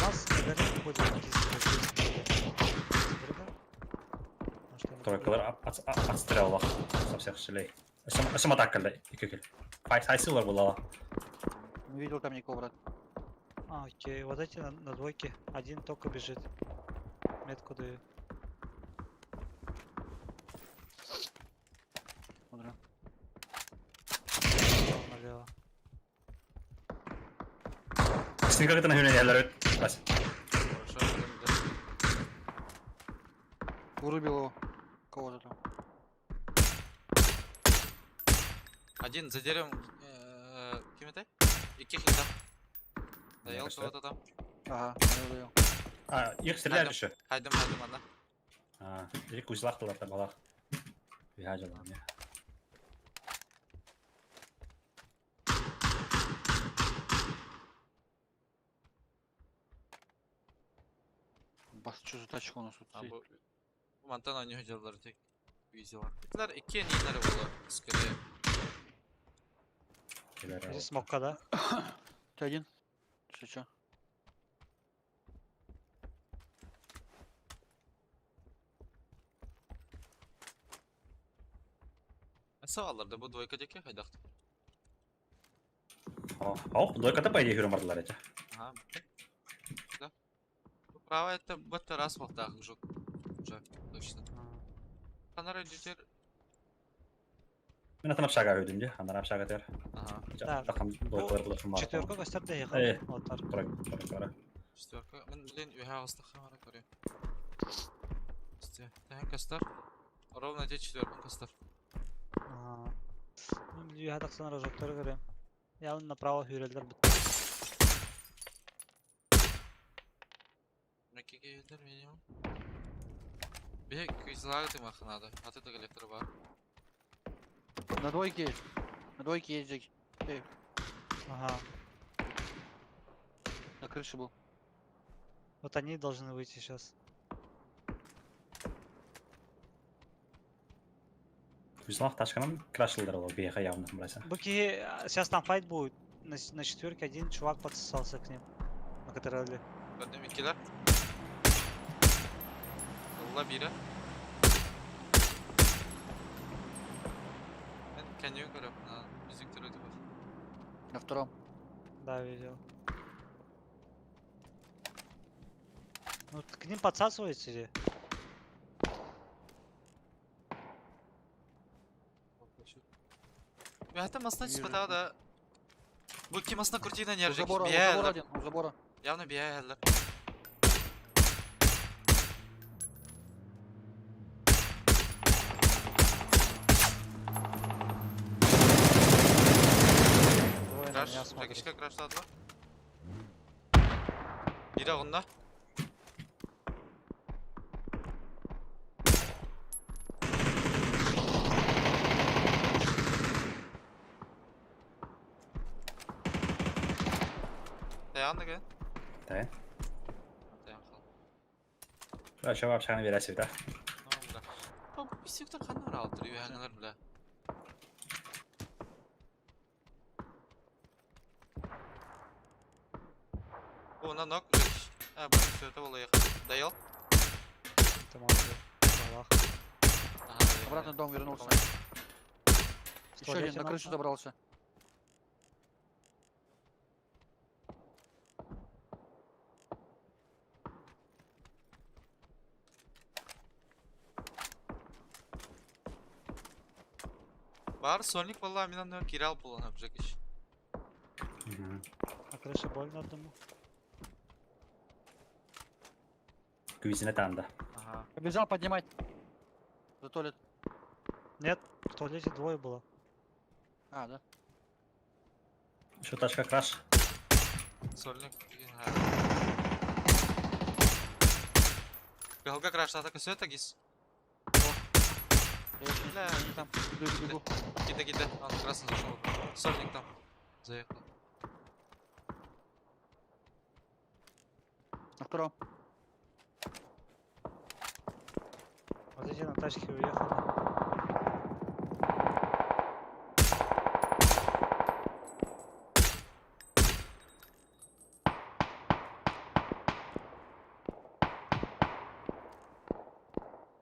Speaker 1: нас на горе будет
Speaker 3: Тройкалар отстрелах со всех щелей. Сам атака ли. Хайсилар была.
Speaker 4: Не видел там никого, брат.
Speaker 1: А, окей, вот эти на двойке. Один только бежит. Метку даю.
Speaker 4: Смотрю.
Speaker 1: Пошёл налево.
Speaker 3: Сен как это на хюне Вася.
Speaker 2: Хорошо,
Speaker 4: Вырубил его. Кого-то там.
Speaker 2: Один за деревом. Ким это? Икки хита. Доел
Speaker 3: Мне
Speaker 2: кого-то там.
Speaker 4: Ага, я доел.
Speaker 3: А, их стреляют еще.
Speaker 2: Хайдем, хайдем, ана.
Speaker 3: А, их узлахтылар да балах. Вяжала мне.
Speaker 4: Бас, что за тачка у нас тут
Speaker 2: А,
Speaker 4: стоит?
Speaker 2: бу бу мантан ойноо жалар тек. Визила. Итлер икки нинер болар. Скорее.
Speaker 1: Здесь смока, да?
Speaker 4: Ты один? Что, чё?
Speaker 2: Савалларда бу двойка деки хайдахты.
Speaker 3: О, двойка-то по идее бардылар эти.
Speaker 2: Ага. Да. Бу Право это бетте раз вақтағы жок. Уже, точно. Ханара дютер.
Speaker 3: Мен атан общага өйдүм де, анар общага тер.
Speaker 2: Ага.
Speaker 1: Да.
Speaker 3: Жакын двойкалар булар
Speaker 1: Четверка костер доехал.
Speaker 3: Э.
Speaker 1: Вот так.
Speaker 3: Тройка, тройка.
Speaker 2: Четверка. Мен блин үйе ағыстық хамара көрем. Сте. Тәһен костер. Ровно те четверка костер.
Speaker 1: Ага. Ну, я так сан рожоктор көрем. Я направо хүрелдер бит.
Speaker 2: Мекеге елдер минимум. Бе күйзлағы дымаханады. Аты да электр бар.
Speaker 4: На двойке есть. На двойке есть Джеки. Эй,
Speaker 1: Ага.
Speaker 4: на крыше был.
Speaker 1: Вот они должны выйти сейчас.
Speaker 3: Узлах ташканан крашылдар ол бияха явно брася.
Speaker 1: Быки, сейчас там файт будет. На четверке один чувак подсосался к ним. На КТРЛе.
Speaker 2: Gördüm ikiler. Allah biri. Ben kendimi görüyorum. Ha, müzik türü bak.
Speaker 4: На втором.
Speaker 1: Да, видел. Ну, к ним подсасывается или?
Speaker 2: Ve hatta masına
Speaker 4: Вижу.
Speaker 2: çıkmadı da. Бу кимасына крутина
Speaker 4: У
Speaker 2: нержик.
Speaker 4: забора, у забора один, у забора.
Speaker 2: Явно бияэллэр.
Speaker 1: Двое на
Speaker 2: Краш,
Speaker 1: меня смотрит.
Speaker 2: Жекишка краштадылар. Бири онда. Dayandı gel.
Speaker 3: Dayan.
Speaker 2: Dayan kal.
Speaker 3: Aşağı apşağını veresi да.
Speaker 2: Tamam бля. Bu bisiklet kanı aldırıyor yani бля. О, на ног. А, бля, все, это было ехать. Доел?
Speaker 1: Там он был. В головах.
Speaker 2: Ага, доел.
Speaker 4: Обратно в дом вернулся.
Speaker 1: В
Speaker 4: Еще
Speaker 1: туалете
Speaker 4: один на крышу
Speaker 1: нокнул.
Speaker 4: забрался.
Speaker 2: Бар, сольник валла, минан нөр кирал булан обжегиш.
Speaker 1: На крыше больно одному.
Speaker 3: Күйізіне танды.
Speaker 2: Ага.
Speaker 4: Побежал поднимать. За туалет.
Speaker 1: Нет, в туалете двое было.
Speaker 4: А, да.
Speaker 3: Şu ташка краш.
Speaker 2: Сольник. Галга краш, а все это гис.
Speaker 4: Я еще не
Speaker 2: Бля.
Speaker 4: они там. Иду, бегу.
Speaker 2: Кида, кида. Он красный зашел. Сольник там. Заехал.
Speaker 4: На втором.
Speaker 1: Вот эти на тачке уехали.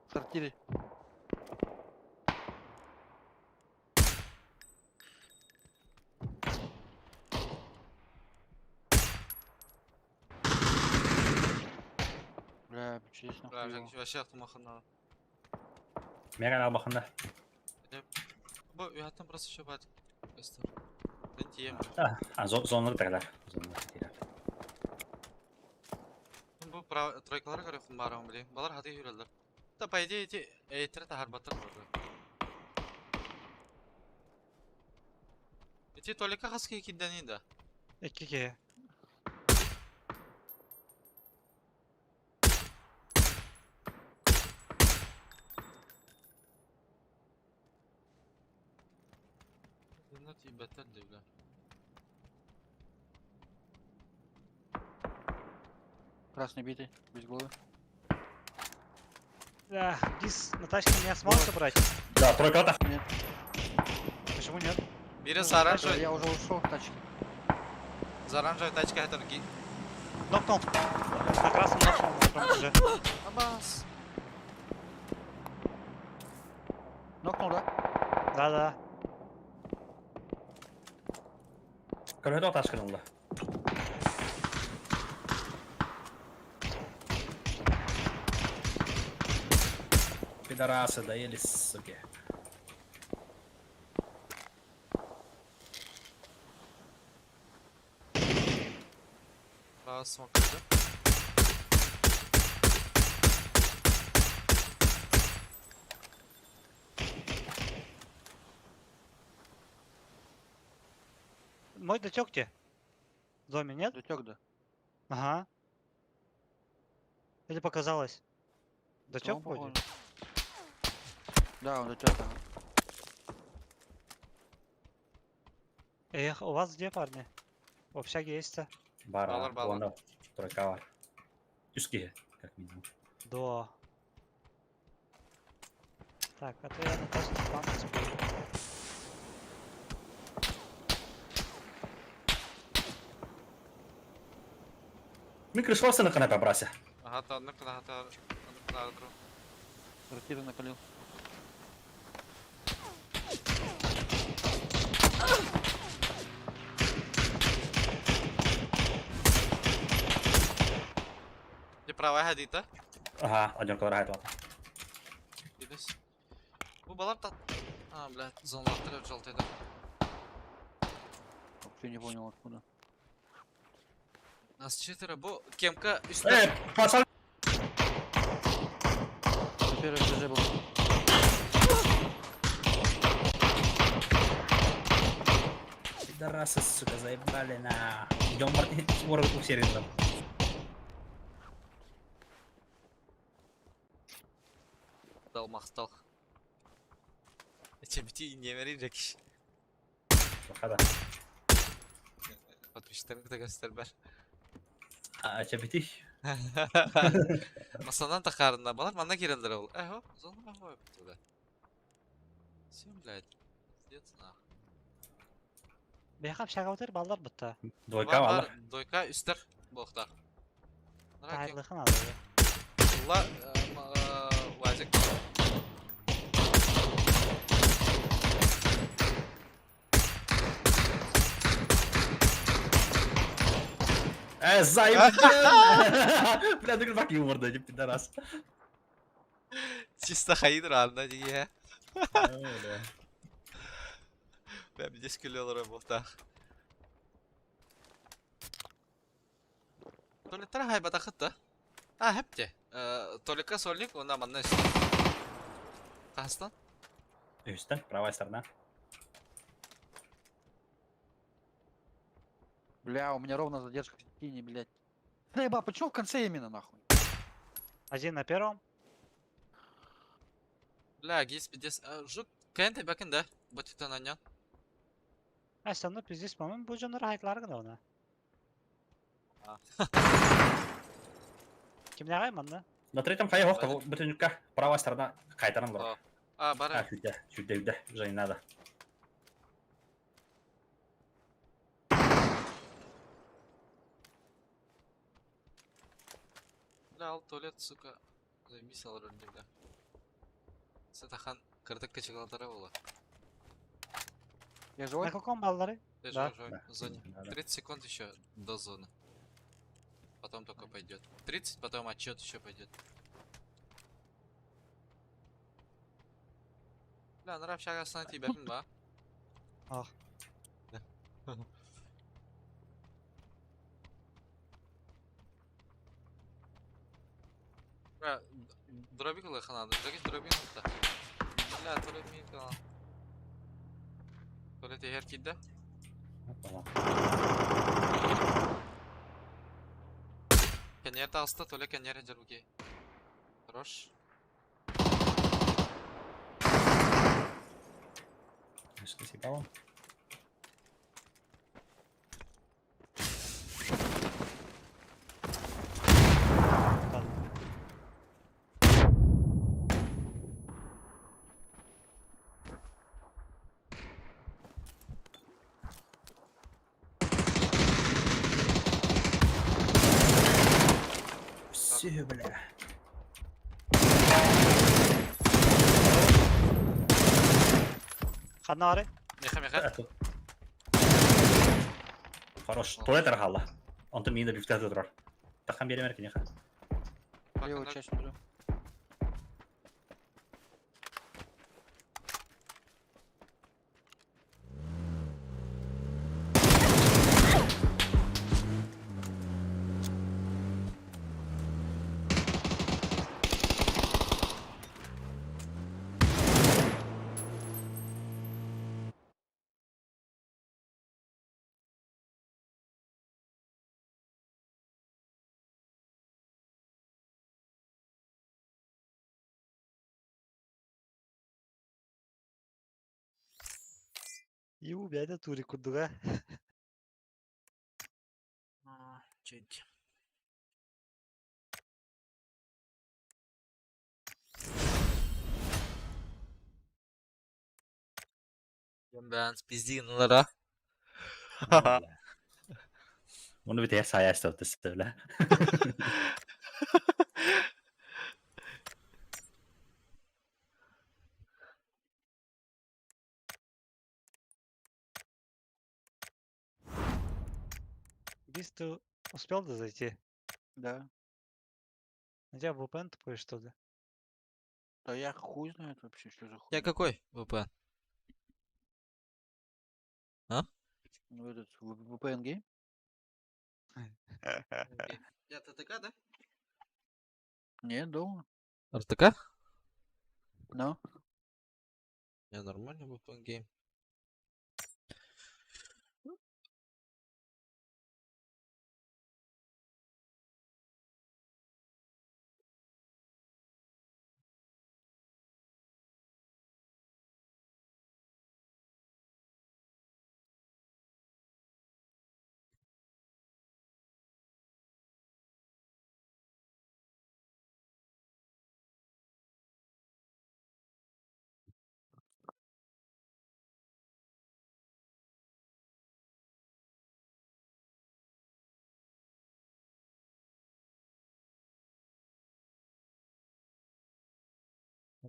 Speaker 4: В сортире. Бля, честно.
Speaker 2: Бля, Жекиш, вообще автомахана.
Speaker 3: Меган албахында.
Speaker 2: Бу уяттан просто еще бат. Көстөр. Мен тием.
Speaker 3: А, зонлы тагылар. Зонлы тагылар.
Speaker 2: Бу прав тройкалар көрө хумбарым биле. Балар хаты хүрелдер. Да по идее эти эйтер тахар батыр болды. Эти толика хаски киддени да.
Speaker 1: Икки
Speaker 2: Bunlar тибеттер да бля.
Speaker 4: Красный битый, без головы.
Speaker 1: Да, Гис на тачке меня сможешь забрать?
Speaker 3: Да, тройка та.
Speaker 4: Нет.
Speaker 1: Почему нет?
Speaker 2: Бири
Speaker 1: Ну,
Speaker 2: с оранжевой,
Speaker 4: Я уже ушел в тачке.
Speaker 2: за оранжевой тачкой это ги.
Speaker 1: Нокнул. На красном нокнул на втором этаже.
Speaker 2: Абас.
Speaker 4: Нокнул, да?
Speaker 1: Да-да.
Speaker 3: Көрөдө ташкын oldu. Пидорасы доели, суки.
Speaker 2: Раз смог да.
Speaker 1: Мой дотек где? В доме нет?
Speaker 4: Дотек, да.
Speaker 1: Ага. Или показалось? Дотек
Speaker 4: Он
Speaker 1: вроде?
Speaker 4: похоже. Да, он дотек. Ага.
Speaker 1: Эх, у вас где, парни? В общаге есть-то?
Speaker 3: Бар,
Speaker 2: Балар, балар.
Speaker 3: Онда тройка бар. Үске, как минимум.
Speaker 1: Да. Так, а то я на тачке план успею.
Speaker 3: Мен крышвасы на канапе брася.
Speaker 2: Ага, та одна куда, та одна куда друг.
Speaker 4: Сортиры накалил.
Speaker 2: Где правая хадита?
Speaker 3: Ага, один квадрат вот.
Speaker 2: Гидес. Бу балар та А, блядь, зонлаттырып желтый да.
Speaker 4: Вообще Вообще не понял откуда.
Speaker 2: Нас четверо, бу кемка
Speaker 3: Э,
Speaker 2: үстэ.
Speaker 3: пацан!
Speaker 4: На первом этаже был.
Speaker 3: Пидорасы, сука, заебали на. Идем у сервера.
Speaker 2: Дал махтал. Эче бити немери жекиш.
Speaker 3: Хада.
Speaker 2: Подписчиктарга да göster.
Speaker 3: А, чебити.
Speaker 2: Масанан тахарына балар манна кирелдер ол. Э, хоп, зона бахой туда. Всем, блядь. Пиздец, нах.
Speaker 1: Бэйхап шагавтыр баллар бутта.
Speaker 3: Двойка валла.
Speaker 2: Дойка үстер болықтар.
Speaker 1: Тайырлыхын алды.
Speaker 2: Ла, Вазик.
Speaker 3: Э, заебал! Бля, ну как юмор, да, пидорас.
Speaker 2: Чисто хайдр ална диге. Бля, здесь күлелер болықтар. Толиктар хайба тахытта. А, хепте. Толика сольник, онда манна үстер. Қастан?
Speaker 3: Үстен, правая сторона.
Speaker 4: Бля, у меня ровно задержка в тени, блядь. Заеба, почему в конце именно нахуй?
Speaker 1: Один на первом.
Speaker 2: Бля, гис пиздец. Жук, кенте бакын да. Батитан анян.
Speaker 1: А, ну пиздец, по-моему, бу жонор хайтлар гына она. Кимнягай манна?
Speaker 3: На третьем хае хохта, бутынюка, правая сторона, кайтаран бар.
Speaker 2: А,
Speaker 3: А,
Speaker 2: бара.
Speaker 3: сюда, сюда, сюда, уже не надо.
Speaker 2: Бля, ал туалет, сука. Заебись ал рөлде, бля. Сатахан кырдык кычыгалдары бола.
Speaker 4: Я живой?
Speaker 1: На каком баллары?
Speaker 2: Я
Speaker 1: Да.
Speaker 2: живой, живой,
Speaker 3: Да.
Speaker 2: в зоне.
Speaker 3: Да, да.
Speaker 2: 30 секунд еще до зоны. Потом только пойдет. 30, потом отчет еще пойдет. Бля, нрав шагасына тибәпин ба.
Speaker 1: Ах.
Speaker 2: Бля, дробик лыханады. Жаки дробик та. Бля, туалет мин канал. Туалет егер кидде.
Speaker 3: Опа.
Speaker 2: Кенер таста, туалет кенер жаруки. Хорош.
Speaker 3: Что съебало? Все, бля.
Speaker 1: Ханары.
Speaker 2: Меха, меха.
Speaker 3: Хорош. Туалет архалла. Онто мин да бифтә турар. Тахан беремер кинеха.
Speaker 4: Левую часть смотрю.
Speaker 1: Ю, бәдә тури кудуга.
Speaker 2: Чуть. Ben пиздиналара.
Speaker 3: Оны бит я сая бля.
Speaker 1: Гис, ты успел да зайти?
Speaker 4: Да.
Speaker 1: У тебя VPN тупой, что ли?
Speaker 4: Да я хуй знает вообще, что за хуй.
Speaker 2: Я какой VPN?
Speaker 4: Ну этот, VPN Game?
Speaker 2: Я ТТК, да?
Speaker 4: Нет, дома.
Speaker 2: РТК?
Speaker 4: Но.
Speaker 2: Не, нормально VPN Game.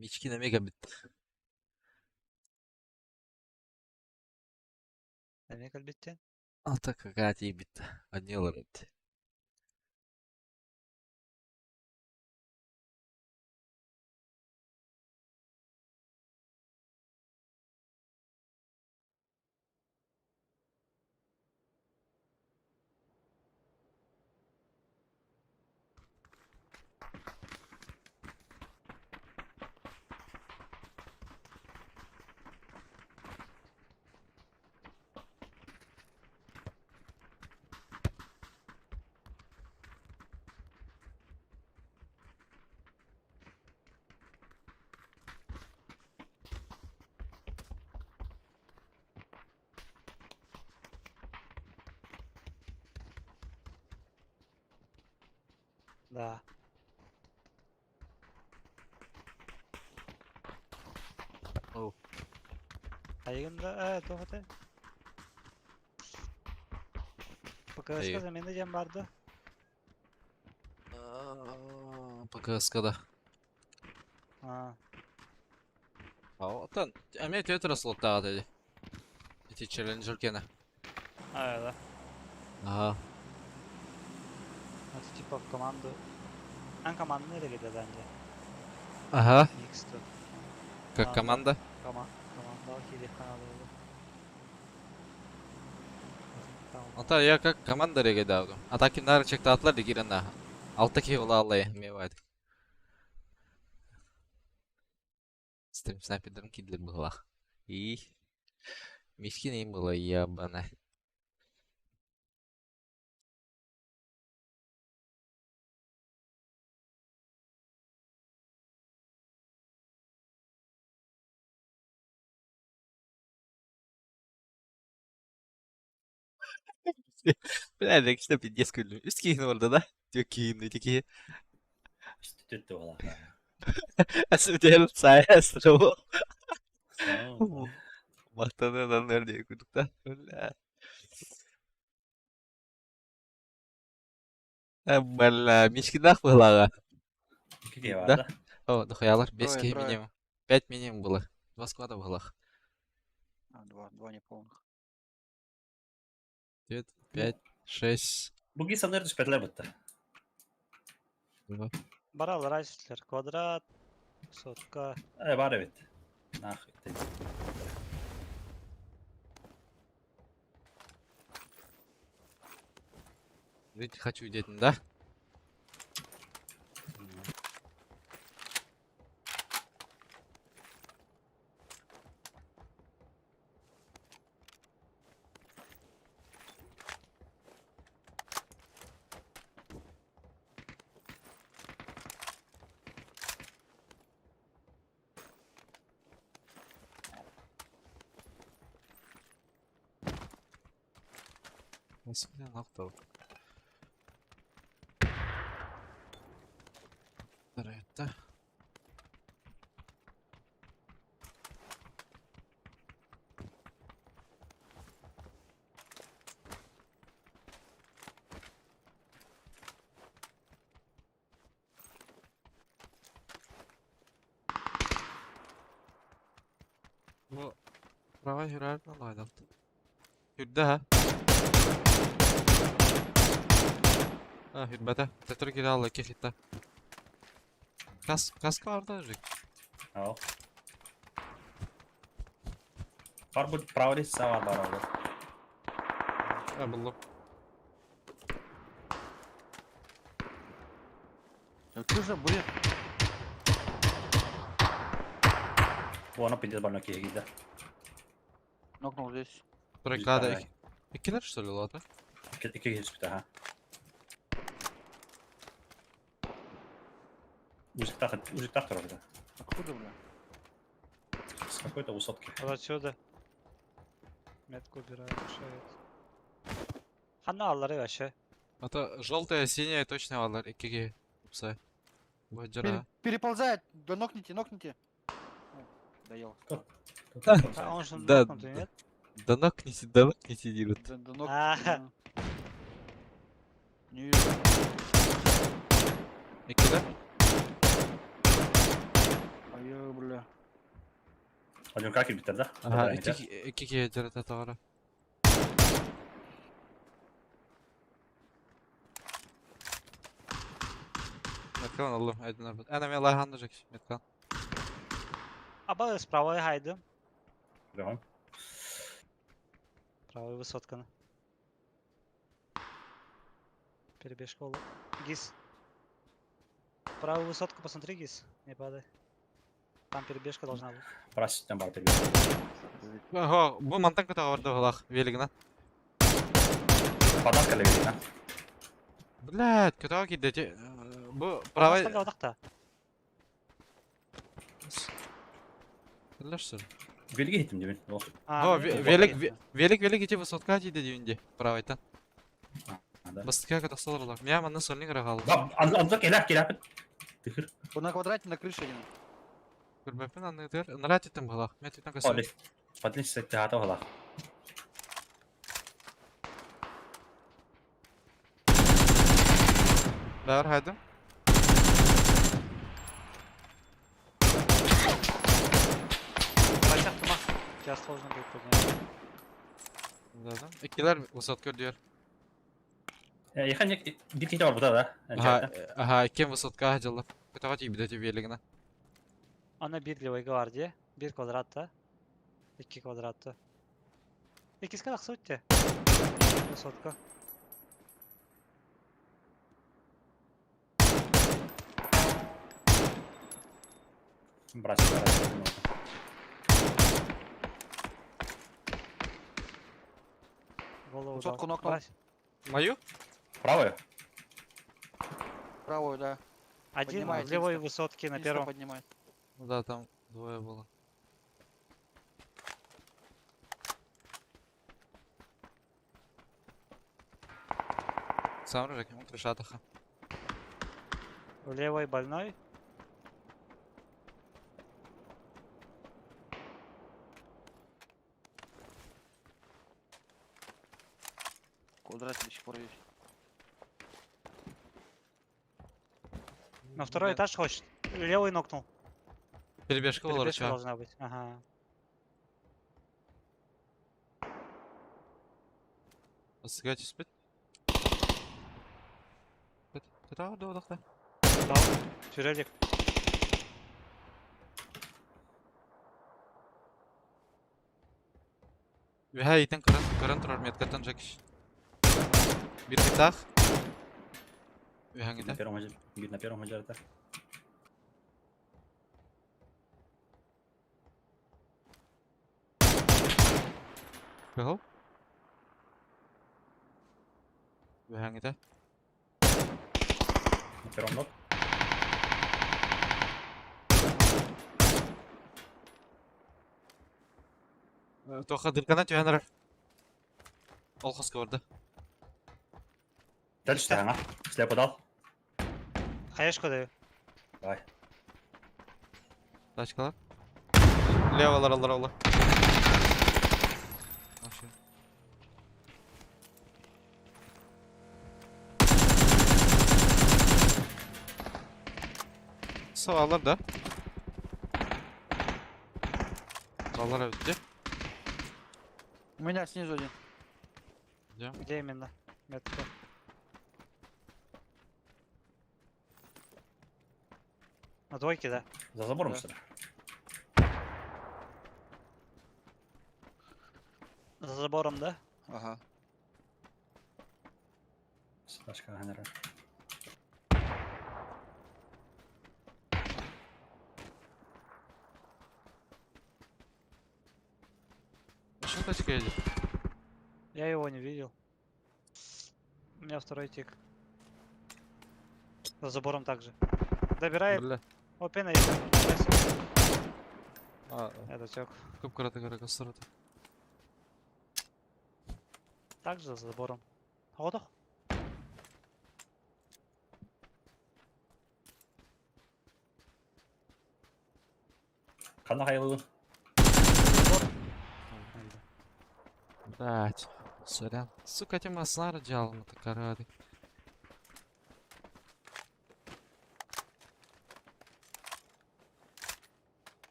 Speaker 2: Мичкин эмиэ кэлбит.
Speaker 1: Эмиэ кэлбиттэн.
Speaker 2: Алта какая тиийбит. Анньыалар эбит.
Speaker 1: Да.
Speaker 2: Оу.
Speaker 1: Айгын да, туох этэй? ПКС-ка
Speaker 2: Эйи.
Speaker 1: замена диэн баар дуо?
Speaker 2: ПКС-ка да.
Speaker 1: Аа.
Speaker 2: Оттон эмиэ түөрт эрэ слоттаах этэ дии. Ити челленджер киэнэ.
Speaker 1: Аа, да.
Speaker 2: Аһа.
Speaker 1: Это типа в команду. Ан командный эрэ да дии.
Speaker 2: Аһа.
Speaker 1: X тут.
Speaker 2: Как команда?
Speaker 1: Команда киириэххэ наада буолуо.
Speaker 2: Ата я как команда реге даҕа. А так кимнаар чектаатылар да киирэн да. Алта киһи улааллай эмиэ баайдык. Стрим снайпердарын киирдилэр быһыылаах. И Мискин им было ебано. Бля, что пиздец күллүм. Үс киһини барда да? Түөрт киһини ити киһи.
Speaker 3: Түттү буолаха.
Speaker 2: Әсүтел сайа Мақтанып аналар диye курдук да. Бля. Бля, мишкинах быһыылааҕа.
Speaker 3: Икки киһи
Speaker 2: Да?
Speaker 3: баар да?
Speaker 2: О, дохуялар, бес
Speaker 4: Трое,
Speaker 2: киһи
Speaker 4: трое.
Speaker 2: минимум. Пять минимум было. Два склада быһыылаах.
Speaker 4: А, два, два неполных.
Speaker 2: Түөрт, пять, шесть,
Speaker 3: Бу киһи саныыр түспэтилэр бытта.
Speaker 2: два.
Speaker 1: Баралар айсытлар. Квадрат, сотка.
Speaker 3: Э, баар эбит. Нахуй ты.
Speaker 2: Жить хочу диэтин да? Это. Бу права хүрэрин алайдалт. Хүрдэ ха. А, хүрбэтэ. Төттөрү киирэ алла икки хитта. Кас каска барда жик.
Speaker 3: Ау. Бар бу право лица бар бар.
Speaker 2: А, буллум.
Speaker 4: Да что за бред?
Speaker 3: Уона пиздец больной киһи да.
Speaker 4: Нокнул здесь.
Speaker 2: Бригада. Иккилэр что ли, ладно?
Speaker 3: Икки киһи түспүтэ, ха. Узиктах, узиктах турар да.
Speaker 4: Откуда, бля?
Speaker 3: С какой-то высотки.
Speaker 1: Вот отсюда. Метку убираю, мешает. Ханна аллары вообще.
Speaker 2: Это желтая, синяя точно алар. Иккиге. Упса. Бу жара.
Speaker 4: Переползает. Да нокните, нокните. О, Доел.
Speaker 1: А он же
Speaker 2: Да,
Speaker 1: нокнутый,
Speaker 2: да.
Speaker 1: нет?
Speaker 2: Да нокните, да нокните, диют.
Speaker 4: Да, да нокните,
Speaker 1: Ага.
Speaker 4: да. Не вижу.
Speaker 2: Иккилэр?
Speaker 4: А я, бля.
Speaker 3: Один как битер, да?
Speaker 2: Ага, иккиге жара татагара. Меткан аллым, айдын арбат. Ана мен лайханды жек, меткан.
Speaker 1: Аба справа хайдым.
Speaker 3: Давай.
Speaker 1: Правая высотка. Перебежка была. Гис. Правую высотку посмотри, Гис. Не падай. Там перебежка должна быть.
Speaker 3: Праситтен бар перебежка.
Speaker 2: Ага, бу мантан көтө барды булах, велигина.
Speaker 3: Подарка левели, да?
Speaker 2: Блядь, көтө кидде. Бу правый.
Speaker 1: Правая. Одақта.
Speaker 2: Билер что ли?
Speaker 3: Велиге хитим дебин. О,
Speaker 1: А,
Speaker 2: О,
Speaker 1: ну,
Speaker 2: велик,
Speaker 1: окей.
Speaker 2: велик, велик ити высотка тиде дибинде, правайтан.
Speaker 3: Да.
Speaker 2: Бастыка көтө салырлар. Мя манны сольник рагал.
Speaker 3: Да, анда келер, келер. Тыхыр.
Speaker 4: Вот на квадрате на крыше один.
Speaker 2: Көрбәппин аны дер. Нрат итем булах. Мен түтен көсө.
Speaker 3: Подлис. Подлис сетте хата ола.
Speaker 2: Бәр хайдым.
Speaker 1: Протяг тума. Тебя сложно будет поднять.
Speaker 2: Да, да. Иккилер высотка дияр.
Speaker 3: Яхан бир ките бар буда да.
Speaker 2: Аха, аха, иккен высотка жылы. Көтө тибде ти велигина.
Speaker 1: Ана bir левой гвардия. Bir квадратта. Iki квадратта. Иккиска тахса өтте. Высотка.
Speaker 3: Брать, брать.
Speaker 1: Голову
Speaker 4: Высотку
Speaker 1: дал.
Speaker 4: нокнул.
Speaker 1: Брась.
Speaker 2: Мою?
Speaker 3: Правую?
Speaker 4: Правую, да.
Speaker 1: Один
Speaker 4: Поднимает
Speaker 1: в левой
Speaker 4: инста.
Speaker 1: высотке на
Speaker 4: Инста
Speaker 1: первом.
Speaker 4: поднимает.
Speaker 2: Ну да, там двое было. Сам же, он крышатаха.
Speaker 1: В левой больной.
Speaker 4: Квадрат до сих пор есть.
Speaker 1: На второй этаж хочет. Левый нокнул.
Speaker 2: Перебежка была,
Speaker 1: Перебежка
Speaker 2: чё?
Speaker 1: должна быть. Ага.
Speaker 2: Сыгать спит. Көтө да одақта.
Speaker 1: Дал. Тюрелик.
Speaker 2: Веха итен көрөн, көрөн турар меткаттан жакиш. Бир китах. Веха
Speaker 3: На
Speaker 2: гите.
Speaker 3: первом этаже. На первом этаже, да.
Speaker 2: Бехол. Веха гите.
Speaker 3: На первом ног.
Speaker 2: Тоха дыркана түйәнер. Ол хоска барды.
Speaker 3: Дальше что, ага. Шляпу дал.
Speaker 1: Хаешку даю.
Speaker 3: Давай.
Speaker 2: Тачкалар. Левалар алар алар. Вообще. Со алар да. Алар өтті.
Speaker 4: У меня снизу один.
Speaker 2: Где?
Speaker 1: Где именно? Метка. На двойке, да?
Speaker 3: За забором,
Speaker 4: Да.
Speaker 3: что ли?
Speaker 1: За забором, да?
Speaker 4: Ага.
Speaker 3: Тачка ханара.
Speaker 2: Еще тачка едет.
Speaker 1: Я его не видел. У меня второй тик. За забором также. Добирай.
Speaker 2: Бля.
Speaker 1: Опена едет.
Speaker 2: А,
Speaker 1: Это тек.
Speaker 2: Көп карата кара кастырды.
Speaker 1: Также за забором. Готов?
Speaker 3: Ханна хайылы.
Speaker 2: Блять. Сорян. Сука, тема снара делал, это карады.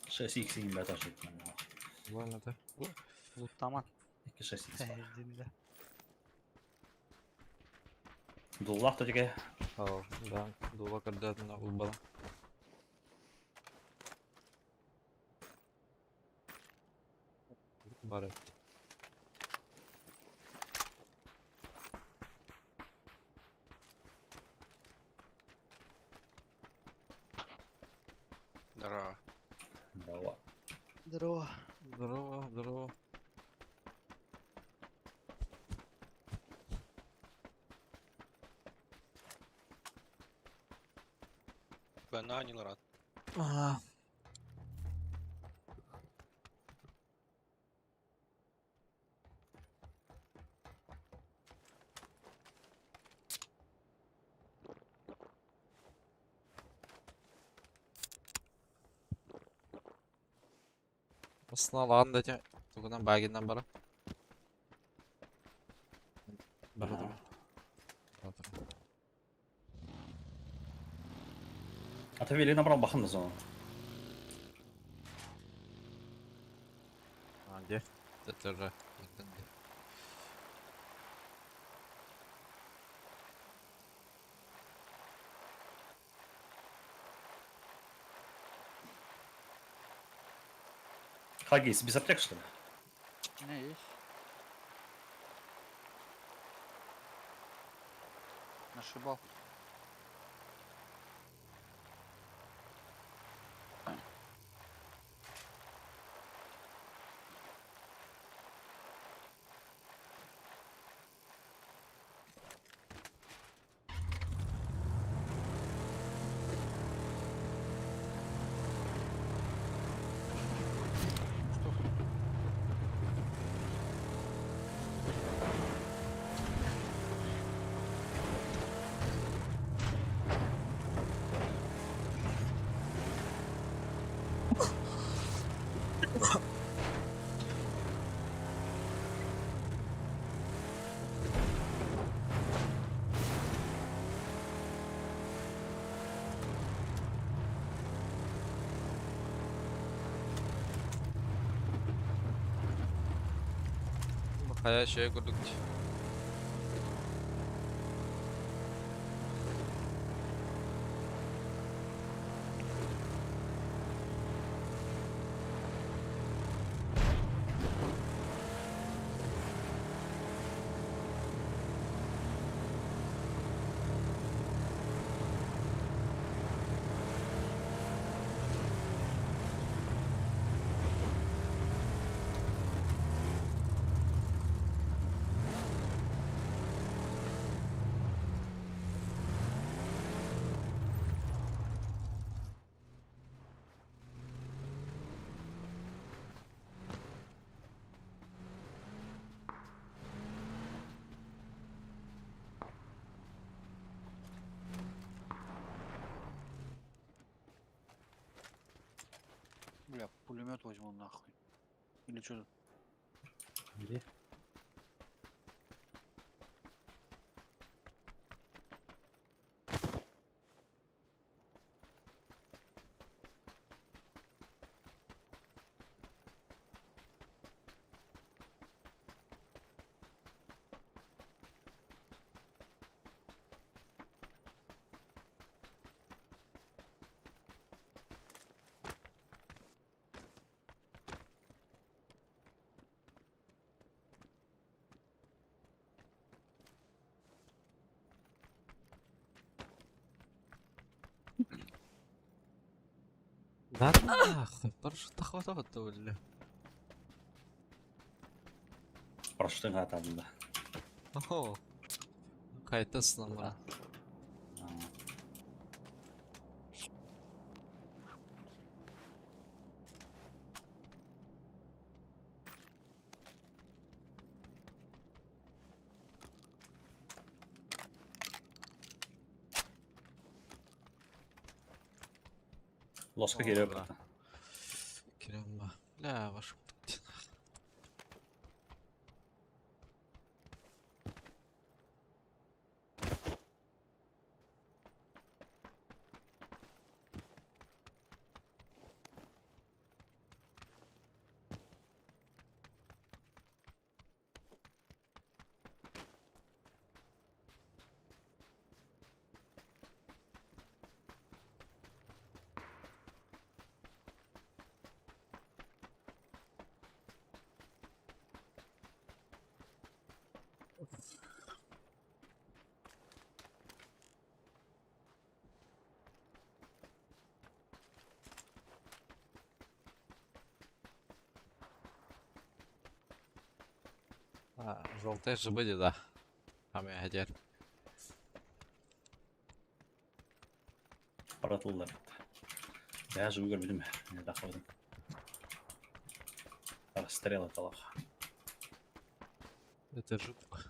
Speaker 3: Шесть икс им бета жить.
Speaker 2: Ладно, да.
Speaker 1: Лутаман.
Speaker 3: 6 икс.
Speaker 1: Динде.
Speaker 3: Дуллах то теке.
Speaker 2: О, да. Дула когда на убала. Бары.
Speaker 4: Здорово.
Speaker 3: Здорово.
Speaker 1: Здорово.
Speaker 2: Здорово, здорово.
Speaker 4: Бананил рад.
Speaker 2: А, Основан дати. Тугунан багинан бара. Бара
Speaker 3: Ага.
Speaker 2: Бара.
Speaker 3: А ты вели набрал бахан зону.
Speaker 2: А, где? Это же.
Speaker 3: Хагис, без аптек, что ли?
Speaker 4: У меня есть. Нашибал. Что?
Speaker 2: Хайа шее курдук.
Speaker 4: Бля, пулемет возьму нахуй. Или что?
Speaker 3: Бери.
Speaker 2: Да нахуй, парашют хватало бля.
Speaker 3: Парашютын хаатаатым да.
Speaker 2: О, хайта сынамара.
Speaker 3: Лоска
Speaker 2: О,
Speaker 3: кириэ
Speaker 2: да.
Speaker 3: братан.
Speaker 2: Кирилл, бля, вашу мать. А, желтый же будет, да. А меня хотел.
Speaker 3: Баратыллар. Я же көрбүтүм. Не тахабытым. Расстрел талах.
Speaker 2: Это жутко.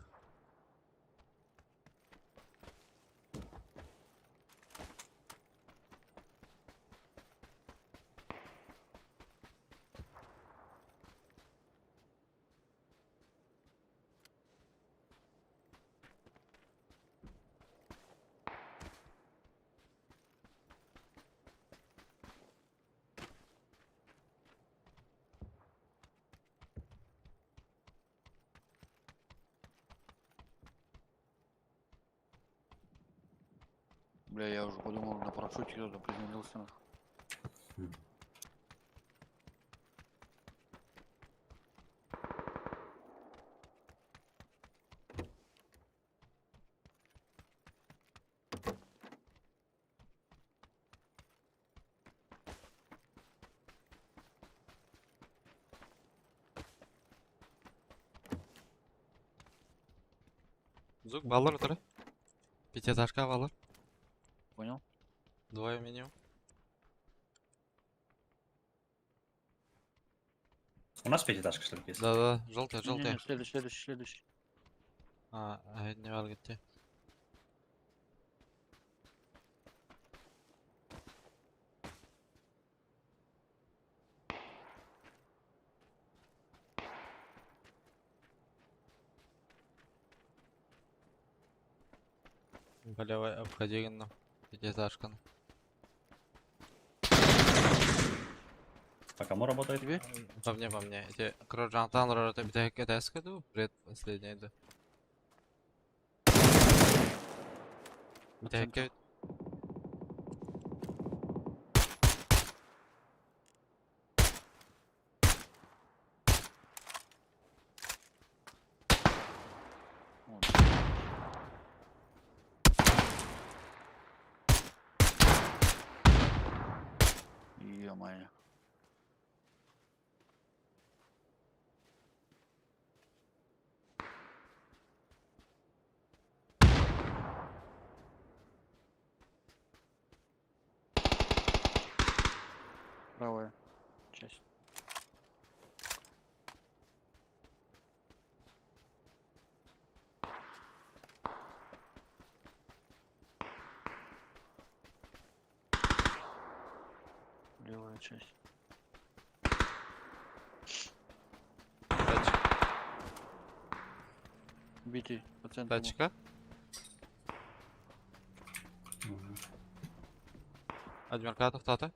Speaker 4: Бля, я уже подумал, на парашюте кто-то приземлился. нахуй.
Speaker 2: Звук баллар утары. Пятиэтажка баллар.
Speaker 4: Понял?
Speaker 2: Двое минимум.
Speaker 3: У нас пятиэтажка, что ли, есть?
Speaker 2: Да-да, желтая,
Speaker 4: Не-не-не,
Speaker 2: желтая.
Speaker 4: Следующий, следующий, следующий.
Speaker 2: А, а не var gitti. Бля, обходи гынным. Пятиэтажканы.
Speaker 3: По кому работает?
Speaker 4: Тебе?
Speaker 2: По мне, по мне. Эти Крожантан рота битэ пред последний иду.
Speaker 4: По центру.
Speaker 2: Битэ
Speaker 4: Вот. Ё-моё. Правая часть. Левая часть.
Speaker 2: Тачка.
Speaker 4: Битый по центру. был.
Speaker 2: Тачка.
Speaker 3: Мгм.
Speaker 2: Адмирка тоқтаты.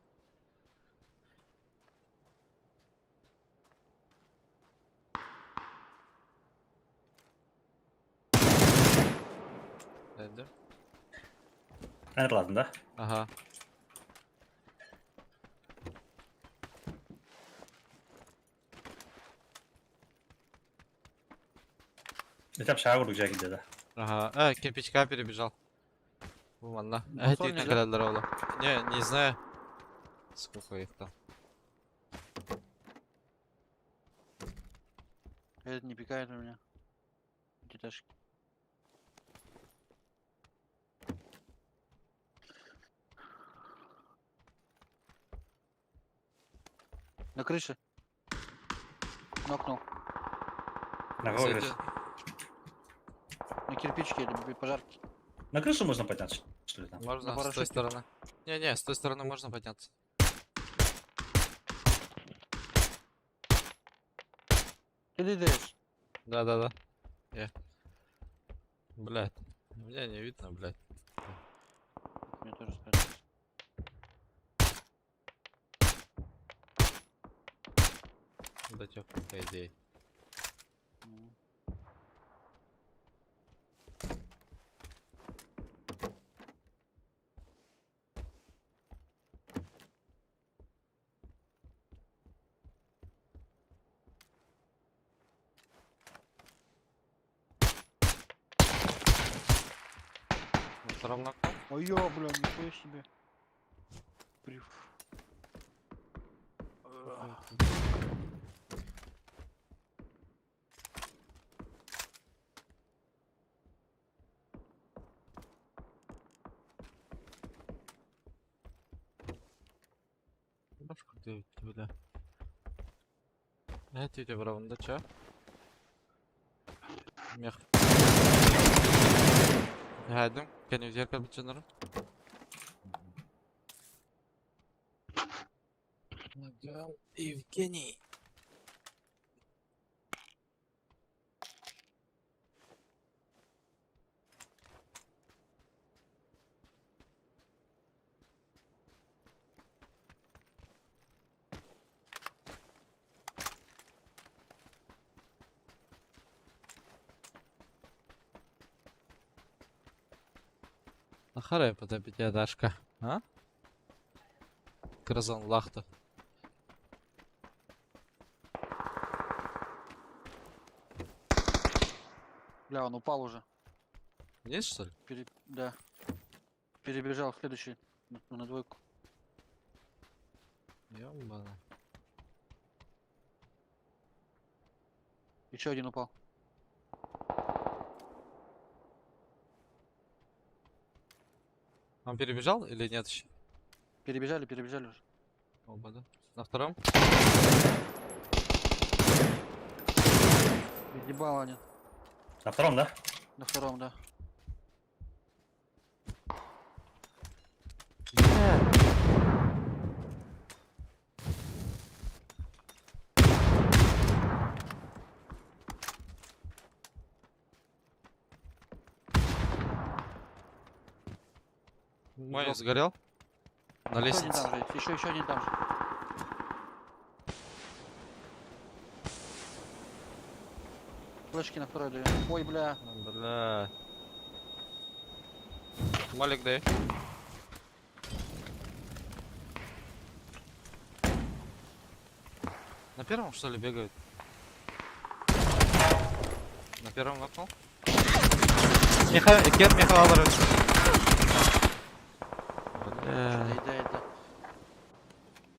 Speaker 2: Дәндім.
Speaker 3: Эн ладно, да?
Speaker 2: Ага.
Speaker 3: Это общага курдук жа да.
Speaker 2: Ага. Кирпичка перебежал. Бу манна.
Speaker 4: Басар
Speaker 2: Тиктен
Speaker 4: нельзя?
Speaker 2: кэлэллэр ола. Не, не знаю. Сколько их там?
Speaker 4: Этот не пикает у меня. Деташки. На крыше. Нокнул.
Speaker 3: На какой
Speaker 2: Кстати,
Speaker 3: крыше?
Speaker 4: На кирпичке или пожарки.
Speaker 3: На крышу можно подняться, что ли, там?
Speaker 2: Можно
Speaker 4: На
Speaker 2: с той
Speaker 4: парашюте.
Speaker 2: стороны. Не-не, с той стороны можно подняться.
Speaker 4: Ты даешь.
Speaker 2: Да-да-да. Я. Блядь. Меня не видно, блядь.
Speaker 4: Мне тоже спрятаться.
Speaker 2: Дотёк, по идее.
Speaker 4: М.
Speaker 2: На втором нокнул.
Speaker 4: Ой, ё, бля, нихуя себе. Приф.
Speaker 2: Башку ты, бля. Это у тебя да чё? Мех. Хайдым, кәне зеркал бітченерім. Евгений. Нахарай пятиэтажка, а? Кразон лахта.
Speaker 4: Бля, он упал уже.
Speaker 2: Есть что ли?
Speaker 4: Да. Перебежал в следующий. На двойку.
Speaker 2: Ёбана.
Speaker 4: Еще один упал.
Speaker 2: Он перебежал или нет еще?
Speaker 4: Перебежали, перебежали уже.
Speaker 2: Оба, да? На втором?
Speaker 4: Ебал они.
Speaker 3: На втором, да?
Speaker 4: На втором, да.
Speaker 2: Мой
Speaker 4: Дроп.
Speaker 2: сгорел? На
Speaker 4: Еще один
Speaker 2: лестнице.
Speaker 4: там же. Еще один там же. Флешки на второй даю. Ой, бля.
Speaker 2: Бля. Малик дай. На первом что ли бегают? На первом нокнул? Миха... Кет Михайлович. Бля.
Speaker 4: Да, да, да.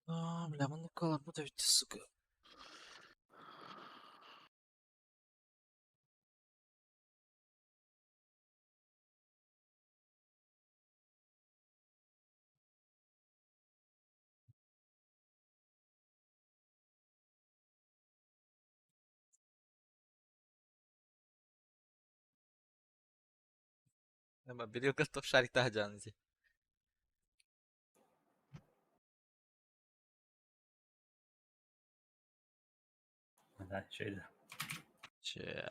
Speaker 2: А, бля, манукала буду сука. Бери в шарик тахджанзи.
Speaker 3: Да, еще и да.
Speaker 2: Че.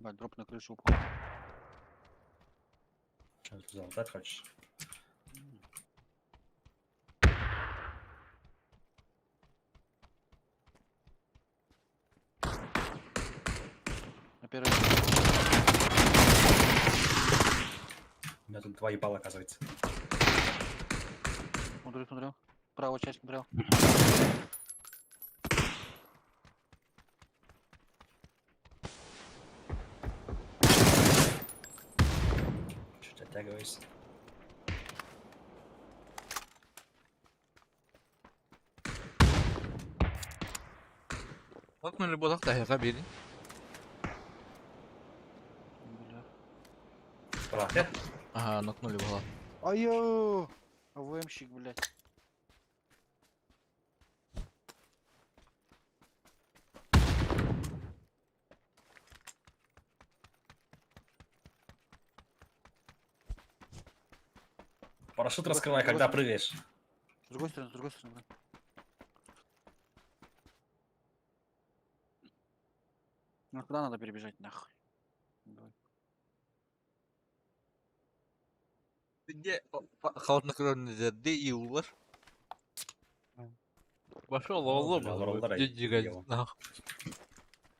Speaker 4: Бать, дроп на крышу упал.
Speaker 3: Что ты залутать хочешь?
Speaker 4: На первой.
Speaker 3: У меня тут два ебала, оказывается.
Speaker 4: Смотрю, смотрю. Правую часть смотрел.
Speaker 3: Чуть оттягиваюсь.
Speaker 2: Нокнули бодах та били.
Speaker 4: Бля.
Speaker 3: Правда?
Speaker 2: Ага, нокнули была.
Speaker 4: Айо! АВМщик, блядь.
Speaker 3: Парашют раскрывай, когда прыгаешь.
Speaker 4: С другой стороны, с другой стороны. бля. Ну куда надо перебежать, нахуй? Давай.
Speaker 2: Где холоднокровный где Илвар? Пошел,
Speaker 3: О,
Speaker 2: лоло,
Speaker 3: бля, лоло,
Speaker 2: где нахуй.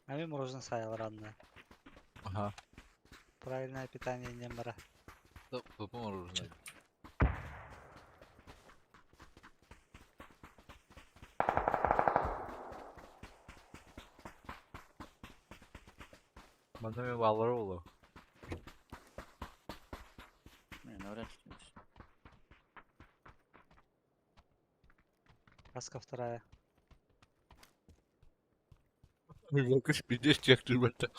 Speaker 1: А ми мороженое сайыл ранно.
Speaker 2: Ага.
Speaker 1: Правильное питание не мара.
Speaker 2: Да, мороженое. Манами валролу.
Speaker 4: Не, навряд ли. здесь.
Speaker 1: Каска вторая.
Speaker 2: Пиздец, тех ребята.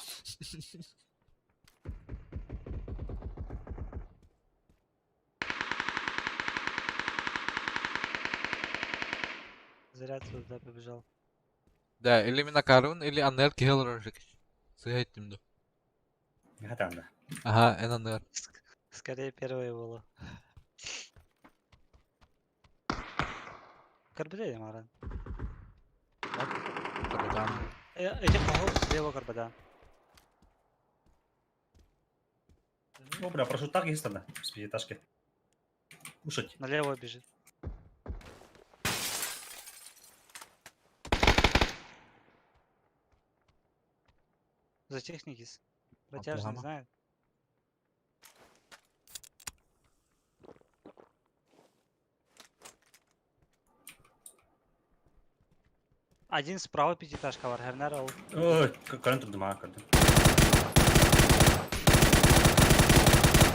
Speaker 1: Зря ты туда побежал.
Speaker 2: Да, или Минакарун, или Анер Келрожик. Сыгайтим да.
Speaker 3: Там, да.
Speaker 2: Ага, ННР.
Speaker 1: Скорее первое было. Карбеде маран.
Speaker 2: Капитан.
Speaker 1: Эти поход слева карбеда.
Speaker 3: Ну, бля, парашют так есть тогда, с пятиэтажки. Кушать.
Speaker 1: Налево бежит. За техникис. Протяжный
Speaker 2: прямо?
Speaker 1: знает. Один справа пятиэтажка var. Herner al.
Speaker 3: Ой, көрөн турдум аа, көрдүм.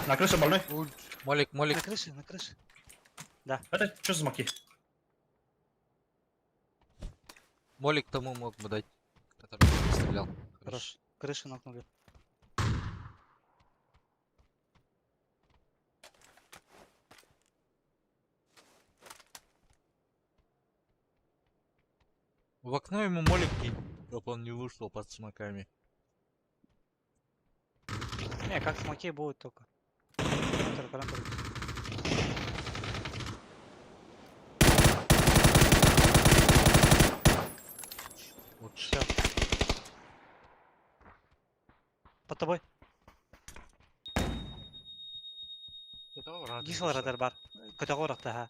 Speaker 3: На крыше больной.
Speaker 2: Молик,
Speaker 1: На
Speaker 2: молик.
Speaker 1: крыше, на крыше.
Speaker 3: Это что за смоки?
Speaker 2: Молик тому мог бы дать, который стрелял. Хорош.
Speaker 1: Хорош. Крышу нокнули.
Speaker 2: В окно ему молик кинь, чтоб он не вышел под смоками.
Speaker 1: Не, как смоки будут только. Контр, контр.
Speaker 2: Лучше.
Speaker 1: Все. Под тобой. Гисл радар бар. Көтөҕө урахта ха.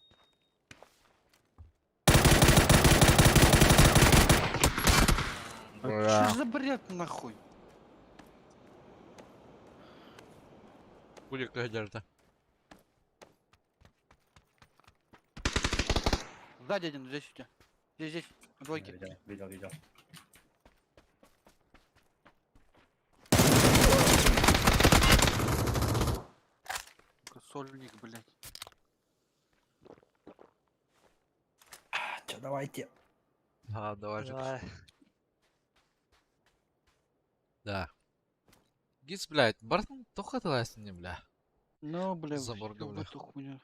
Speaker 2: Бля.
Speaker 4: Что за бред нахуй?
Speaker 2: Будет одежда.
Speaker 4: Сзади один, здесь у тебя. Здесь, здесь, на двойке.
Speaker 3: Видел, видел, видел.
Speaker 4: Сука, Сольник, блядь.
Speaker 3: Че, давайте.
Speaker 2: А, давай же.
Speaker 1: Давай.
Speaker 2: Да. Гиц, блядь, Бартон только не, бля.
Speaker 4: Ну, бля,
Speaker 2: Забор
Speaker 4: всё в
Speaker 2: бля.
Speaker 4: эту хуйню.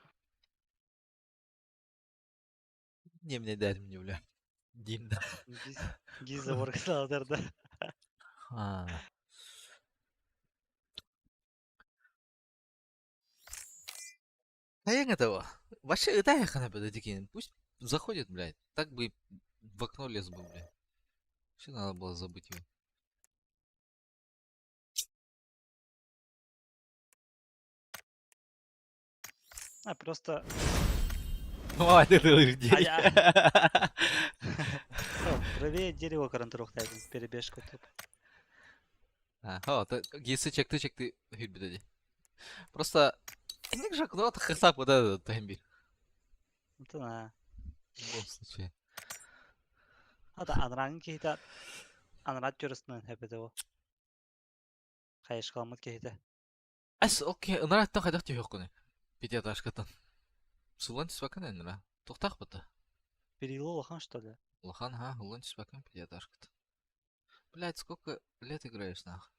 Speaker 2: Не мне дай мне, бля. Дим, да.
Speaker 1: Гиз, гиз забор да.
Speaker 2: А. А я этого. Вообще, это я хана подойди Пусть заходит, блядь. Так бы и в окно лез бы, блядь. Вообще надо было забыть его.
Speaker 1: А просто
Speaker 2: Ой, ты
Speaker 1: А правее дерево көрөн туруохтаатым перебежку туп.
Speaker 2: А, гисы чекти чекти хүрбүтэ дии. Просто инник же куда-то хасап куда тэмби.
Speaker 1: Это на.
Speaker 2: В любом случае.
Speaker 1: Ата анарааҥҥы киһитэ анараа түөрөстүнэн хэпэтэ ол. Хайышкаламмыт киһитэ.
Speaker 2: Эс окей, ынараттан хайдах түһүөххүнүй? Пятиэтажкаттан. Сылан түспэккин эннера. Туохтаах быта?
Speaker 1: Перила улахан что ли?
Speaker 2: Улахан, ха, ылан түспэккин пятиэтажкаттан. Блять, сколько лет играешь нах?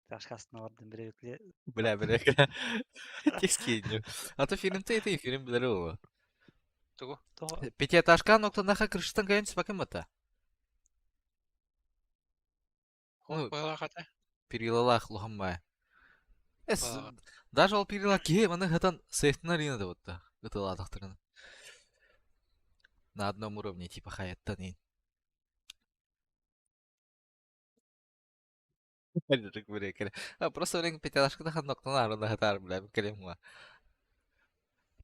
Speaker 1: Ташкастына бардым бирэбикли.
Speaker 2: Бля, бля, Текст А то фильм-то это и фильм билэр ол.
Speaker 4: Тугу?
Speaker 1: Тоҕо
Speaker 2: Пятиэтажка ноктанаха крышаттан кайын түспэккин бата. Ну,
Speaker 4: Быһалаах этэ.
Speaker 2: перилалаах улахан баай. Эс,
Speaker 4: Быһалаах.
Speaker 2: даже ол перила киһи маны хатан сейфтин арена да бутта. Ытылаатахтарын. На одном уровне, типа хаяттан ин. А просто блин пятиэтажка тахан ноктан арына хатар, бля, кэлем ма.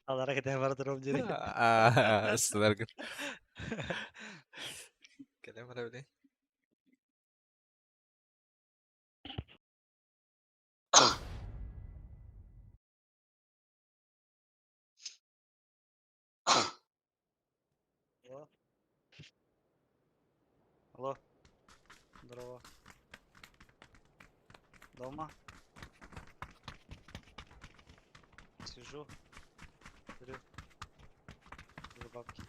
Speaker 1: алара кэтэ бара туром дири.
Speaker 2: А, сыларгын. Кэлем бара, блин.
Speaker 1: Алло. Алло. Здорово. Дома? Сижу. Курю. За бабки.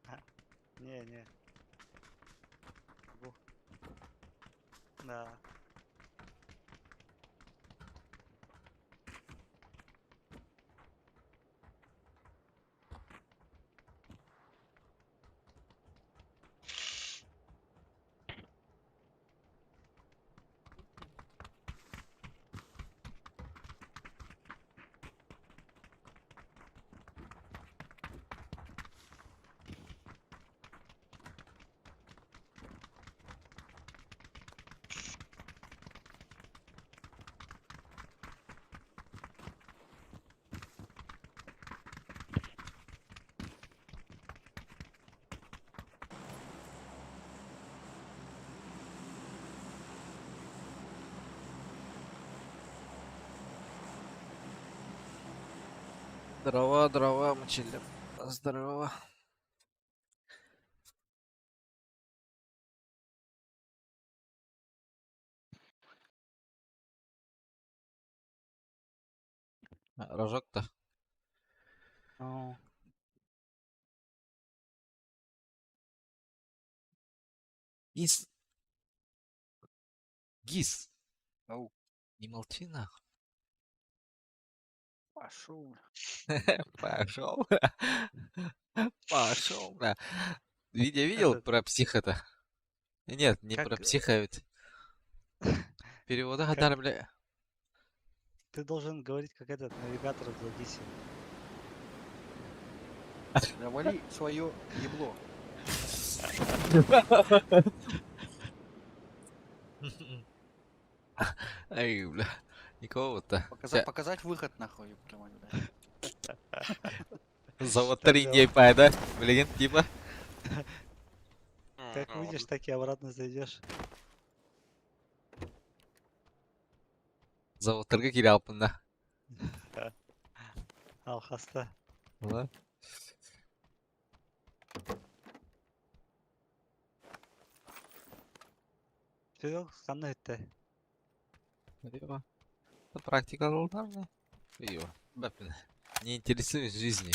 Speaker 1: А, не, не. Могу. Да.
Speaker 2: Здорово, здорово, мучили. Здорово. Рожок-то.
Speaker 1: Ну,
Speaker 2: Гис. Гис.
Speaker 4: Ау.
Speaker 2: Не молчи нахуй.
Speaker 4: Пошел.
Speaker 2: Пошел. Пошел, бля. Видео видел
Speaker 1: Этот-
Speaker 2: про психа-то? Нет, не
Speaker 1: Как,
Speaker 2: про психа ведь. Перевода
Speaker 1: Как-
Speaker 2: Хадар, бля.
Speaker 1: Ты должен говорить как этот навигатор в Ладисе.
Speaker 4: Завали свое ебло.
Speaker 2: Ай, бля. Никого-то.
Speaker 4: Показать, показать выход нахуй, ёб твою мать, бля.
Speaker 2: Завод
Speaker 1: Так
Speaker 2: три
Speaker 1: дела.
Speaker 2: не пайда. Блин, типа.
Speaker 1: Как выйдешь, так и обратно зайдешь.
Speaker 2: Заводтарга кире алпында.
Speaker 1: Алхаста.
Speaker 2: Ла.
Speaker 1: Федор, ханна өттө.
Speaker 2: Ева. Практика должна. Ева. Бапин. Не интересуюсь жизнью.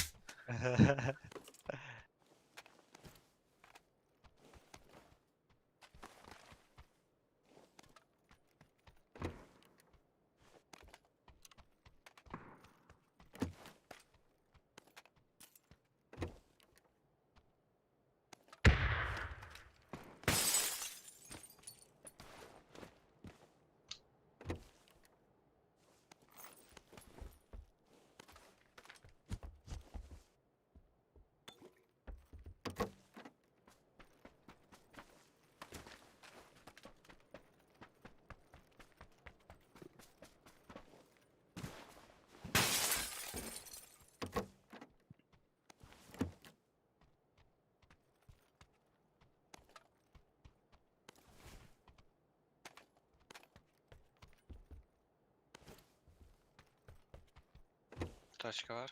Speaker 6: Тачка var.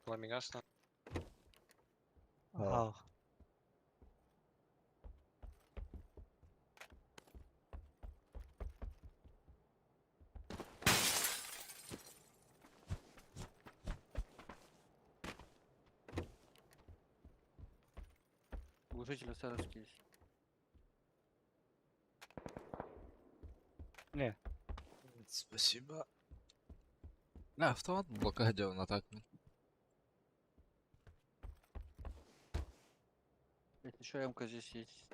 Speaker 6: Ламигасна.
Speaker 1: Ах.
Speaker 4: Глушитель саровский есть.
Speaker 1: Не.
Speaker 2: Спасибо. Да, автомат блока на так.
Speaker 4: Если еще МК здесь есть.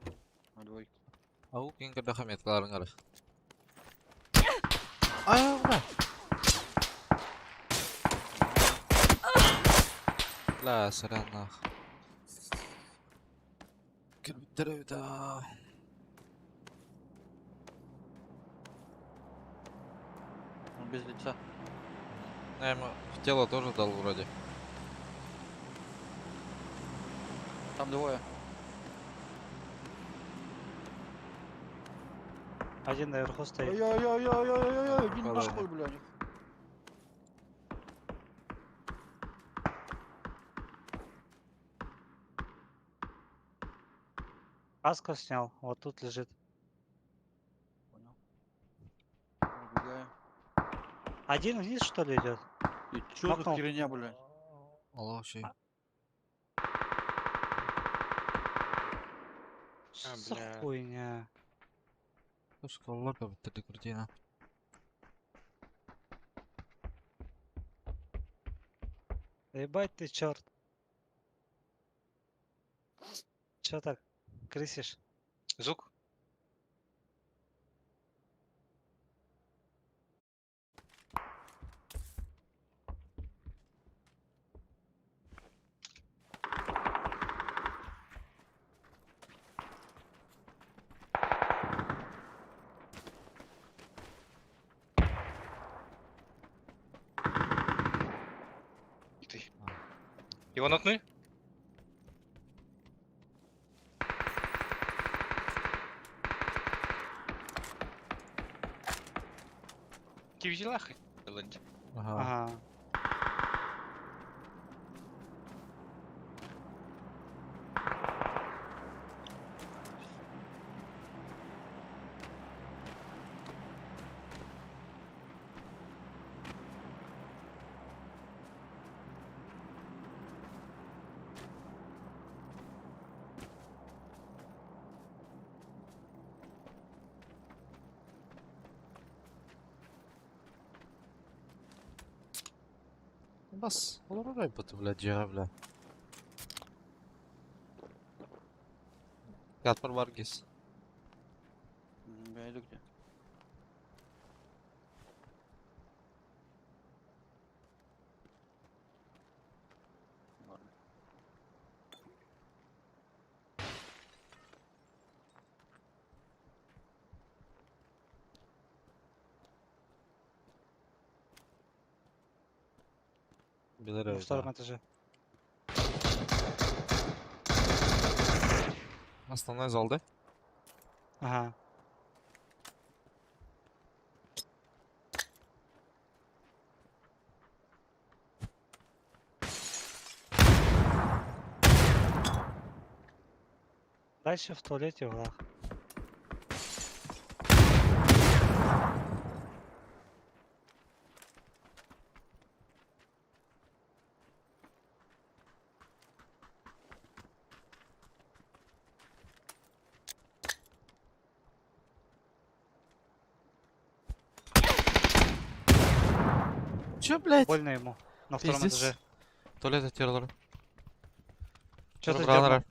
Speaker 4: На двойке.
Speaker 2: Ау, кинг когда хамет, кларангара. А, бля. Ла, сорян, нах. Да.
Speaker 4: Он без лица.
Speaker 2: Я ему в тело тоже дал вроде.
Speaker 4: Там двое.
Speaker 1: Один наверху стоит.
Speaker 4: Ой-ой-ой-ой-ой-ой, иди
Speaker 2: Ладно.
Speaker 4: нахуй, блядь.
Speaker 1: Каску снял. Вот тут лежит.
Speaker 4: Понял. Убегаю.
Speaker 1: Один вниз, что ли, идет?
Speaker 4: И чё за
Speaker 1: Нокнул.
Speaker 4: херня, блядь?
Speaker 2: Алло, вообще.
Speaker 1: Что
Speaker 6: А,
Speaker 1: за
Speaker 6: бля.
Speaker 1: хуйня?
Speaker 2: Школларга бітті картина.
Speaker 1: Ебать ты, черт. Че так крысишь?
Speaker 6: Звук. И ты. Его нокнули? Кивзила хотела.
Speaker 2: Ага.
Speaker 1: Ага.
Speaker 2: Бас, олар бут, бля, жига, бля. Катпар Варгис.
Speaker 4: Я иду где? Ладно.
Speaker 1: На
Speaker 2: Белорус,
Speaker 1: втором
Speaker 2: да.
Speaker 1: этаже.
Speaker 2: Основной зал, да?
Speaker 1: Ага. Дальше в туалете в углах.
Speaker 2: Чё, блядь?
Speaker 1: Больно ему. На втором
Speaker 2: Пиздец.
Speaker 1: этаже.
Speaker 2: Туалет оттерлар.
Speaker 1: Чё ты дернул?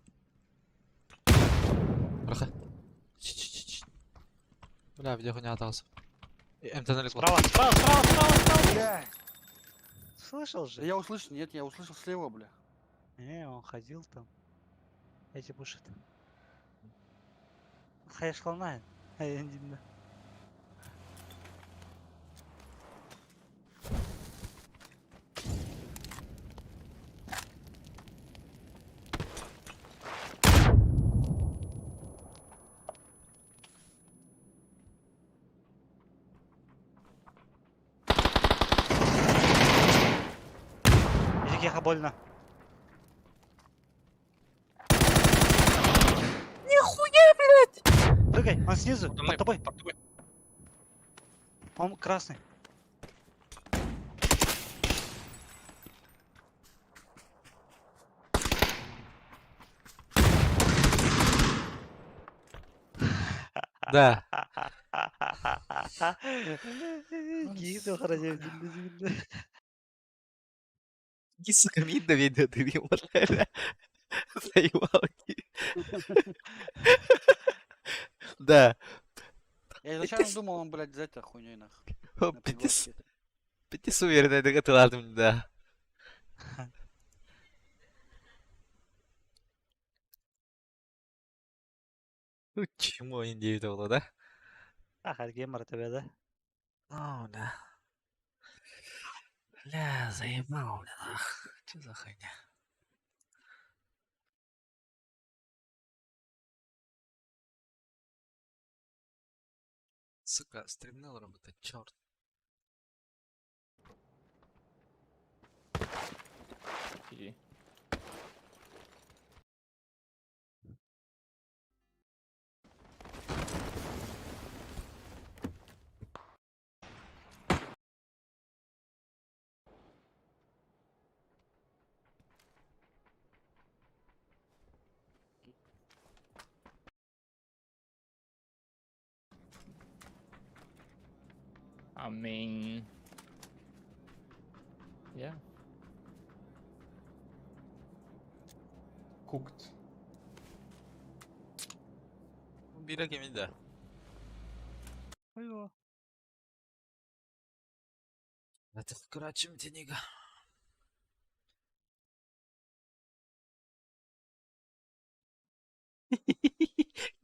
Speaker 2: Раха. Ч-ч-ч-ч. Бля, видео не атался. МТ
Speaker 1: Справа, справа, справа, справа, справа.
Speaker 4: Бля!
Speaker 1: Слышал
Speaker 4: Да
Speaker 1: же?
Speaker 4: я услышал, нет, я услышал слева, бля.
Speaker 1: Не, он ходил там. Эти пушат. Хайшлана. Я не знаю. Миэхэ больно.
Speaker 2: Нихуя, блядь!
Speaker 1: Прыгай, он снизу,
Speaker 6: Подо
Speaker 1: под
Speaker 6: мной,
Speaker 1: тобой.
Speaker 6: под тобой.
Speaker 1: Он красный.
Speaker 2: Да.
Speaker 1: Киһи хара
Speaker 2: Иди, сука, видно, видно, ты бля. Заебал. Да.
Speaker 4: Я изначально думал, он, блядь, за это хуйней нахуй. На
Speaker 2: Пятис,
Speaker 4: пригорке.
Speaker 2: пятис уверенно, это ладно, да. Ну, чему они было, да?
Speaker 1: Ахар геймер тебе, да?
Speaker 2: О, да. Бля, заебал, бля, нах. Чё за хуйня? Сука, стримнул работать, черт.
Speaker 7: GG. I mean, yeah.
Speaker 8: Cooked.
Speaker 2: Бира кемида.
Speaker 1: Ой,
Speaker 2: Это вкрадчим тенига.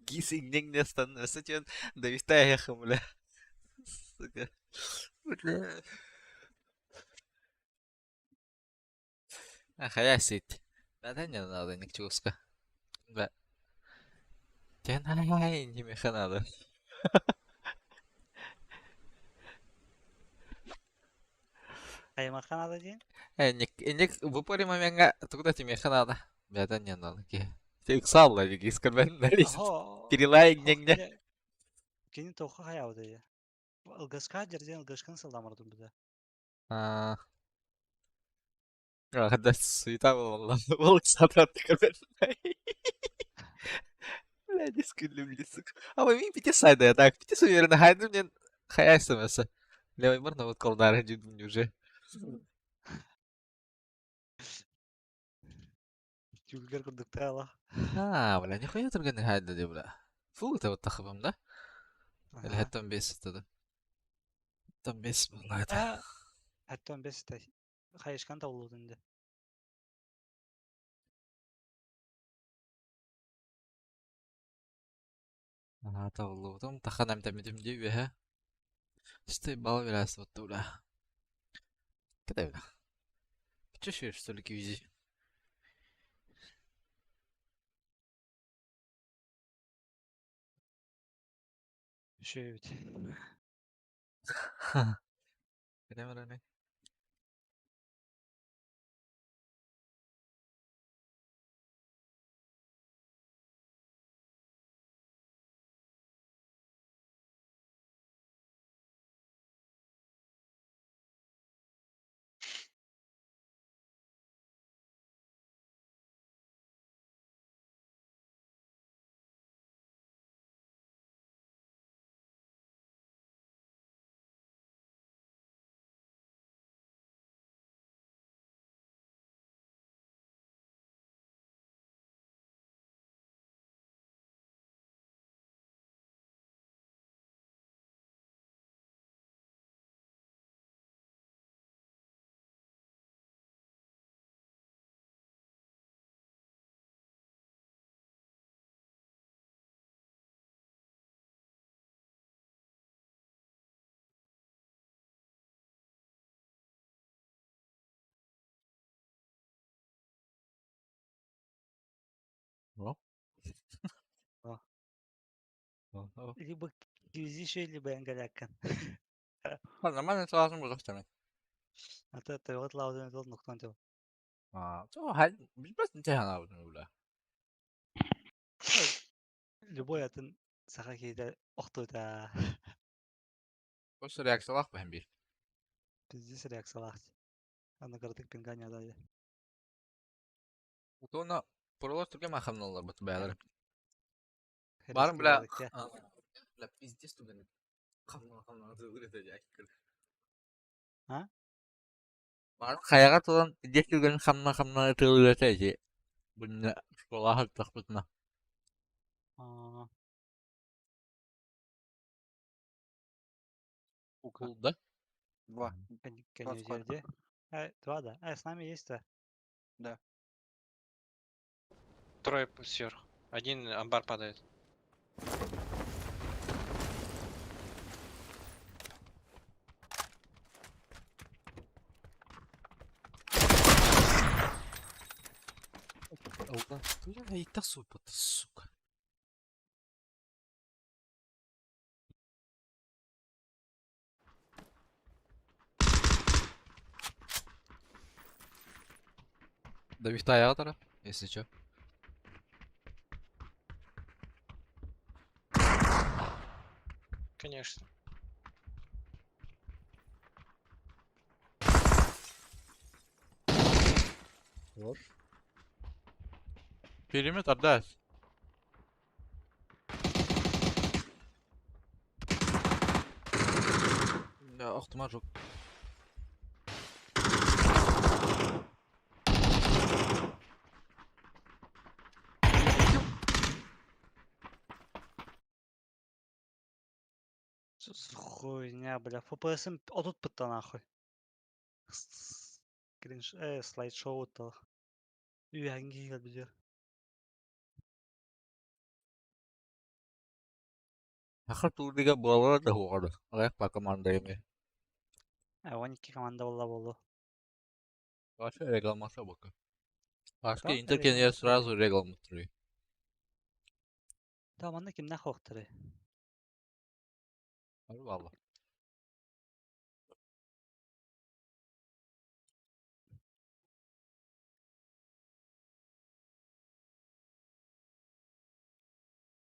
Speaker 2: Гисing не становится, довистай эхом, бля. Сука. Бля. А, сит. Да, не надо, никчуска. Да. Тянай, не меха надо.
Speaker 1: Аймаха надо день?
Speaker 2: Ник, в упоре момента, туда тебе меха надо. Да, не надо. Ты иксалла, искорбен нализ. Перелай, не-не.
Speaker 1: Кини тоха хаябыда я. Ылгаска жерден ылгашкан сылдамырдым буда.
Speaker 2: А, да, суета была, волк сатрат Бля, не люблю, сука. А вы видите сайда, я так, пяти суверенно, хайду мне хая смс. Левый можно вот колдары уже.
Speaker 1: Жүлгер курдуктала.
Speaker 2: А, бля, нихуя только не хайда, бля. Фу, это вот тахабам, да? Или хаттан бес тогда? Там бес была это.
Speaker 1: Хаттан бес та хайышкан табылудун да.
Speaker 2: Ага, табылудум. Тахан әмтәмедим дии үһэ. Стой бал верас вот тула. Када бля. Чё шер что ли кивизи?
Speaker 1: Үшөбүт.
Speaker 2: Када бля. О.
Speaker 1: О.
Speaker 2: О, о.
Speaker 1: Либо кивизи либо энгаляккан.
Speaker 2: Нормально сразу буду второй.
Speaker 1: Ата тават лауден дол ноктан тел.
Speaker 2: Билбэт ханаабытын бля.
Speaker 1: Любой атын саха киһитэ охтута.
Speaker 2: Просто реакциялаах бэһин биир.
Speaker 1: Пиздец реакциялаах. Аны кыратык пинганя да.
Speaker 2: Утуона пролор түргэн махамналар бут бээлэр. Барын бля бля пиздец түгэн хамна хамна
Speaker 1: А?
Speaker 2: Барын хайаҕа туран пиздец түгэн хамна хамна тылыата ити. Бунна школа хаттахпытына.
Speaker 1: А,
Speaker 2: Укулда.
Speaker 4: Два. Два склада.
Speaker 1: где? Два, да. С нами есть-то.
Speaker 4: Да.
Speaker 6: Трое сверху. Один амбар падает.
Speaker 2: Алла, я и сука, сука. Да вихтая если чё.
Speaker 6: Конечно.
Speaker 2: Вот. Периметр, да. Да, ох ты мажок.
Speaker 1: Что за хуйня, бля. ФПС отут пытта нахуй. Кринж, слайд-шоу то. Үйәнге келбидер.
Speaker 2: Ахыр турдига буолара да хугары. Аяк па команда эми.
Speaker 1: 12 команда болла болу.
Speaker 2: Вообще регламаса бока. Башка
Speaker 1: Да,
Speaker 2: интеркенер сразу регламентри.
Speaker 1: Да, манна кимнәх вақтыры.
Speaker 2: Валла.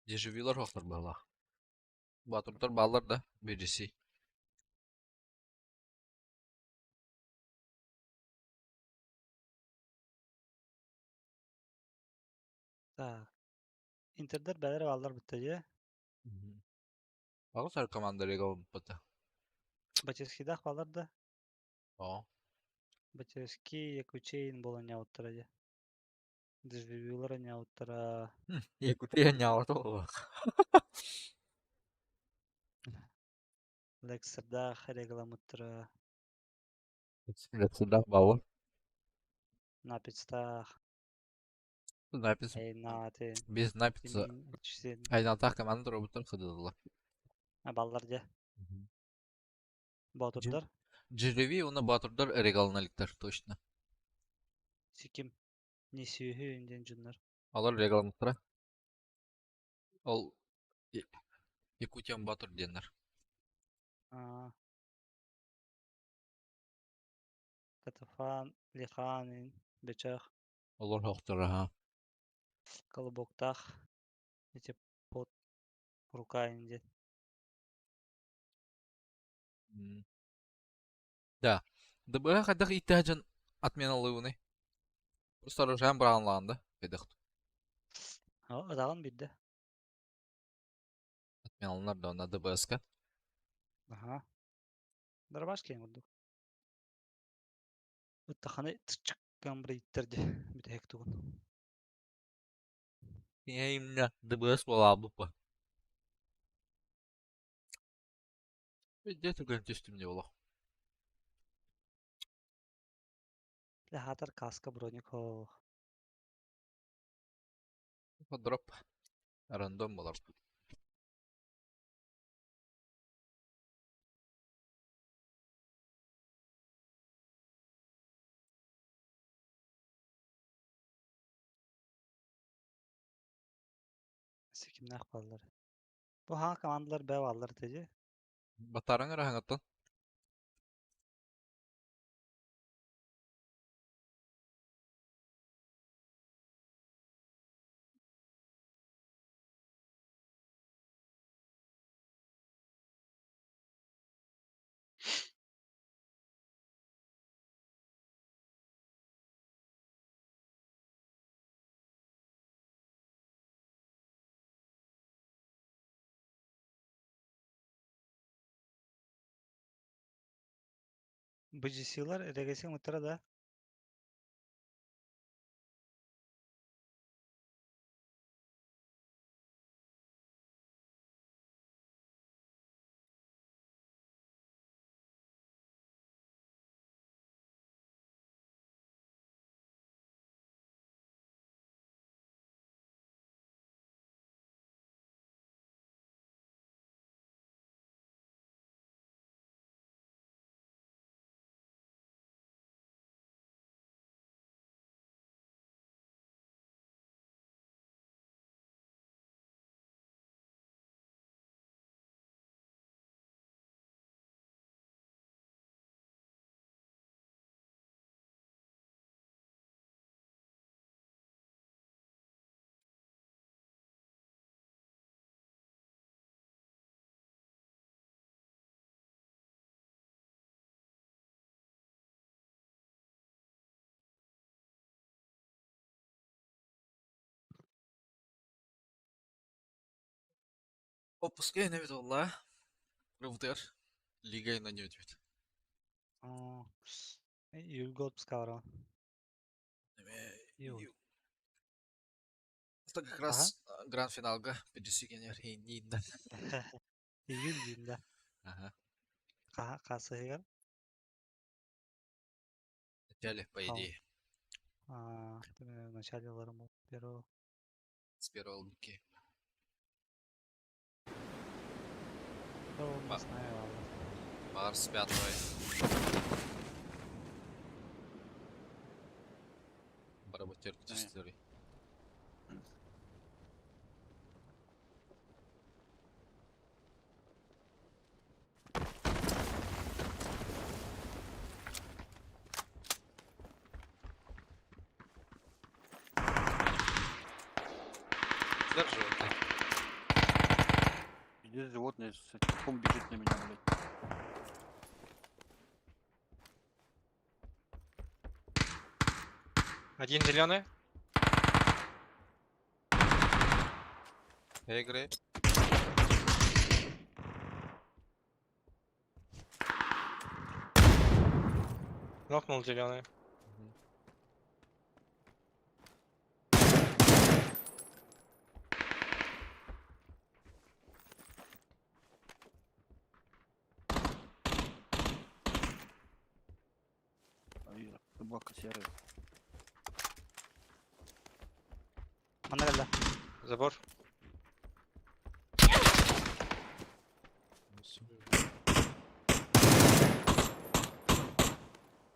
Speaker 2: Дежавюлар хохтар бала. Батурдар баллар да бирisi.
Speaker 1: Так. Интердер бәлер баллар бітті, же.
Speaker 2: Агыс команда регламент бата.
Speaker 1: Бачевскийдах баллар да.
Speaker 2: О.
Speaker 1: Бачевский, Якучейн болан яуттыра, же. Дежавюлар яуттыра.
Speaker 2: Якутия нялото.
Speaker 1: Лексердах регламенттыра.
Speaker 2: Сюда баллар.
Speaker 1: Напицтах.
Speaker 2: Напис.
Speaker 1: Эйнаты.
Speaker 2: Без написа. Айнатах команда роботтар хыдылла.
Speaker 1: Баллар же. Батурдар.
Speaker 2: GGV уна батурдар регалналиктар точно.
Speaker 1: Сиким. Не сүйі инден жыннар.
Speaker 2: Алар регламенттара. Ол Якутиян батур деннер.
Speaker 1: Катафан, Лиханин, Бечах,
Speaker 2: Олар хохтар ха.
Speaker 1: Колобоктах. Эти под рука инде.
Speaker 2: Да. ДБ хадах иттәҗен отменалыуны. Просто оружием браунланды. Бедах.
Speaker 1: Адаган бидде.
Speaker 2: Отменалынар да на ДБСК.
Speaker 1: Ага. Дарбаш кейін курдук. Ыттаханы тычыккан бір иттерди. Бит тугун.
Speaker 2: Я именно ДБС була бу. Где түгел түстүм не боло.
Speaker 1: Хатар каска броник хо.
Speaker 2: Дроп. Рандом болар.
Speaker 1: Секимнах баллар. Бу ха командалар бә баллар теже.
Speaker 2: Батарың рахаңаттан.
Speaker 1: BGC-лар регрессия мыттара да?
Speaker 2: Отпуска не бит والله. Рывдыр. Лига на не бит.
Speaker 1: Июльга отпуска барабын. Июль.
Speaker 2: Это как раз гранд-финалга PGC генер хейнин.
Speaker 1: Июль диин да.
Speaker 2: Ага.
Speaker 1: Хасыгар.
Speaker 2: Начале, по идее,
Speaker 1: В начале ларым первого.
Speaker 2: С первого луки.
Speaker 1: Да, не знаю, ладно.
Speaker 2: Марс пятого. Барабатер тестеры. Держу.
Speaker 4: Здесь животное с типом бежит на меня, блядь.
Speaker 6: Один зеленый.
Speaker 2: Игры.
Speaker 6: Нокнул зеленый.
Speaker 4: Ай, собака серая.
Speaker 1: Манна кэллэ.
Speaker 6: Забор.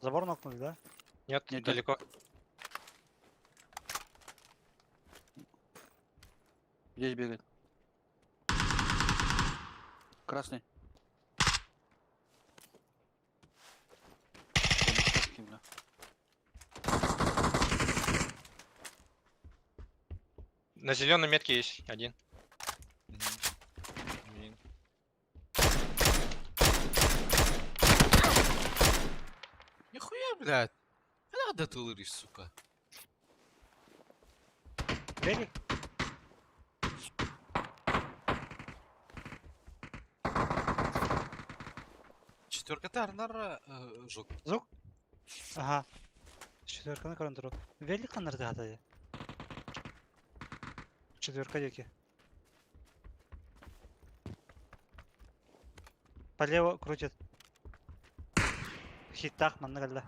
Speaker 1: Забор нокнули, да?
Speaker 6: Нет,
Speaker 4: Нет, нет.
Speaker 6: далеко.
Speaker 4: Здесь бегает. Красный. Я без каски, бля.
Speaker 6: На зеленой метке есть один. Блин.
Speaker 2: Нихуя, блядь. Надо ты лыришь, сука.
Speaker 1: Велик?
Speaker 2: Четверка тарнара жук.
Speaker 1: Звук? Ага. Четверканы көрөн туру. Велик ханнарды хатады. Четверка деки. Полево крутит. Хитах манна кэллэ.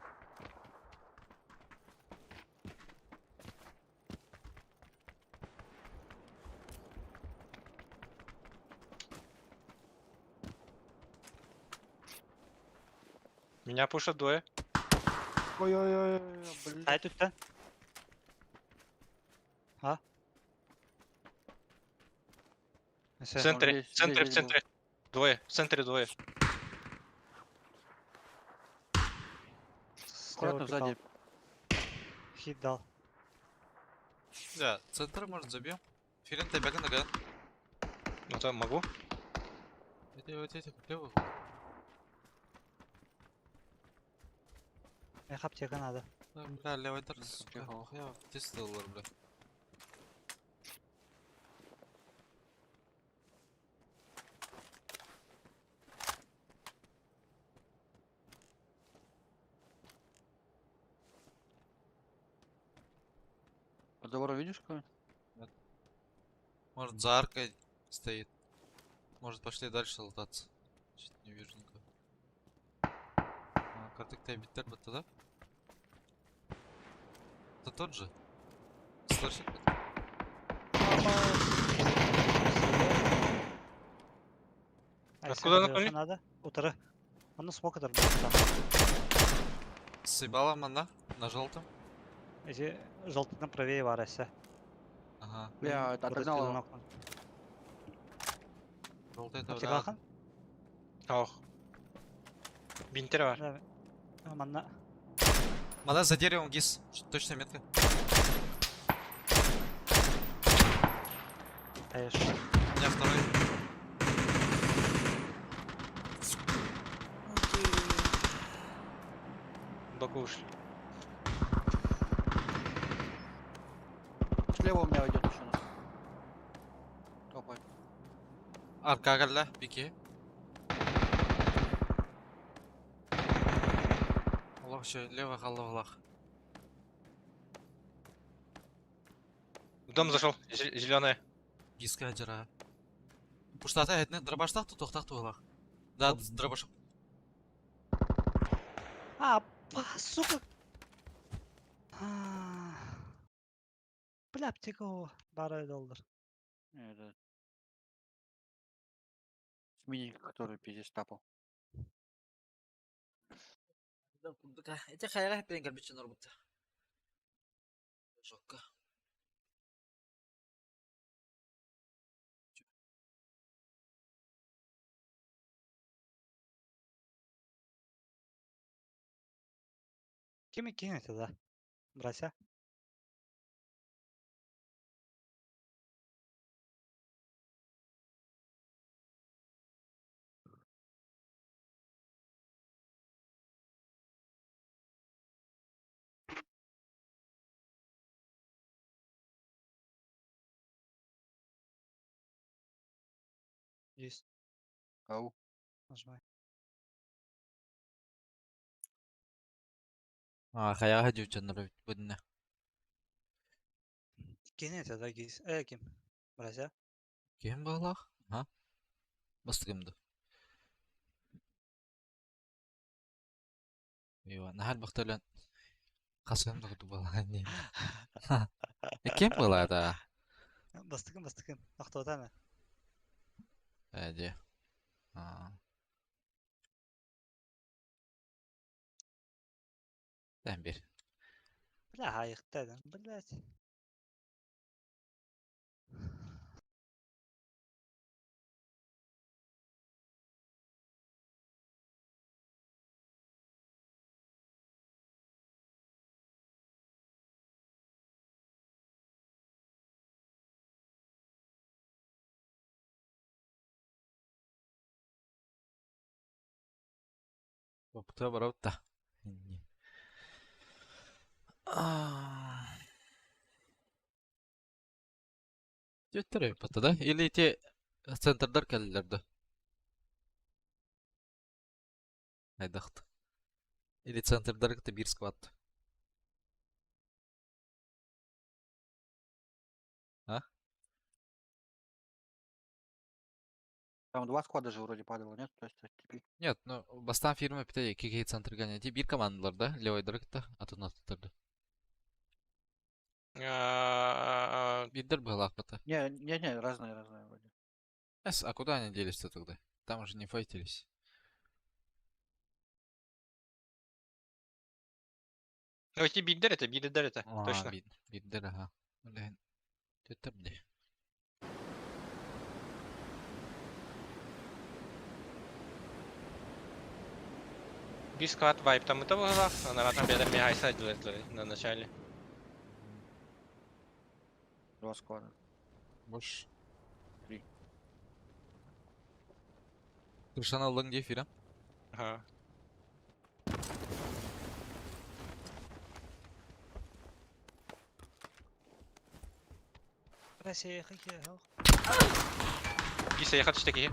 Speaker 6: Меня пушат двое.
Speaker 4: Ой-ой-ой, блядь.
Speaker 1: Ай тут-то. А?
Speaker 6: В
Speaker 1: Все.
Speaker 6: центре,
Speaker 4: здесь,
Speaker 6: в центре, в
Speaker 4: здесь был.
Speaker 6: центре. Двое, в центре двое.
Speaker 1: Слева
Speaker 4: Аккуратно
Speaker 1: пикал.
Speaker 4: сзади.
Speaker 1: Хит дал.
Speaker 2: Да, центр, может, забьем. Филин, ты бега нога.
Speaker 6: Ну там могу.
Speaker 2: Это вот эти, левый.
Speaker 1: Меха аптека надо.
Speaker 2: Да, бля, левый дар,
Speaker 4: Ну,
Speaker 2: сука.
Speaker 4: прикол.
Speaker 2: Я доллар, бля.
Speaker 4: Под забором видишь кого?
Speaker 2: Может, за аркой стоит. Может, пошли дальше лутаться. Что-то не вижу никого. А, Картык биттер бітті да? Это тот же? Слышит?
Speaker 6: Откуда напали?
Speaker 1: Надо. Утары. Оны смок атар.
Speaker 2: Съебала мана на желтом.
Speaker 1: Эти желтыдан правее бар эсе.
Speaker 2: Ага.
Speaker 4: Бля, это отогнал его.
Speaker 2: Желтый это вряд.
Speaker 1: Аптекалахан?
Speaker 6: Ох. Бинтер бар.
Speaker 1: Манна.
Speaker 2: Мана за деревом гис. Точная метка.
Speaker 1: Әйеш.
Speaker 2: У меня второй.
Speaker 6: Боку ушли.
Speaker 4: Слева у меня идет еще нас. Топает.
Speaker 2: Арка кэллэ, бики. Олох еще лево халла.
Speaker 6: В дом зашел. Зеленая.
Speaker 2: Гиска жара. Пуштата этне дробаштах ту тохтах ту. Да, дробаш.
Speaker 1: А, па, сука. А. Бля, аптека бары доллар.
Speaker 4: Это... Сменник, который пиздец тапал.
Speaker 2: Эти хайра пен калбичен орбута. Жокка.
Speaker 1: Ким кинет да? Брася. Есть.
Speaker 4: Ау.
Speaker 1: Нажимай.
Speaker 2: А, хайра дьючен будна.
Speaker 1: Кинет да гис. Ким? Брася.
Speaker 2: Ким балах? Ага. Бастыгымды. Ива, нахал бахталан. Касым да балани. Ким была да?
Speaker 1: Бастыгым, бастыгым. Ақтаудан.
Speaker 2: Эди. А. Тән бир.
Speaker 1: Бля, айықтадым, блядь.
Speaker 2: Опта барабта. Түттер пата да? Или те центрдар кәлілерді? Айдахт. Или центрдар кыты бир сквад. А?
Speaker 4: Там два склада же вроде падало, нет? То есть теперь.
Speaker 2: Нет, ну бастан фирма пите кеге центр гоняти бир командалар да, левайдар кыта, атын аттырды.
Speaker 6: А,
Speaker 2: Биддер была пата.
Speaker 4: Не, не, не, разные, разные вроде.
Speaker 2: Эс, а куда они делись-то тогда? Там уже не файтились.
Speaker 6: Ну, эти биддер это, биддер это,
Speaker 2: А,
Speaker 6: точно.
Speaker 2: Биддер, ага. Блин. Түттер бде.
Speaker 6: Бир склад вайп там и того а на там бедер мегайса на начале.
Speaker 4: Два склада.
Speaker 2: Больше.
Speaker 4: Три.
Speaker 2: Крышаны алдың де эфира.
Speaker 6: Ага.
Speaker 1: Брася, хики, хох.
Speaker 6: Гиса, я хочу такие.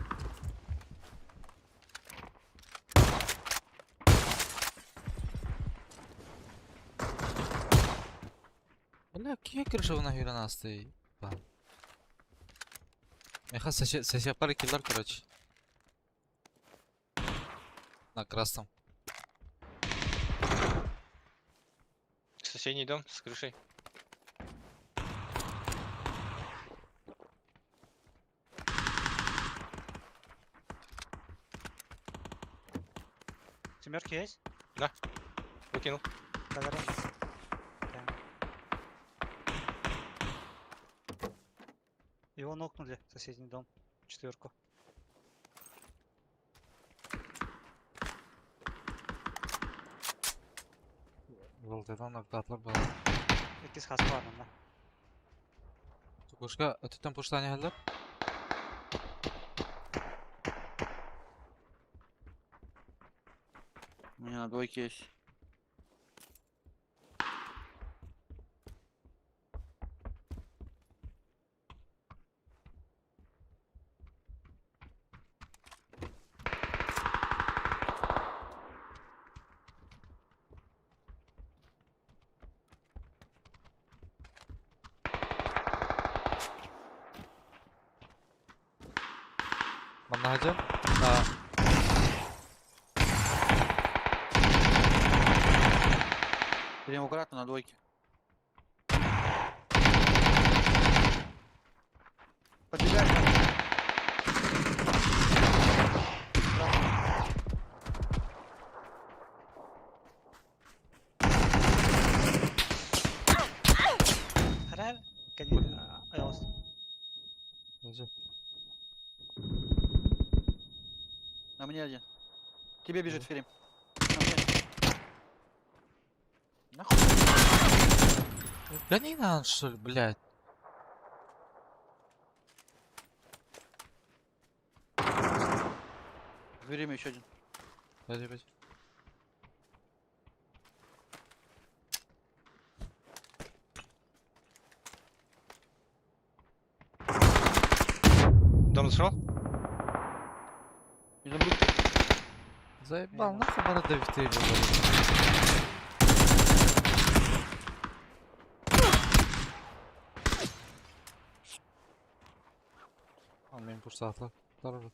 Speaker 2: Бля, Кие крыша на асты. Меха сосед пары киллар, короче. На красном.
Speaker 6: Соседний дом с крышей.
Speaker 1: Семерки есть?
Speaker 6: Выкинул.
Speaker 1: Да-да-да. Да. Его нокнули, соседний дом. Четверку.
Speaker 2: Желтыйдан нокдатлар бар.
Speaker 1: Иккис хас бар да.
Speaker 2: Тукушка, өтүттэн пуштани хәлләр.
Speaker 4: У меня на двойке есть.
Speaker 2: Манна хаҗар. Да.
Speaker 4: Прям аккуратно на двойке. Подбегай. Красный.
Speaker 1: Харар, конечно, айос.
Speaker 2: Хаҗар.
Speaker 4: На мне один. Тебе бежит Ферим. На мне. Нахуй.
Speaker 2: Гони на, что ли, блядь.
Speaker 4: Ферим еще один.
Speaker 2: Подожди, подожди.
Speaker 6: Дом зашел?
Speaker 4: Изумруд.
Speaker 2: Заебал, нахуй бара довести, блядь. Ал мен пуштатлар. Здорово.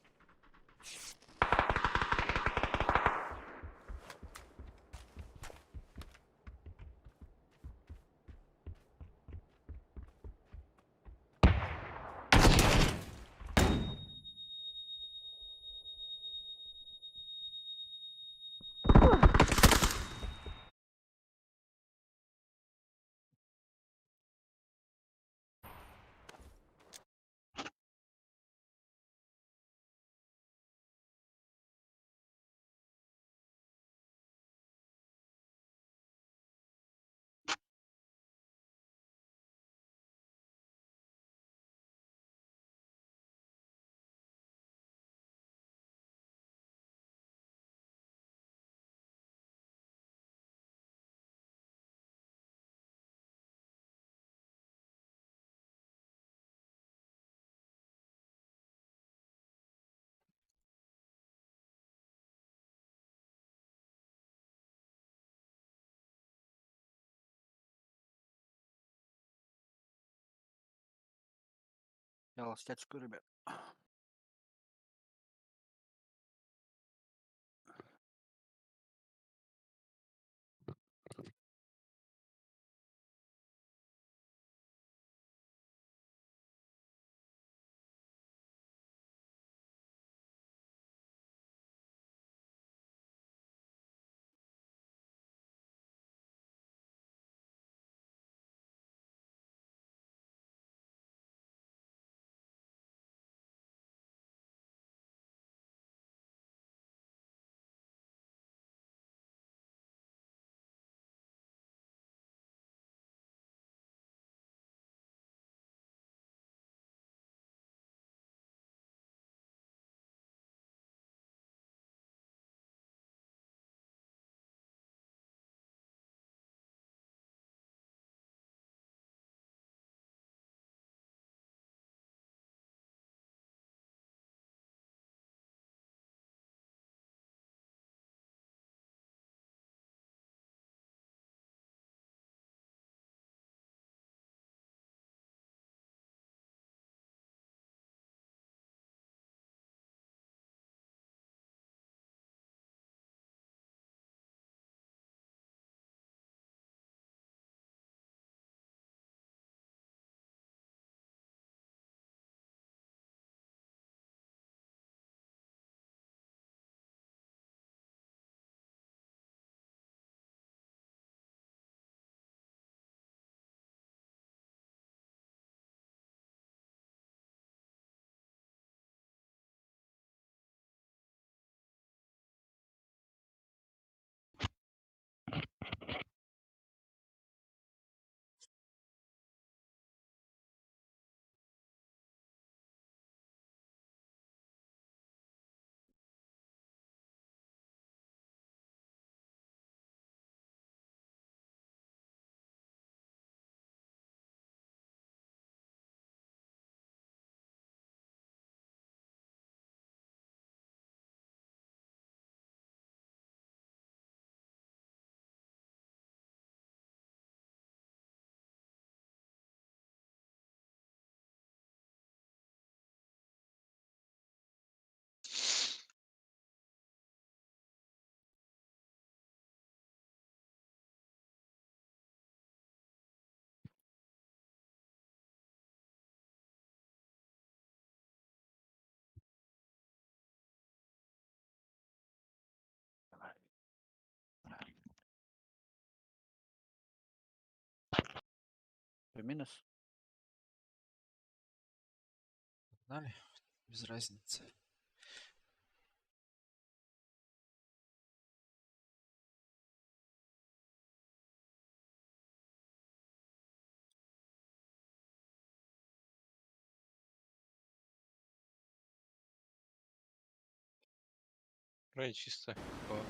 Speaker 4: Я ластяцкую, ребят. Минус.
Speaker 2: Погнали. Без разницы.
Speaker 6: Вроде чисто. О.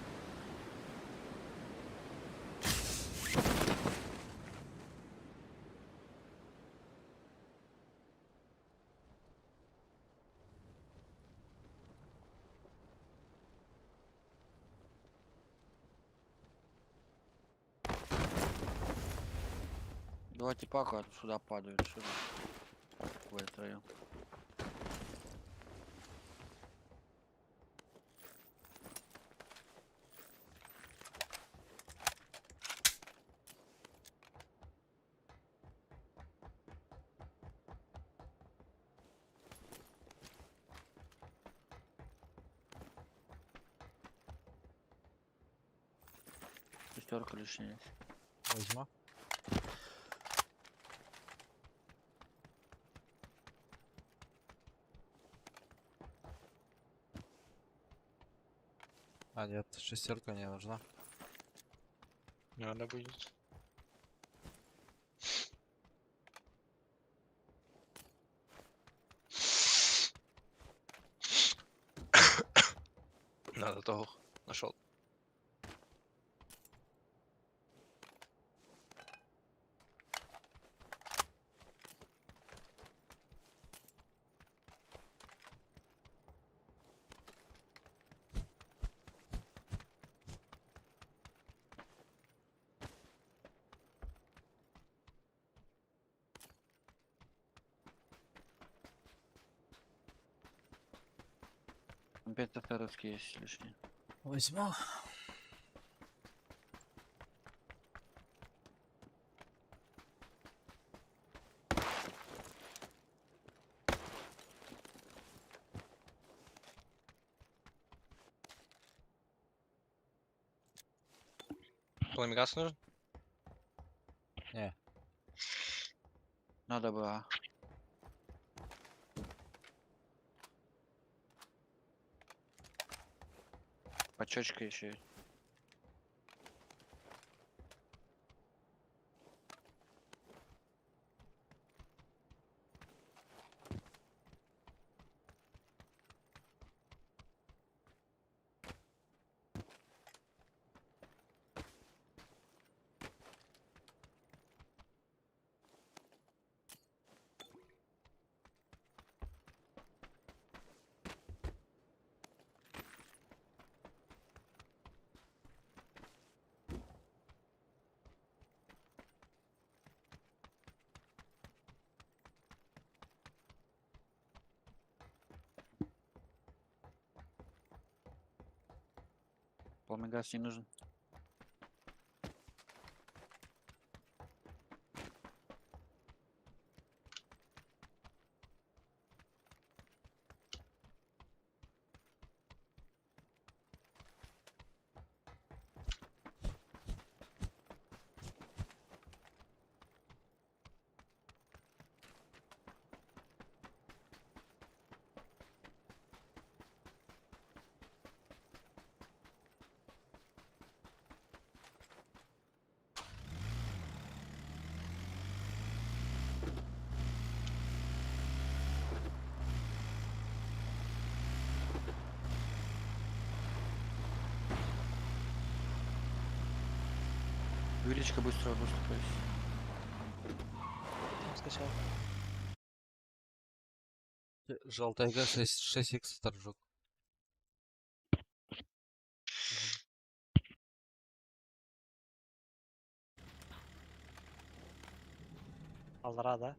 Speaker 4: Два типа куда-то сюда падают, сюда. В этот район. Шестерка лишняя есть.
Speaker 2: Возьму. А, нет, шестерка не нужна.
Speaker 6: Надо будет. Надо того. Нашел.
Speaker 4: Там 5 ФРовские есть лишние.
Speaker 2: Возьму.
Speaker 6: Пламегаз нужен?
Speaker 4: Надо бы, а. Почечка еще есть. Пламегаз не нужен. Увеличка быстрого доступа есть.
Speaker 1: Там скачал.
Speaker 2: Желтая 6, 6х торжок.
Speaker 1: Аллара, да?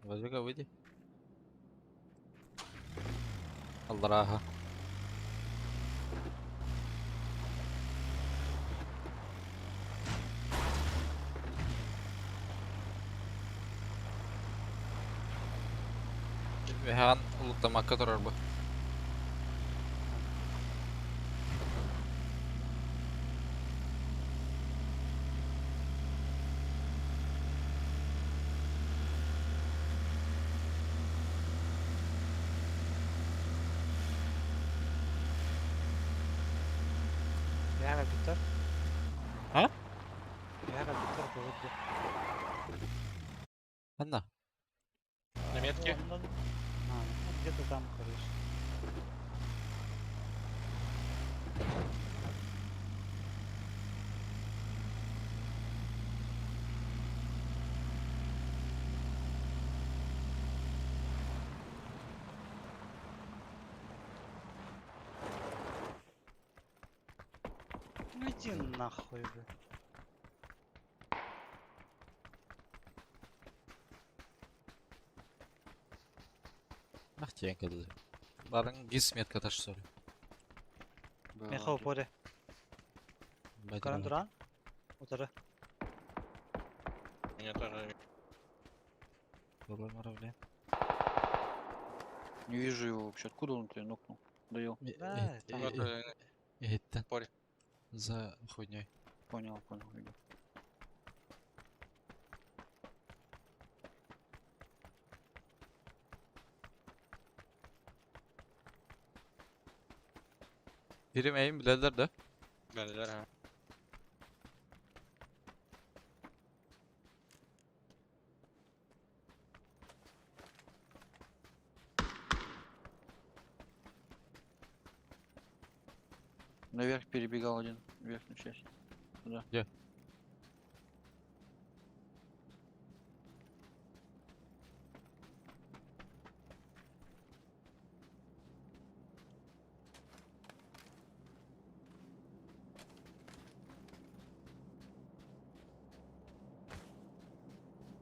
Speaker 2: Возьми-ка, выйди. Аллараха. Веган лутамакка турар бу.
Speaker 1: кэлбиттэр.
Speaker 2: А?
Speaker 1: Үөһэ кэлбиттэр буолуо дии.
Speaker 2: Ханна?
Speaker 6: На метке.
Speaker 1: Ну, а, ну, где-то там, короче. Ну иди нахуй, бля.
Speaker 2: Ах тиийэн кэллэ. Барыҥ гис метка ташсор.
Speaker 4: Да,
Speaker 1: Меха
Speaker 4: тут
Speaker 1: упоре. Көрөн туран. Утары.
Speaker 6: Меня тоже.
Speaker 4: Не вижу его вообще. Откуда он тебя нокнул? Доел.
Speaker 1: Да, там.
Speaker 6: Вот,
Speaker 2: Иһиттэн.
Speaker 6: Поле.
Speaker 2: За хуйней.
Speaker 4: Понял, понял. видел.
Speaker 2: Birim eğim bilirler de.
Speaker 6: Geldiler ha.
Speaker 4: Наверх перебегал один. в Верхнюю часть. Туда.
Speaker 2: Где?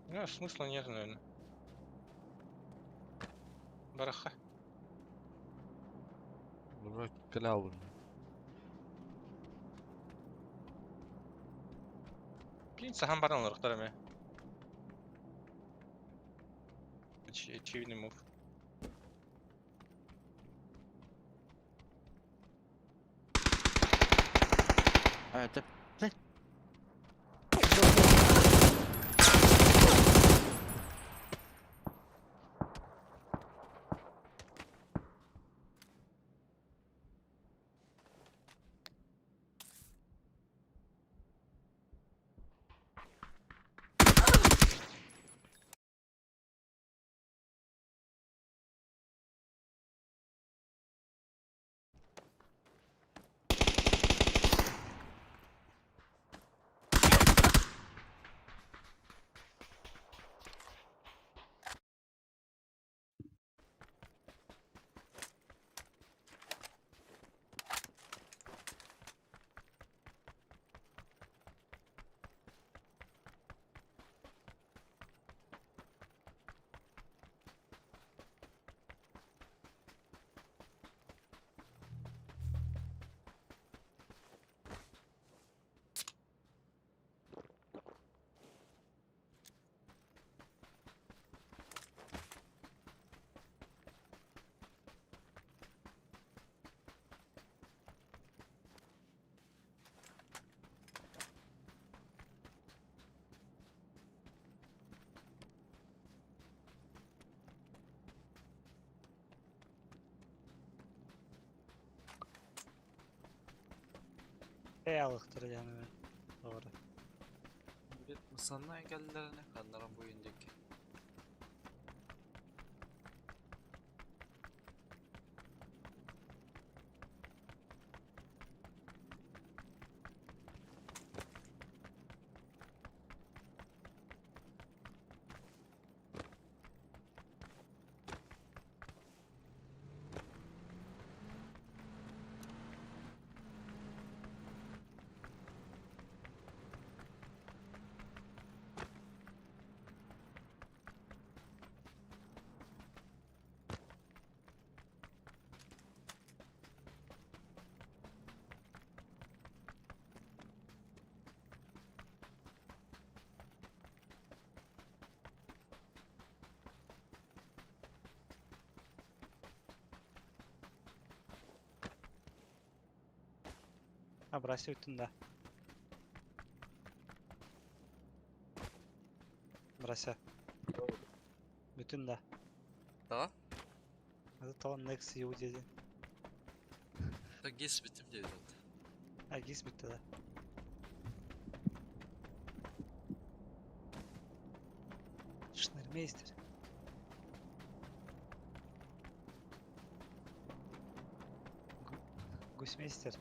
Speaker 6: Ну, смысла нет, наверное. Бараха.
Speaker 2: Вроде калял.
Speaker 6: Блин, сахан баран олорохтор эмэ. Очевидный мув.
Speaker 4: А, это...
Speaker 1: Э алыктыр yani ben. Doğru.
Speaker 2: Sanna engellilerine kanların bu yöndeki.
Speaker 1: Ha Brasya үттүн да. Brasya. Бүтүн да.
Speaker 2: Да?
Speaker 1: Это то next you dedi.
Speaker 2: Да гис битим dedi.
Speaker 1: Агис бүттэ да. Шнырмейстер. Гусьмейстер.